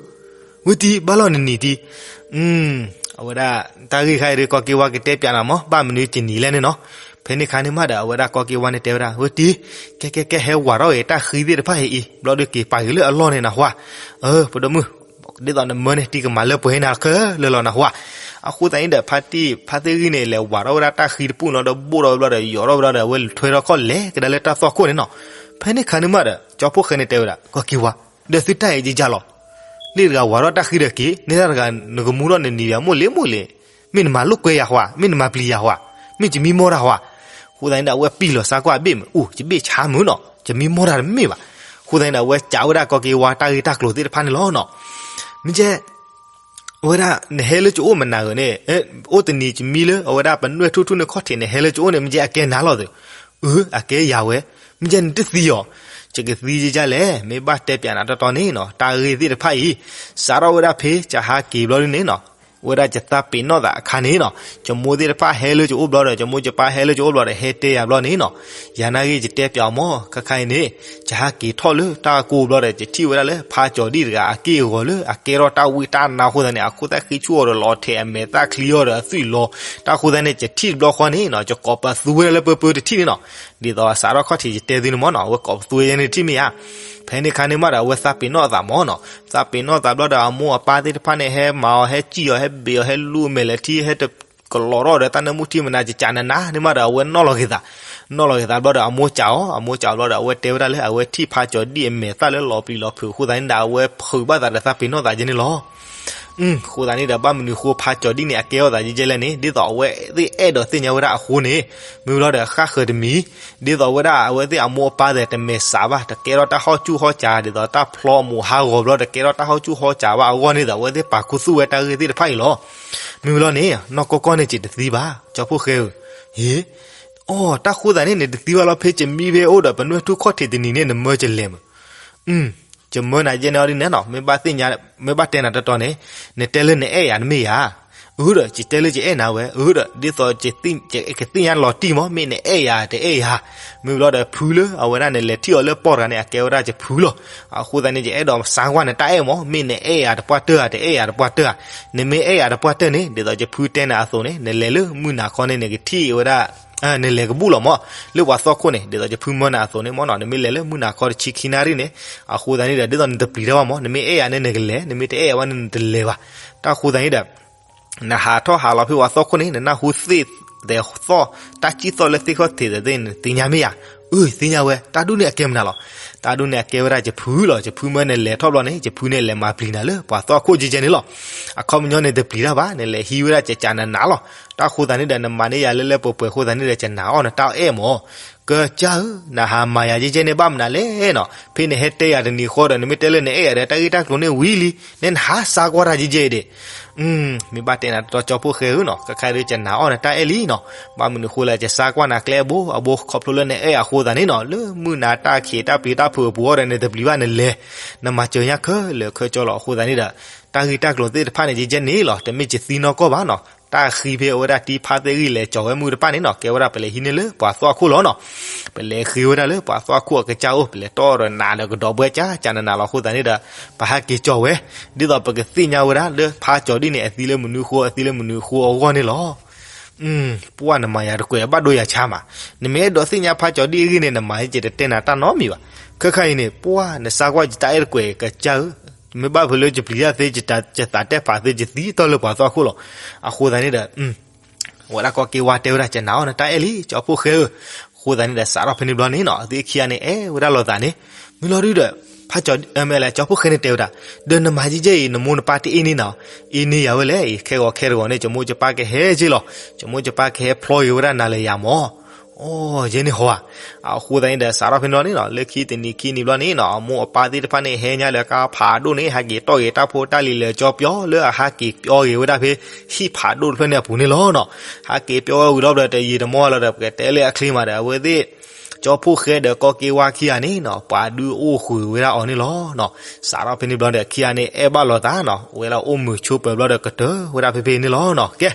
ဝဲတံၢ် ဘၣ်လီၤနနံၤတံၢ်. အဝဲဒၣ် တၢ်ဂ့ၢ်ခါအံၤဒီး ကီၢ်က့ဝါကတဲပၠးနၤမး ဘၣ်မနုၤကနံၤလဲၣ်န့ၣ်နီၤ. ဖဲန့ၣ်ခါန့ၣ်မးဒီး အဝဲဒၣ်ကီၢ်က့ဝါန့ၣ်တဲဝဲဒၣ် ဝဲတံၢ် ကဲကဲကဲ ဟဲဝးထီၣ်ဂ့ၤ တၢ်ဃံသ့ၣ်တဖၣ်အံၤအံၤ ဘျီဒီးက့ၤပာ်က့ၤလၢအလီၢ်န့ၣ်နၢ်ဟူဧါ. အၢ ပဒိၣ်မုၣ် ဒ်သိးနမၢန့ၣ် တံၢ်ကမၤလၢပှဲၤနၤခဲလၢာ်လီၤနၢ်ဟူဧါ. အဃိသတးန့ၣ်ဒီး ဖါတံၢ်ဖါသ့ၣ်ဂံၢ်န့ၣ် လဲၤဝးထီၣ်ဝဲဒၣ်တၢ်ဃံတပူၣ်လီၤဒီး ဘိၣ်ထီၣ်ဝဲဘျီဒီး ယိးထီၣ်ဝဲဘျီဒီး အဝဲထွဲထီၣ်ခီၣ်လဲၤကဒါလၢတၢ်သွၣ်ခိၣ်န့ၣ်နီၤ. ဖဲန့ၣ်ခါန့ၣ်မးဒီး ကၠီဖီၣ်ဃဲန့ၣ်တဲဝဲဒၣ် ကီၢ်က့ဝါ ဒီးသုတၢ်အံၤကကၢ်လီၤ. လ့ၣ်တဂၤဝးထီၣ်တၢ်ဃံဒီးက့ၤ န့ၢ်တၢ်တဂၤ နကမူထီၣ်နနံၤယၤမိၢ်လ့မိၢ်လ့. မ့ၢ်နမၤလိာ်ကွဲယၤဟူဧါ, မ့ၢ်နမၤပျံၤယၤဟူဧါ, မ့ၢ်ယမံမီၢ်တၢ်ဟူဧါ. အဃိသတးန့ၣ်ဒီး အဝဲပံာ်လီၤစါကွၢ်အဘ့ၣ်မး, အိၣ် ယဘ့ၣ်ဆါမုာ်နီၤ, ယမံမီၢ်တၢ်တမ့ၢ်ဘၣ်. အဃိသတးန့ၣ်ဒီး အဝဲကးဝဲဒၣ်ကီၢ်က့ဝါတၢ်ဂ့ၢ်တၢ်ကျိၤသ့ၣ်တဖၣ်န့ၣ်လီၤနီၤ. မ့ၢ်ကဲ အဝဲဒၣ် နဟဲလၢကအိၣ်မနၤဂၤန့ၣ်, အိၣ်တနံၤကမံလၢ အဝဲဒၣ်ပနွဲၣ်ထူၣ်ထူၣ်န့ၣ်ခီၣ်ထံး နဟဲလၢကအိၣ်န့ၣ် မ့ၢ်ကဲအကဲနၤလီၤသု. အၢ အကဲယၤဝဲ, မ့ၢ်ကဲနတသံအီၤ. ယကသံယကလဲၣ်, မ့ၢ်ဘၣ်တဲပၠးနၤတီတီန့ၣ်နီၤ, တၢ်ဂ့ၢ်သ့ၣ်တဖၣ်အံၤ စးထီၣ်ဝဲဒၣ်ဖဲ ကဟးက့ၤဘျီဒ်န့ၣ်နီၤ, အဝဲဒၣ်ယသးပ့ၤနီၣ်သးအခါန့ၣ်နီၤ, ယမိၢ်သ့ၣ်တဖၣ်ဟဲလၢကအိၣ်ဘျီဒီး ယမိၢ်ယပၢ်ဟဲလၢကအိၣ်ဘျီဒီး ဟဲတဲယၤဘျီန့ၣ်နီၤ, ယၤနာ်ဂ့ၢ်ယတဲပၠးအီၤမး, ခါခါအံၤန့ၣ် ယဟးက့ၤထီၣ်လၢတၢ်ကိၢ်ဘျီဒီး ယထံၣ်ဝဲဒၣ်လၢ ဖါကၠီၤဒံၣ်တဂၤအက့ၢ်အဂီၤလၢ အကဲထီၣ်တၢ်ဝံတၢ်နါအဃိသတးန့ၣ် အခိၣ်သၣ်ဃံဆူၣ်အီၤဒီး လီၤထဲးအမဲာ်သၣ်ချံအီၤဒီးအသွံၣ်လီၤ, တၢ်အဃိသတးန့ၣ် ယထံၣ်တဘျီဃီန့ၣ်နီၤ, ယကိးပသူဝဲဒၣ်လၢပၢပၢတထံၣ်န့ၣ်နီၤ, ဒ်သိးစးထီၣ်ခီၣ်ထံးယတဲသုန့ၣ်မးနီၤ, အဝဲကိးပသူဝဲယဲန့ၣ်တထံၣ်မ့ၢ်ဧါ. ဖဲန့ၣ်ခါန့ၣ်မးဒီး အဝဲသးပ့ၤနီၣ်အသးမးနီၤ, သးပ့ၤနီၣ်သးဘျီဒီး အမိၢ်အပၢ်သ့ၣ်တဖၣ်န့ၣ် ဟဲမၤအီၤ ဟဲစံၣ်အီၤ ဟဲဘ့ၣ်အီၤ ဟဲလူအမဲာ်လဲၤထံ ဟဲတ ကလီၤထီၣ်ဒီးတၢ်နၢမူထံမနၤ ကကးနးနးန့ၣ်မးဒီး အဝဲနီၣ်လီၤက့ၤသး, နီၣ်လီၤက့ၤသးဘျီဒီး အမိၢ်ကးအီၤ, အမိၢ်ကးအီၤဘျီဒီး အဝဲတဲဝဲဒၣ်လၢ အဝဲထံၣ်ဖါကၠီၤဒံၣ်အမဲာ်သၣ်လၢလီၤပျံၤလီၤဖုးအဃိသတးန့ၣ်ဒီး အဝဲဖုးဘၣ်သးဒီးသးပ့ၤနီၣ်သးကဲန့ၣ်လီၤ. အဃိသတးန့ၣ်ဒီး ဘၣ်မနုၤဃိဖါကၠီၤဒံၣ်န့ၣ် အကဲထီၣ်သးယဲယဲလဲၣ်န့ၣ် ဒ်သိးအဝဲသ့ၣ်အဲၣ်ဒိးသ့ၣ်ညါဝဲဒၣ်အဃိန့ၣ်, မ့ၢ်ဘျီဒီးဃၣ်ဃၢၤတမံၤ, ဒ်သိးဝဲဒၣ်အဝဲသ့ၣ်အမိၢ်အပၢ်သ့ၣ် တမဲာ်စးဘၣ်, တကဲထီၣ်တၢ်ဟီၣ်ဆူၣ်ဟီၣ်စး, ဒ်သိးတၢ်ဖျီအမိၢ်ဟးဂီၤဘျီ တကဲထီၣ်တၢ်ဟီၣ်ဆူၣ်ဟီၣ်စးဘၣ်အဂီၢ်န့ၣ်ဒီး အဝဲသ့ၣ်ပာ်ခူသူၣ်ဝဲတၢ်ဂ့ၢ်သ့ၣ်တဖၣ်အံၤလီၤ. မ့ၢ်ဘျီန့ၣ် နီၢ်ကီၢ်ကီၢ်န့ၣ် ယတသံဘၣ်, ကၠီဖီၣ်ဃဲဧၢ, ဟ့ၣ်, အိ တၢ်ဃိသတးန့ၣ် နတသံဘၣ်လီၤ, ဖဲယမံဖဲအိၣ်ဒီးပနွဲၣ်ထူၣ်ခီၣ်ထံးတနံၤန့ၣ် နမၢယလဲၤမး, ယမၢနၤယဲန့ၣ်အီၤဒ်န့ၣ်နီၤ, မ့ၢ်ဘၣ်သ့ၣ်ညါ, မ့ၢ်ဘၣ်တဲနၤတီတီန့ၣ်, နတဲလၢနအဲၣ်ယၤတမ့ၢ်ဧါ. အၢဒီး ယတဲလၢယအဲၣ်နၤဝဲ, အၢဒီး ဒ်သိး ကသ့ၣ်ညါလီၤတံၢ်မး မ့ၢ်နအဲၣ်ယၤတအဲၣ်ယၤ, မ့ၢ်ဘျီဒီးဖုလၢ အဝဲဒၣ်နလဲၤထံၣ်အီၤလၢပီၢ်တဂၤန့ၣ် အကဲဝဲဒၣ်ယဖုလီၤ. အဃိသတးန့ၣ် ယအဲၣ်ဒိးစါကွၢ်နတၢ်အဲၣ်မး, မ့ၢ်နအဲၣ်ယၤတပှၢ်တၢၢ်ဧါ တအဲၣ်ယၤတပှၢ်တၢၢ်ဧါ. နမ့ၢ်အဲၣ်ယၤတပှၢ်တၢၢ်န့ၣ် ဒ်သိးယဖုတဲနၤအသိးန့ၣ် နလဲၤလၢမုၢ်နၤခီန့ၣ် နကထံၣ်ဝဲဒၣ် နလဲၤကဘူၣ်လီၤမး, လၢပှၤသီခိၣ်န့ၣ် ဒ်သိးယဖုမၢနၤအသိးန့ၣ်မးနီၤ, နမ့ၢ်လဲၤလၢမုၢ်နၤခီတဆံခံနၣ်ရံၣ်န့ၣ်, အဃိသတးန့ၣ်ဒီး ဒ်သိးနတပျံၤတၢ်ဘၣ်မး, နမ့ၢ်အဲၣ်ယၤန့ၣ်နကလဲၤ, နမ့ၢ်တအဲၣ်ယၤဘၣ်န့ၣ် နတလဲၤဘၣ်. တၢ်ဃိသတးန့ၣ်ဒီး နဟးထီၣ်ဟးလီၤဖဲပှၤသီခိၣ်န့ၣ် နနၢ်ဟူသ့ၣ်သဲးသီၣ် တၢ်စံၣ်သီၣ်လၢသ့ၣ်ခီၣ်ထံးသ့ၣ်န့ၣ် သ့ၣ်ညါမ့ၢ်ဧါ. အၢ သ့ၣ်ညါဝဲ, တၢ်ဒ်န့ၣ်အကဲမနုၤလီၤ. တၢ်ဒ်န့ၣ်အကဲဝဲဒၣ်ယဖုလီၤ. ယဖုမၢနလဲၤထီၣ်ဘျီန့ၣ် ယဖုန့ၣ်လဲၤမၤပျံၤနၤလၢပှၤသီခိၣ်ကဲကဲန့ၣ်လီၤ. အခီပညီန့ၣ်တပျံၤတၢ်ဘၣ်, နလဲၤဟံးဝဲဒၣ်ကကးနးနးလီၤ. တၢ်ဃိသတးန့ၣ်ဒီး နမၤန့ၢ်ယၤလၢလၢပှဲၤပှဲၤအဃိသတးန့ၣ်ဒီး ယနာ်အီၤနတၢ်အဲၣ်မး. ကစၢ်ဧၢ, နဟးမၤယၤကဲကဲန့ၣ် ဘၣ်မနုၤလဲၣ်နီၤ. ဖဲနဟဲတဲယၤတနံၤဃီဒီး နမ့ၢ်တဲလၢနအဲၣ်ယၤဒီး တၢ်ဂ့ၢ်တၢ်ကျိၤန့ၣ်ဝံၤလံ, နနဟးစါကွၢ်တၢ်ကဲကဲဒံး မ့ၢ်ဘၣ်တဲနၤတီတီကၠီဖီၣ်ဃဲဧၢနီၤ, ခဲခါဒီးယနာ်အီၤနတၢ်အဲၣ်လံနီၤ. ဘၣ်မနုၤဃိလဲၣ် ယစါကွၢ်နၤကျဲအဘိအဘိ ခီဖျိလၢနအဲၣ်ယၤအဃိသတးန့ၣ်နီၤ, လၢမုၢ်နၤတၢ်ခံးတၢ်ပျံၤတၢ်ဖုးအပူၤအီၤဒီး နတပျံၤဘၣ်နလဲၤ, နမၤစၢၤညါခဲလၢာ်ခဲဆ့လီၤ. အဃိသတးန့ၣ်ဒီး တၢ်ဂ့ၢ်တၢ်ကျိၤသ့ၣ်တဖၣ်န့ၣ် ယကဲန့ၣ်လီၤ, တမ့ၢ်ယသံနီၢ်ကီၢ်ဘၣ်နီၤ. တၢ်ဃံဖဲအဝဲဒၣ်တံၢ်ဖါသ့ၣ်ဂံၢ်လဲၤကၠီၤဝဲမုၢ်တဖၣ်န့ၣ်နီၤ, ကဲဝဲဒၣ်ပလဲၤဟံးန့ၢ်လၢပှၤသီခိၣ်လီၤနီၤ. ပလဲၤဃ့ဝဲဒၣ်လၢပှၤသီခိၣ်အကစၢ်အိၣ်, ပလဲၤတီၢ်ဒီးနးဒီးကဒီးဘှဲကၠးကၠးနးနးလီၤ. အဃိသတးန့ၣ်ဒီး ပဟးက့ၤကၠီၤဝဲ, ဒ်သိးပကသ့ၣ်ညါဝဲဒၣ်လၢဖါကၠီၤဒံၣ်န့ၣ် အသံလၢမနုၤအဃိ အသံလၢမနုၤအဃိအဂီၢ်န့ၣ်လီၤ. ပှၢ်နမၤယၤတကွဲးဘၣ်ဒိယၤဆါမး, နမ့ၢ်အဲၣ်ဒိးသ့ၣ်ညါဖါကၠီၤဒံၣ်အဂ့ၢ်န့ၣ် နမၤယကတတဲနၤတၢ်နီတမံၤဘၣ်. ခဲခါအံၤန့ၣ် ပှၢ်နစါကွၢ်ယတၢ်အဲၣ်တကွဲးကစၢ်ဧၢ, မ့ၢ်ဘၣ်ဖဲလၢယပျံၤတၢ်သ့ ယသးတဲဖးသ့ ယသံတီၢ်လၢပှၤသီခိၣ်လီၤ. အဃိသတးန့ၣ်ဒီး ဝဲဒၣ်ကီၢ်က့ဝါတဲဝဲဒၣ် ယနာ်အီၤနတၢ်အဲၣ်လံ ကၠီဖီၣ်ဃဲဧၢ. အဃိသတးန့ၣ်ဒီး စးထီၣ်ဖဲန့ၣ်ဘျီန့ၣ်နီၤ, အဝဲသ့ၣ်ခံဂၤန့ၣ် အဲၣ်ဝဲဒၣ်လိာ်သးန့ၣ်, မ့ၢ်လီၤဒုဒီး ဖါကၠီၤ, မ့ၢ်လဲၣ် ကၠီဖီၣ်ဃဲန့ၣ်တဲဝဲဒၣ်, ဒီးနမၤကဲကဲအံၤ နမိၢ်နပၢ်တအ့ၣ်န့ၢ်နၤ, အ့ၣ်န့ၢ်ယၤဝဲလဲၣ်, ခဲဂီၤခဲတဂီၤန့ၣ် ယမိၢ်ယပၢ်ကဟဲက့ၤလီၤ, ယမိၢ်ယပၢ်ကဟဲဖျီက့ၤဝဲဒၣ်နၤလၢယၤမး. အိ ယဲန့ၣ်ဟီဧါ. အဃိသတးန့ၣ်ဒီး စးထီၣ်ဖဲန့ၣ်ဘျီန့ၣ်နီၤ, လၢခံတနံၤခံနံၤဘျီန့ၣ်နီၤ, အမိၢ်အပၢ်သ့ၣ်တဖၣ်န့ၣ် ဟဲညါလၢကါဖးဒိၣ်န့ၣ် ဟဲက့ၤတီၢ်က့ၤတၢ်ဖိတၢ်လံၤလၢကၠီပျီ လၢအဟးက့ၤပျီက့ၤဝဲဒၣ်ဖဲ ဟံၣ်ဖးဒိၣ်တဖျၢၣ်န့ၣ်အပူၤန့ၣ်လီၤနီၤ. ဟးက့ၤပျီဝဲဝံၤလီၤဘျီဒီး တယံာ်တမီၢ်လီၤဒီး ပကတဲလၢအချ့မးဒီး အဝဲသ့ၣ် ကၠီဖှိၣ်ဃဲဒီးကီၢ်က့ဝါခံဂၤန့ၣ်နီၤ ပှၤဒုးအိၣ်ဃုာ်ဝဲဒၣ်အီၤန့ၣ်လီၤနီၤ. စးထီၣ်ဖဲန့ၣ်ဘျီဒီး ခံဂၤန့ၣ် အဲၣ်ဘၣ်လိာ်သးနီၤ ဝဲလၢအိၣ်မုာ်ဆိးပၢၤဘျီဒီးကတၢၢ်ဝဲဒၣ်ဖဲဖဲန့ၣ်လီၤနီၤ. ကဲ,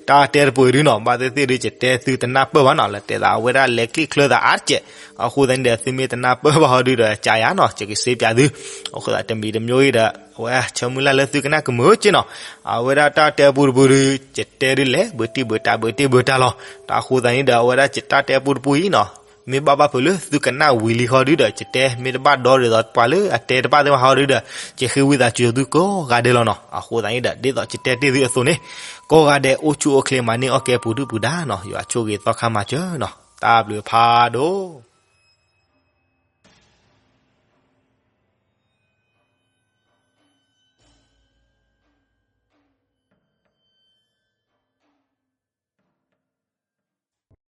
တၢ်တဲတပူၤအံၤဒုနီၤ ဘၣ်သ့ၣ်သ့ၣ်ဒု ယတဲသုတနၢ်ပၢၢ်ဘၣ်နီၤ လၢတဲသးအဝဲဒၣ်လဲၤချံၣ်ချၢသးအါတကဲး. အဃိသတးန့ၣ်ဒီး သုမ့ၢ်တနၢ်ပၢၢ်ဘၣ်ဟီဒုဒီး ကၠးယၤနီၤ ယကစ့ပၠးသု. အဃိသတးတမံၤတမံၤအံၤဒီး အဝဲဆၢမုၢ်လၢ်လၢသုကနၣ်ကမုာ်က့နီၤ. အဝဲဒၣ်တၢ်တဲပူၤတပူၤဒု ယတဲဒုလဲၣ် ဘၢတံၢ်ဘၢတၢ် ဘၢတံၢ်ဘၢတၢ်လီၤ. တၢ်အဃိသတးန့ၣ်ဒီး အဝဲဒၣ်တၢ်တဲပူၤတပူၤအံၤနီၤ မ့ၢ်ဘၣ်ဘၣ်ဖုးလၢသုကနၣ်ဝံၤလံဟီဒုဒီး ယတဲမ့ၢ်တဘၣ်ဒီးဒ်သိးပှၤလၢအတဲတဘၣ်သ့ၣ်မးဟီဒုဒီး ယဃ့ဝံသးစူၤသုကိးဂၤဒဲးလီၤနီၤ. အဃိသတးန့ၣ်ဒီး ဒ်သိးယတဲတ့ၢ်သုအသိးန့ၣ် ကိးဂၤဒဲးအိၣ်ဆူၣ်အိၣ်ချ့မၤန့ၢ်အီၣ်ကဲပူၤဒုၣ်ပူၤဒါနီၤ ယွၤဆိၣ်ဂ့ၤသီခါမၤစၢၤနီၤ. တၢ်ဘျုးဖးဒိၣ်